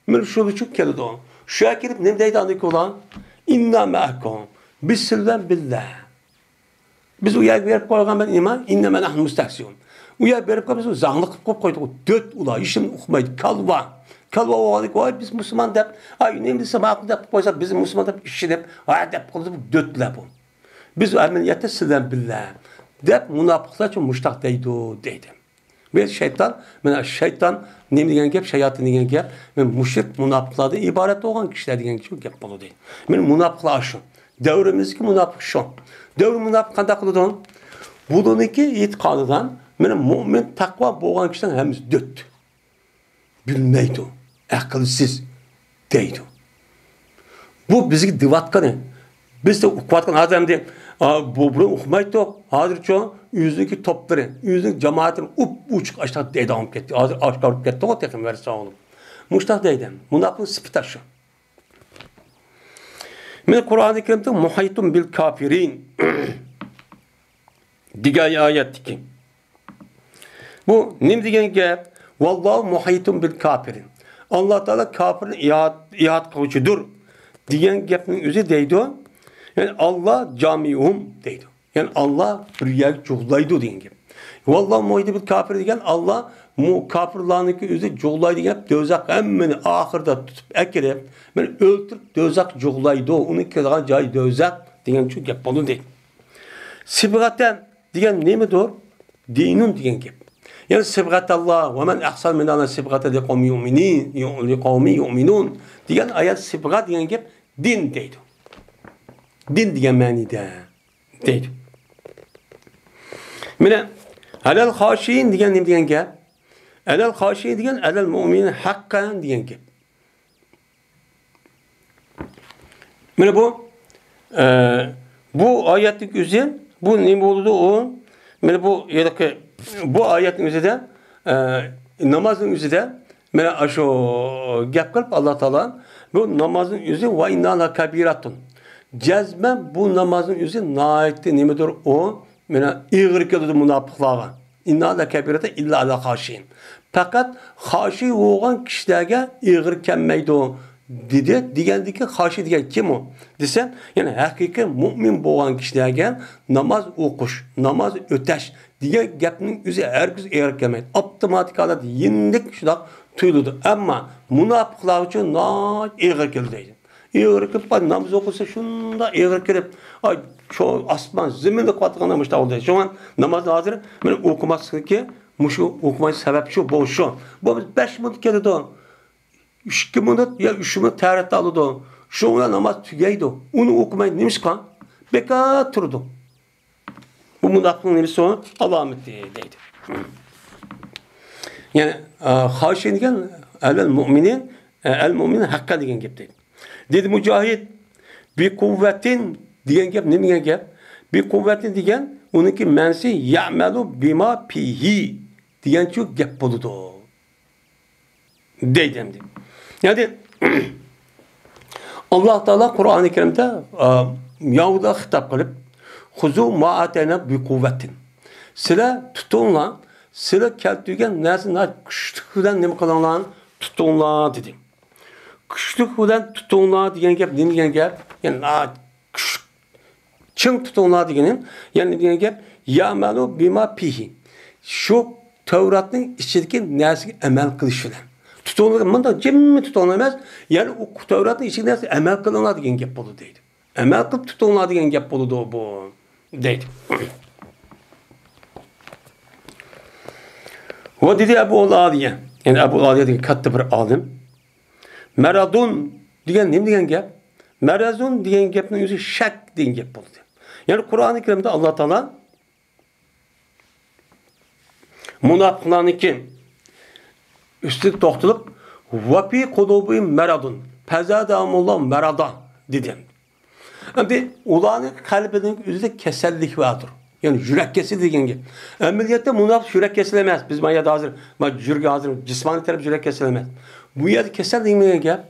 مانا شۇنىڭ ئۈچۈن كېلىدۇ. شۇ يەرگە كېلىپ نېمە دەيدۇ ئاندىن كېيىن ئۇلار؟ «ئىننا مەئەكۇم. بىز سىلەر بىلەن بىللە.» بىز ئۇ يەرگە بېرىپ قويغان بىلەن نېمە؟ ئىننەما نەھنۇ مۇستەھزىئۇن. ئۇ يەرگە بېرىپ قويۇپ، بىز زاڭلىق قىلىپ قويۇپ قويدۇق. دۆت ئۇلار، ھېچنېمىنى ئۇقمايدۇ. كالۋا. كالۋا بولغاندىكىن، ۋاي، بىز مۇسۇلمان دەپ، ئاي، نېمە دېسە ماقۇل دەپ قويسا، بىز مۇسۇلمان دەپ ئىشىنىپ، ھە دەپ قالىدۇ، بۇ دۆتلەر بۇ. بىز ئەمەلىيەتتە سىلەر بىللە دەپ مۇناپىقلارچۇ مۇشتاق دەيدۇ، دەيدۇ. بۇ شەيتان، مانا شەيتان نېمە دېگەن گەپ، شاياتىن دېگەن گەپ، مانا مۇشرىك مۇناپىقلاردىن ئىبارەت بولغان كىشىلەر دېگەن گەپ بولىدۇ. مانا مۇناپىقلار شۇ. دەۋرىمىزدىكى مۇناپىق شۇ. دەۋر مۇناپىق قانداق قىلىدۇ؟ بۇلارنىڭكى ئېتىقادىدا مانا مۇئمىن، تەقۋا بولغان كىشىلەر ھەممىسى دۆت. بىلمەيدۇ، ئەقىلسىز دەيدۇ. بۇ بىزگە دېۋاتقىنى، بىز دە ئۇقۇۋاتقان ھازىر ئەمدى، ئا، بۇ بۇرۇن ئۇقمايتتۇق. ھازىرچۇ ئۆزىنىڭكى توپلىرى، ئۆزىنىڭ جامائىتىنى ئۇپ ئوچۇق ئاشتاق دەيدىغان بولۇپ كەتتى. ھازىر ئاشكارا بولۇپ كەتتىغۇ تېخى، ۋەرساڭ ئۇنى. مۇشتاق دەيدۇ. مۇناپىق سۈپىتى شۇ. مانا قۇرئانى كەرىمدە مۇھىتۇن بىل كافىرىن دېگەن ئايەتتىكى. بۇ نېمە دېگەن گەپ؟ ۋاللاھۇ مۇھىتۇن بىل كافىرىن. ئاللا تائالا كاپىرنى ئىھات-، ئىھات قىلغۇچىدۇر دېگەن گەپنىڭ ئۆزى دەيدۇ. يەنى ئاللا جامىئۇھۇم دەيدۇ. يەنى ئاللا بىر يەرگە جۇغلايدۇ دېگەن گەپ. ۋاللاھۇ مۇھىتۇن بىل كافىرىن دېگەن ئاللا مۇ-، كاپىرلارنىڭكى ئۆزى جۇغلايدۇ دېگەن گەپ، دوزاخ ھەممىنى ئاخىرىدا تۇتۇپ ئەكىرىپ، مانا ئۆلتۈرۈپ دوزاخقا جۇغلايدۇ. ئۇنىڭ كىرىدىغان جايى دوزاخ دېگەن شۇ گەپ بولدى. سىبغەتەن دېگەن نېمىدۇر؟ دىنۇن دېگەن گەپ. يەنى سىبغەتەللا، ۋە مەن ئەھسەنۇ مىنەللا سىبغەتەن لىقەۋمىن يۇئمىنۇن، لىقەۋمىن يۇئمىنۇن دېگەن ئايەت سىبغە دېگەن گەپ دىن دەيدۇ. دىن دېگەن مەنىدە دەيدۇ. مانا، ئەلەل خاشىئىن دېگەن نېمە دېگەن گەپ؟ ئەلەل خاشىئىن دېگەن ئەلەل مۇئمىنىن ھەققەن دېگەن گەپ. مانا بۇ، ئە، بۇ ئايەتنىڭ ئۆزى، بۇ نېمە بولىدۇ ئۇ؟ مانا بۇ ھېلىقى، بۇ ئايەتنىڭ ئۆزىدە، ئە، نامازنىڭ ئۆزىدە، مانا ئاشۇ گەپ قىلىپ، ئاللا تائالا بۇ نامازنىڭ ئۆزى ۋە ئىننەھا لەكەبىرەتۇن. جەزمەن بۇ نامازنىڭ ئۆزى ناھايىتى نېمىدۇر ئۇ؟ مانا ئېغىر كېلىدۇ مۇناپىقلارغا. ئىننەھا لەكەبىرەتۇن ئىللا ئەلەل خاشىئىن. پەقەت خاشىئىن بولغان كىشىلەرگە ئېغىر كەلمەيدۇ، دېدى. دېگەندىكىن خاشىئىن دېگەن كىم ئۇ دېسە، يەنى ھەقىقىي مۇئمىن بولغان كىشىلەرگە ناماز ئوقۇش، ناماز ئۆتەش دېگەن گەپنىڭ ئۆزى ھەرگىز ئېغىر كەلمەيدۇ. ئاپتوماتىك ھالەتتە يېنىك شۇنداق تۇيۇلىدۇ. ئەمما مۇناپىقلار ئۈچۈن ناھايىتى ئېغىر كېلىدۇ دەيدۇ. ئېغىر كېلىپ، ناماز ئوقۇسا شۇنداق ئېغىر كېلىپ، ئاي، شۇ ئاسمان زېمىننى قىلىۋاتقاندا مۇشۇنداق بولدى. شۇڭا نامازنى ھازىر مانا ئوقۇماسلىقنىڭكى مۇشۇ ئوقۇماي سەۋەب شۇ، بۇ شۇ. بۇ بەش مىنۇت كېلىدۇ. ئىككى مىنۇت يا ئۈچ مىنۇت تەرەت ئالىدۇ. شۇ بىلەن ناماز تۈگەيدۇ. ئۇنى ئوقۇماي نېمىشقا؟ بىكار تۇرىدۇ. بۇ مۇناپىقنىڭ نېمىسى ئۇ؟ ئالامىتى دەيدۇ. يەنى، ئە، خاشىئىن دېگەن ئەلەل مۇئمىنىن، ئە، ئەل مۇئمىنىن ھەققەن دېگەن گەپ دەيدۇ. دېدى مۇجاھىد، بىقۇۋۋەتىن دېگەن گەپ نېمە دېگەن گەپ؟ بىقۇۋۋەتىن دېگەن ئۇنىڭكى مەنىسى يەئمەلۇ بىما فىھى دېگەنچۇ گەپ بولىدۇ. دەيدۇ ئەمدى. يەنى، ئاللا تائالا قۇرئانى كەرىمدە، ئا، يەھۇدىيلارغا خىتاب قىلىپ، خۇزۇ ما ئاتەينا بىقۇۋۋەتىن. سىلەر تۇتۇڭلار، سىلەر كەلتۈرگەن نەرسىنى كۈچلۈك بىلەن نېمە قىلىڭلار، تۇتۇڭلار، دېدى. كۈچلۈك بىلەن تۇتۇڭلار دېگەن گەپ نېمە دېگەن گەپ؟ يەنى، ئا، كۈچ چىڭ تۇتۇڭلار دېگىنى، يەنى دېگەن گەپ، يەئمەلۇ بىما فىھى. شۇ تەۋراتنىڭ ئىچىدىكى نەرسىگە ئەمەل قىلىش بىلەن. تۇتۇڭلار، مۇنداق جىممىي تۇتۇڭلار ئەمەس، يەنى ئۇ تەۋراتنىڭ ئىچىدىكى نەرسىگە ئەمەل قىلىڭلار دېگەن گەپ بولىدۇ دەيدۇ. ئەمەل قىلىپ تۇتۇڭلار دېگەن گەپ بولىدۇ بۇ، دەيدۇ. ۋە دېدى ئەبۇ ئالىيە، يەنى ئەبۇ ئالىيە دېگەن كاتتا بىر ئالىم. مەرەدۇن دېگەن نېمە دېگەن گەپ؟ مەرەزۇن دېگەن گەپنىڭ ئۆزى شەك دېگەن گەپ بولدى. يەنى قۇرئانى كەرىمدە ئاللا تائالا مۇناپىقلارنىڭكى ئۈستىدە توختىلىپ، ۋەفى قۇلۇبىھىم مەرەدۇن، فەزادەھۇمۇللاھۇ مەرەدا دېدى. ئەمدى ئۇلارنىڭ قەلبىنىڭ ئۆزىدە كېسەللىك باردۇر. يەنى يۈرەك كېسىلى دېگەن گەپ. ئەمەلىيەتتە مۇناپىق يۈرەك كېسىلى ئەمەس. بىز ما يەردە ھازىر، ما يۈرىكى ھازىر جىسمانىي تەرەپ يۈرەك كېسىلى ئەمەس. بۇ يەردە كېسەل دېگەن گەپ.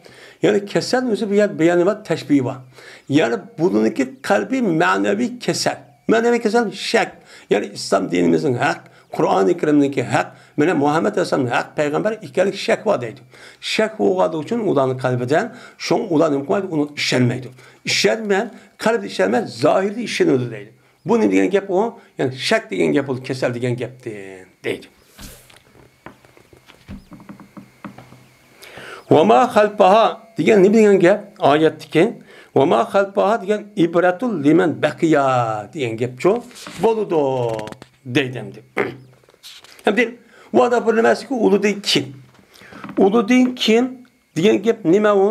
يەنى كېسەل ئۆزى بۇ يەردە بەيانى بار، تەشبىھى بار. يەنى بۇنىڭكى قەلبى مەنىۋى كېسەل. مەنىۋى كېسەل شەك. يەنى ئىسلام دىنىمىزنىڭ ھەق، قۇرئانى كەرىمنىڭكى ھەق، مانا مۇھەممەد ئەلەيھىسسالام ھەق پەيغەمبەر ئىكەنلىكى شەك بار دەيدۇ. شەك بولغانلىقى ئۈچۈن ئۇلارنىڭ قەلبىدە، شۇڭا ئۇلار نېمە قىلمايدۇ؟ ئۇنى ئىشەنمەيدۇ. ئىشەنمەي، قەلبىدە ئىشەنمەي، زاھىردا ئىشىنىدۇ دەيدۇ. بۇ نېمە دېگەن گەپ ئۇ؟ يەنى شەك دېگەن گەپ بولىدۇ، كېسەل دېگەن گەپتىن دەيدۇ. ۋەما خەلپەھا دېگەن نېمە دېگەن گەپ؟ ئايەتتىكى ۋەما خەلپەھا دېگەن ئىبرەتۇل لىمەن بەقىيا دېگەن گەپچۇ بولىدۇ دەيدۇ ئەمدى. ئەمدى ۋادا بىر نېمەسىكى ئۇلۇدىن كېيىن. ئۇلۇدىن كېيىن دېگەن گەپ نېمە ئۇ؟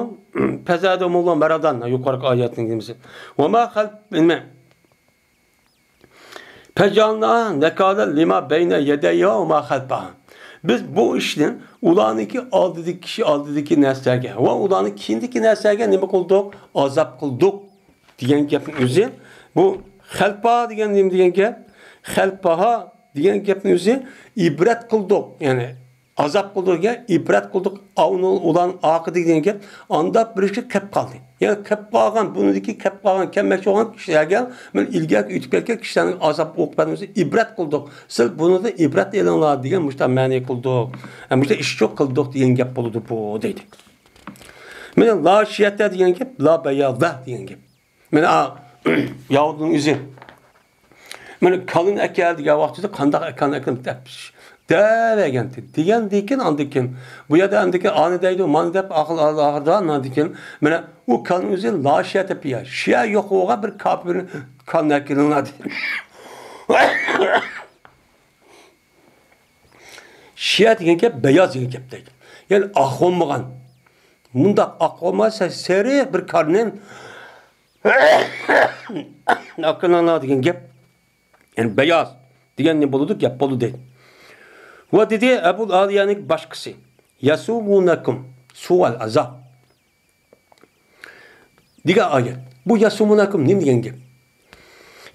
پەزەدە موللا مەرەدان، يۇقىرىقى ئايەتنىڭ نېمىسى. ۋەما خەلپ، نېمە؟ فەجەئەلناھا نەكالەن لىما بەينە يەدەيھا ۋەما خەلپەھا. بىز بۇ ئىشنى ئۇلارنىڭكى ئالدىدىكى كىشى ئالدىدىكى نەرسىلەرگە ۋە ئۇلارنىڭ كېيىندىكى نەرسىلەرگە نېمە قىلدۇق؟ ئازاب قىلدۇق دېگەن گەپنىڭ ئۆزى. بۇ خەلپەھا دېگەن نېمە دېگەن گەپ؟ خەلپەھا دېگەن گەپنىڭ ئۆزى ئىبرەت قىلدۇق. يەنى ئازاب قىلدۇق دېگەن، ئىبرەت قىلدۇق، ئۇنى، ئۇلارنىڭ ئاقىدىگە دېگەن گەپ، ئانداق بىر ئىشكە كەپ قالدى. يەنى كەپ قالغان، بۇنىڭدىكى كەپ قالغان، كەلمەكچى بولغان كىشىلەرگە مەن ئىلگىرىكى ئۆتۈپ كەتكەن كىشىلەرنىڭ ئازاب ئوقۇبەتنى ئىبرەت قىلدۇق. سىز بۇنىڭدىن ئىبرەت ئېلىڭلار دېگەن مۇشۇنداق مەنە قىلدۇق. ھە، مۇشۇنداق ئىشچۇ قىلدۇق دېگەن گەپ بولىدۇ بۇ دەيدۇ. مانا لا شىيەتە دېگەن گەپ، لا بەيازە دېگەن گەپ. مانا ياھۇدىنىڭ ئۆزى. مانا كالىنى ئەكەل دېگەن ۋاقتىدا قانداق كالىنى ئەكەل دەپ دەۋەرگەنتى. دېگەندىن كېيىن، ئاندىن كېيىن بۇ يەردە ئاندىن كېيىن ئانى دەيدۇ، مانى دەپ ئاخىر، ئاخىردا ئاندىن كېيىن مانا ئۇ كالىنىڭ ئۆزى لا شىيەتە پىيە. شىيە يوق بولغان بىر كاپىرنى كالىنى ئەكېلىڭلار دېدى. شىيە دېگەن گەپ بەياز دېگەن گەپ دەيدۇ. يەنى ئاق بولمىغان. مۇنداق ئاق بولمىغان، سېرىق بىر كالىنى ئەكېلىڭلار دېگەن گەپ. يەنى بەياز دېگەن نېمە بولىدۇ؟ گەپ بولىدۇ دەيدۇ. ۋە دېدى ئەبۇل ئالىيەنىڭ باشقىسى. يەسۇمۇنەكۇم سۇئەل ئازاب. دېگەن ئايەت. بۇ يەسۇمۇنەكۇم نېمە دېگەن گەپ؟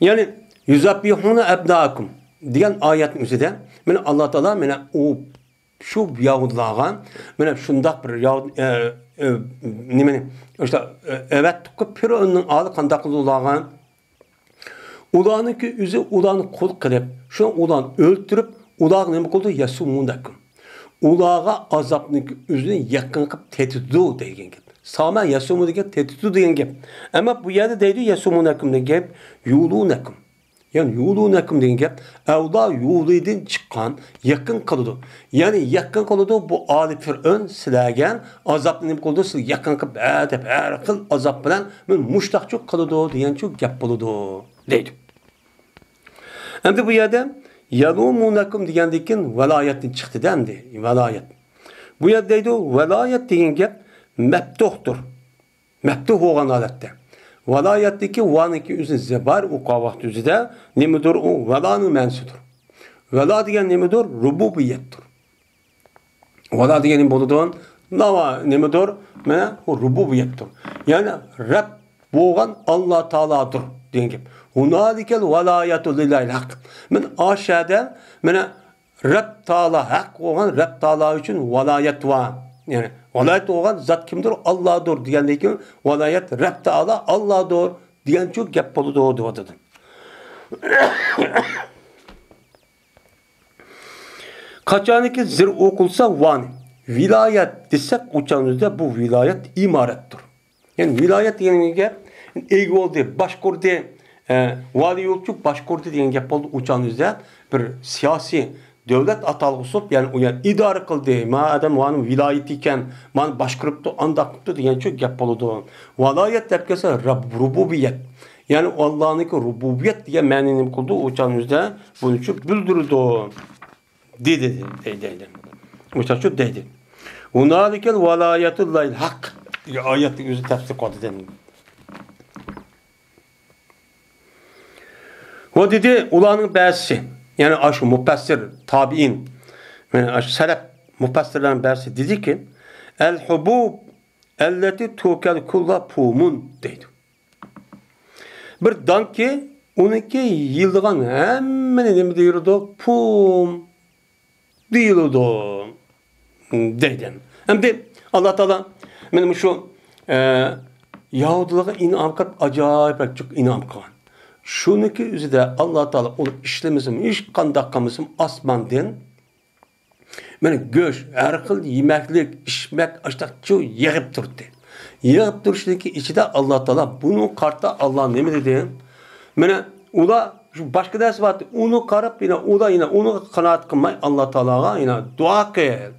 يەنى يۇزەببىھۇنە ئەبنائەكۇم دېگەن ئايەتنىڭ ئۆزىدە مانا ئاللا تائالا مانا ئۇ شۇ يەھۇدىيلارغا مانا شۇنداق بىر يەھۇد-، ئە، ئە، نېمىنى، ئىشتە، ئە، ئەۋەتتۇققۇ پىرئوننىڭ ئالى قانداق قىلدى ئۇلارغا؟ ئۇلارنىڭكى ئۆزى ئۇلارنى قۇل قىلىپ، شۇ ئۇلارنى ئۆلتۈرۈپ، ئۇلارغا نېمە قىلدى؟ يەسۇمۇنەكۇم. ئۇلارغا ئازابنىڭكى ئۆزىنى يېقىن قىلىپ تېتىتىدۇ دېگەن گەپ. سامە يەسۇمۇ دېگەن تېتىتىدۇ دېگەن گەپ. ئەمما بۇ يەردە دەيدۇ يەسۇمۇنەكۇم دېگەن گەپ، يۇلۇنەكۇم. يەنى يۇلۇنەكۇم دېگەن گەپ، ئەۋلا يۇلىدىن چىققان، يېقىن قىلىدۇ. يەنى يېقىن قىلىدۇ، بۇ ئالى پىرئون سىلەرگە ئازابنى نېمە قىلىدۇ، سىلەرگە يېقىن قىلىپ، ھە دەپ، ھەر خىل ئازاب بىلەن مەن مۇشتاقچۇ قىلىدۇ دېگەنچۇ گەپ بولىدۇ، دەيدۇ. ئەمدى بۇ يەردە يەلۇمۇنەكۇم دېگەندىن كېيىن ۋەلايەتتىن چىقتىدە ئەمدى، ۋەلايەت. بۇ يەردە دەيدۇ، ۋەلايەت دېگەن گەپ مەپتۇھتۇر. مەپتۇھ بولغان ھالەتتە. ۋالايەتتىكى ۋانىڭكى ئۆزىنى زەبار ئوقۇغان ۋاقىت ئۆزىدە نېمىدۇر ئۇ؟ ۋالانىڭ مەنىسىدۇر. ۋالا دېگەن نېمىدۇر؟ رۇبۇبىيەتتۇر. ۋالا دېگەن نېمە بولىدۇ؟ ناۋا نېمىدۇر؟ مانا ئۇ رۇبۇبىيەتتۇر. يەنى رەب بولغان ئاللا تائالادۇر دېگەن گەپ. ھۇنالىكەل ۋالايەتۇ لىللاھىل ھەق. مانا ئاشەدە مانا رەب تائالا ھەق بولغان، رەب تائالا ئۈچۈن ۋالايەت بار. يەنى ۋالايەت بولغان زات كىمدۇر؟ ئاللادۇر دېگەندىن كېيىن ۋالايەت رەب تائالا ئاللادۇر دېگەنچۇ گەپ بولىدۇ دەۋاتىدۇ. قاچانكى زىر ئوقۇلسا ۋانى ۋىلايەت دېسەك، ئۇ چاغنىڭدا بۇ ۋىلايەت ئىمارەتتۇر. يەنى ۋىلايەت دېگەن گەپ ئىگە بولدى، باشقۇردى، ئە، ۋالىي بولۇپچۇ باشقۇردى دېگەن گەپ بولدى. ئۇ چاغنىڭدا بىر سىياسىي دۆلەت ئاتالغۇسى بولۇپ، يەنى ئۇ يەر ئىدارە قىلدى. ما ئادەم مانىڭ ۋىلايىتى ئىكەن، مانى باشقۇرۇپتۇ، ئانداق قىپتۇ دېگەنچۇ گەپ بولىدۇ. ۋالايەت دەپ كەلسە رەب-، رۇبۇبىيەت. يەنى ئاللانىڭكى رۇبۇبىيەت دېگەن مەنىنى نېمە قىلىدۇ؟ ئۇ چاغنىڭدا بۇنىچۇ بىلدۈرىدۇ. دېدى، دەيدۇ، دەيدۇ. مۇشۇنچە دەيدۇ. ھۇنالىكەل ۋالايەتۇللاھىل ھەق دېگەن ئايەتنىڭ ئۆزى تەپسىر قىلدى. ۋە دېدى، ئۇلارنىڭ بەزىسى، يەنى ئاشۇ مۇپەسسىر، تابىئىن، يەنى ئاشۇ سەلەپ مۇپەسسىرلەرنىڭ بەزىسى دېدىكى، ئەل ھۇبۇب ئەللەتى تۇكەل كۇللا پۇمۇن دەيدۇ. بىر دانكى، ئۇنىڭكى يېيىلىدىغان ھەممىنى نېمە دېيىلىدۇ؟ پۇم دېيىلىدۇ، دەيدۇ. ئەمدى ئاللا تائالا مانا مۇشۇ، ئە، يەھۇدىيلارغا ئىنئام قىلىپ، ئاجايىپ جىق ئىنئام قىلغان. شۇنىڭكى ئۆزىدە ئاللا تائالا ئۇنى ئىشلىمىسىمۇ، ھېچقانداق قىلمىسىمۇ، ئاسماندىن مانا گۆش، ھەر خىل يېمەكلىك، ئىچمەك، ئاشتاقچۇ يېغىپ تۇردى. يېغىپ تۇرۇشنىڭكى ئىچىدە ئاللا تائالا بۇنىڭغا قارىتا ئاللا نېمە دېدى؟ مانا ئۇلار باشقا نەرسە بار، ئۇنى قاراپ، يەنە ئۇدا، يەنە ئۇنى قانائەت قىلماي، ئاللا تائالاغا يەنە دۇئا قىل.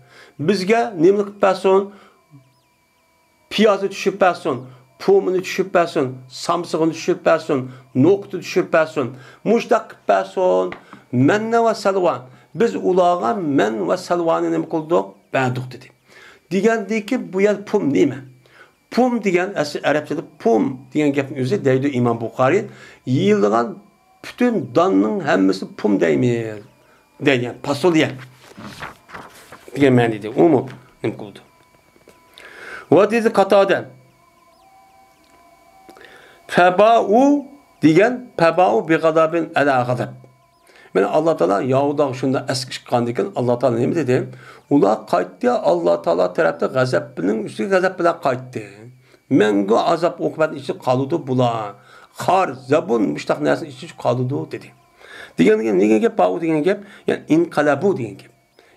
بىزگە نېمىنى قىلىپ بەرسۇن؟ پىيازنى چۈشۈرۈپ بەرسۇن، پۇمىنى چۈشۈرۈپ بەرسۇن، سامسىقىنى چۈشۈرۈپ بەرسۇن، نوكىنى چۈشۈرۈپ بەرسۇن، مۇشتاق قىلىپ بەرسۇن. مەننە ۋە سەلۋا. بىز ئۇلارغا مەن ۋە سەلۋانى نېمە قىلدۇق؟ بەردۇق، دېدى. دېگەندىكى بۇ يەر پۇم نېمە؟ پۇم دېگەن ئەسلى ئەرەبچىدە پۇم دېگەن گەپنىڭ ئۆزى، دەيدۇ ئىمام بۇخارىي، يېيىلىدىغان پۈتۈن داننىڭ ھەممىسى پۇم دەيمىز، دەيدىغان پاسوليە دېگەن مەنىدە ئۇمۇ نېمە قىلىدۇ. ۋە دېدى قاتادە، فەبائۇ دېگەن، فەبائۇ بىغەزەبىن ئەلا غەزەب. مانا ئاللا تائالا يەھۇدىيلارغا شۇنداق ئەسكى چىققاندىن كېيىن، ئاللا تائالا نېمە دېدى؟ ئۇلار قايتتى، ئاللا تائالا تەرەپتىن غەزەپنىڭ ئۈستىگە غەزەپ بىلەن قايتتى. مەڭگۈ ئازاب ئوقۇبەتنىڭ ئىچىدە قالىدۇ بۇلار. خار، زەبۇن، مۇشتاق نەرسىنىڭ ئىچىدە قالىدۇ، دېدى. دېگەن، دېگەن گەپ، بائۇ دېگەن گەپ، يەنى ئىنقەلەبۇ دېگەن گەپ.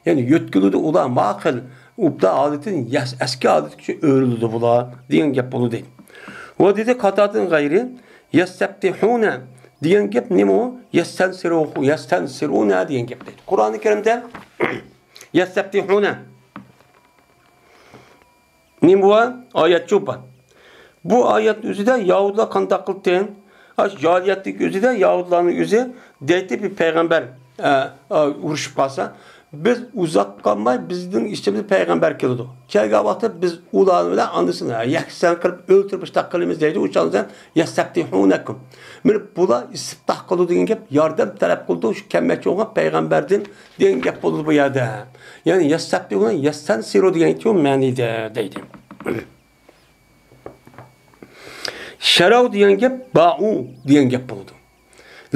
يەنى يۆتكىلىدۇ ئۇلار، ماقىل، ئۇبدا ھالىتىدىن يەس-، ئەسكى ھالىتىگە ئۆرۈلىدۇ بۇلار، دېگەن گەپ بولىدۇ. ۋە دېدى قاتادىن غەيرى، يەستەپتىھۇنە دېگەن گەپ نېمە ئۇ؟ يەستەنسىرۇ-، يەستەنسىرۇنە دېگەن گەپ دەيدۇ. قۇرئانى كەرىمدە يەستەپتىھۇنە. نېمە بۇ؟ ئايەت جۇپا. بۇ ئايەتنىڭ ئۆزىدە يەھۇدىيلار قانداق قىلدى؟ ئاشۇ جاھىلىيەتتىكى ئۆزىدە يەھۇدىيلارنىڭ ئۆزى دەيتتى، بىر پەيغەمبەر، ئە، ئە، ئۇرۇشۇپ قالسا، بىز ئۇزاق قالماي بىزنىڭ ئىچىمىزگە پەيغەمبەر كېلىدۇ. كەلگەن ۋاقىتتا بىز ئۇلار بىلەن ئاندىسىنى يەكسان قىلىپ ئۆلتۈرۈپ مۇشتاق قىلىمىز دەيدۇ. ئۇ چاغدا يەستەپتىھۇنەكۇم. مانا بۇلار ئىستىپتاھ قىلىدۇ دېگەن گەپ، ياردەم تەلەپ قىلىدۇ شۇ كەلمەكچى بولغان پەيغەمبەردىن دېگەن گەپ بولىدۇ بۇ يەردە. يەنى يەستەپتىھۇنە، يەستەنسىرۇ دېگەن شۇ مەنىدە دەيدۇ. شەرەۋ دېگەن گەپ، بائۇ دېگەن گەپ بولىدۇ.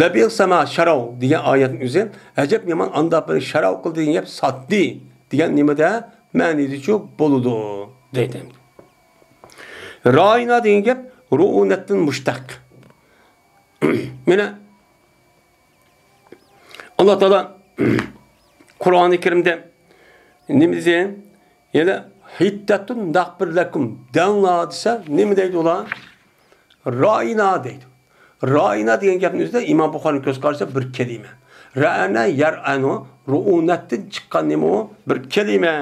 لەبىئسەما شەرەۋ دېگەن ئايەتنىڭ ئۆزى، ئەجەب يامان ئانداق بىر شەرەۋ قىلدى دېگەن گەپ، ساتتى دېگەن نېمىدە؟ مەنىدىچۇ بولىدۇ دەيدۇ. رائىنا دېگەن گەپ رۇئۇنەتتىن مۇشتەق. مانا ئاللا تائالا قۇرئانى كەرىمدە نېمە دېدى؟ يەنە ھىتتەتۇن نەغفىر لەكۇم دەڭلار دېسە، نېمە دەيدۇ ئۇلار؟ رائىنا دەيدۇ. رائىنا دېگەن گەپنىڭ ئۆزىدە ئىمام بۇخارىنىڭ كۆز قارىشىدا بىر كەلىمە. رەئەنە يەرئەنۇ، رۇئۇنەتتىن چىققان نېمە ئۇ؟ بىر كەلىمە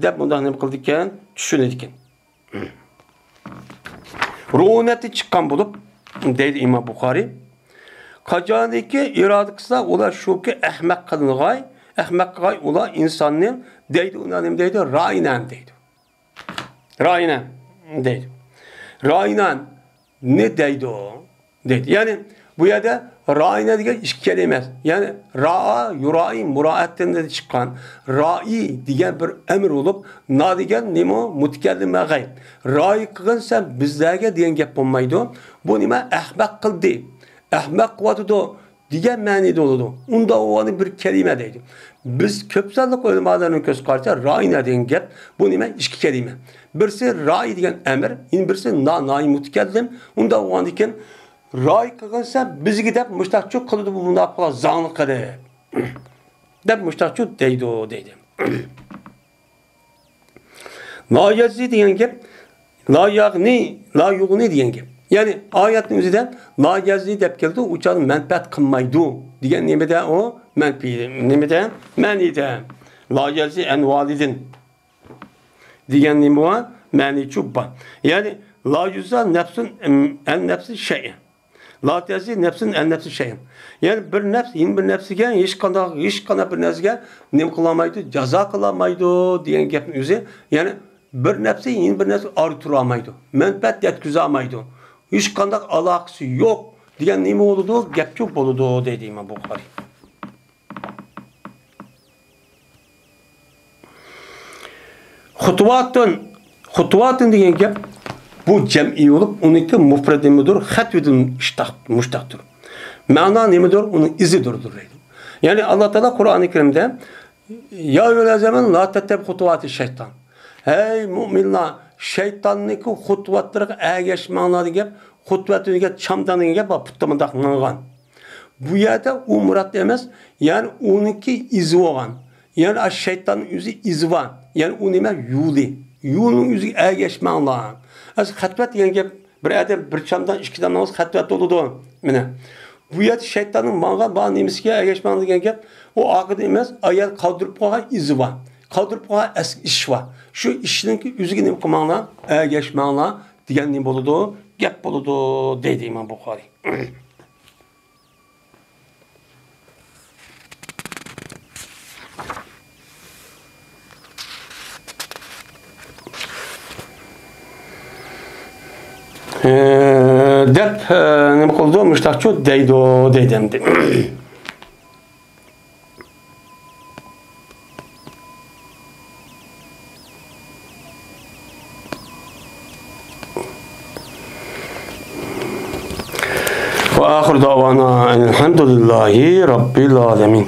دەپ مۇنداق نېمە قىلىدىكەن؟ چۈشىنىدىكەن. رۇئۇنەتتىن چىققان بولۇپ، دەيدۇ ئىمام بۇخارىي. قاچانكى ئىرادە قىلسا، ئۇلار شۇكى ئەخمەق قىلىنغاي، ئەخمەق قىلغاي ئۇلار ئىنساننى دەيدۇ، ئۇلار نېمە دەيدۇ؟ رائىنان دەيدۇ. رائىنان دەيدۇ. رائىنان نى دەيدۇ، دەيدۇ. يەنى بۇ يەردە رائىنە دېگەن ئىككى كەلىمە ئەمەس. يەنى رائا، يۇرائى، مۇرائەتتىن چىققان. رائى دېگەن بىر ئەمىر بولۇپ، نا دېگەن نېمە؟ مۇتەكەللىم ۋە غەيب. رائى قىلغىن سەن بىزلەرگە دېگەن گەپ بولمايدۇ. بۇ نېمە؟ ئەخمەق قىلدى، ئەخمەق قىلىۋاتىدۇ دېگەن مەنىدە بولىدۇ. ئۇنداق بولغاندا بىر كەلىمە دەيدۇ. بىز كۆپ سانلىق ئۆلىمالارنىڭ كۆز قارىشىدا رائىنە دېگەن گەپ، بۇ نېمە؟ ئىككى كەلىمە. بىرسى رائى دېگەن ئەمىر، يەنە بىرسى نا، نائى مۇتەكەللىم. ئۇنداق بولغاندىكىن رائى قىلغىن سەن بىزگە دەپ مۇشتاقچۇ قىلىدۇ بۇ مۇناپىقلار زاڭلىق قىلىپ. دەپ مۇشتاقچۇ دەيدۇ، دەيدۇ. لا يەززى دېگەن گەپ، لا يەغنى، لا يۇغنى دېگەن گەپ. يەنى ئايەتنىڭ ئۆزىدە لا يەززى دەپ كەلدى، ئۇ چاغدا مەنپەئەت قىلمايدۇ دېگەن نېمىدە ئۇ؟ مەنپىي، نېمىدە؟ مەنىدە. لا يەززى ئەن ۋالىدىن دېگەن نېمە بار؟ مەنىچۇ بار. يەنى لا يۇززا نەفسۇن ئەن نەفسى شەيئەن. لا تەززى نەفسۇن ئەن نەفسى شەيئەن. يەنى بىر نەپس يەنە بىر نەپسىگە ھېچقانداق، ھېچقانداق بىر نەرسىگە نېمە قىلالمايدۇ؟ جازا قىلالمايدۇ دېگەن گەپنىڭ ئۆزى. يەنى بىر نەپس يەنە بىر نەپسىگە ئارا تۇرالمايدۇ. مەنپەئەت يەتكۈزەلمەيدۇ. ھېچقانداق ئالاقىسى يوق دېگەن نېمە بولىدۇ؟ گەپچۇ بولىدۇ دەيدۇ ئىمام بۇخارىي. خۇتۇۋاتۇن، خۇتۇۋاتۇن دېگەن گەپ بۇ جەمئىي بولۇپ، ئۇنىڭكى مۇفرەت نېمىدۇر؟ خەتۋىدىن مۇشتەق، مۇشتەقتۇر. مەنا نېمىدۇر؟ ئۇنىڭ ئىزىدۇر دەيدۇ. يەنى ئاللا تائالا قۇرئانى كەرىمدە يا ئەييۇھەللەزىنە ئامەنۇ لا تەتتەبىئۇ خۇتۇۋاتىش شەيتان. ھەي مۇئمىنلار، شەيتاننىڭكى خۇتۇۋاتلىرىغا ئەگەشمەڭلار دېگەن گەپ، خۇتۇۋەت دېگەن گەپ چامدان دېگەن گەپ، پۇتتا مۇنداق ماڭغان. بۇ يەردە ئۇ مۇراد ئەمەس، يەنى ئۇنىڭكى ئىزى بولغان. يەنى ئاشۇ شەيتاننىڭ ئۆزى ئىزى بار. يەنى ئۇ نېمە؟ يولى. يولنىڭ ئۆزىگە ئەگەشمەڭلار. ئەسلى خەتۋەت دېگەن گەپ، بىر ئادەم بىر چامدان ئىككى دانە بولسا خەتۋەت بولىدۇ. مانا. بۇ يەردە شەيتاننىڭ ماڭغان بار نېمىسىگە ئەگەشمەڭ دېگەن گەپ، ئۇ ئارقىدا ئەمەس، ئايال قالدۇرۇپ قويغان ئىزى بار. قالدۇرۇپ قويغان ئەسكى ئىشى بار. شۇ ئىشنىڭكى ئۆزىگە نېمە قىلماڭلار؟ ئەگەشمەڭلار دېگەن نېمە بولىدۇ؟ گەپ بولىدۇ، دەيدۇ ئىمام بۇخارىي. ئى، دەپ، ئى، نېمە قىلىدۇ؟ مۇشتاقچۇ دەيدۇ، دەيدۇ ئەمدى. وآخر دعوانا أن الحمد لله رب العالمين.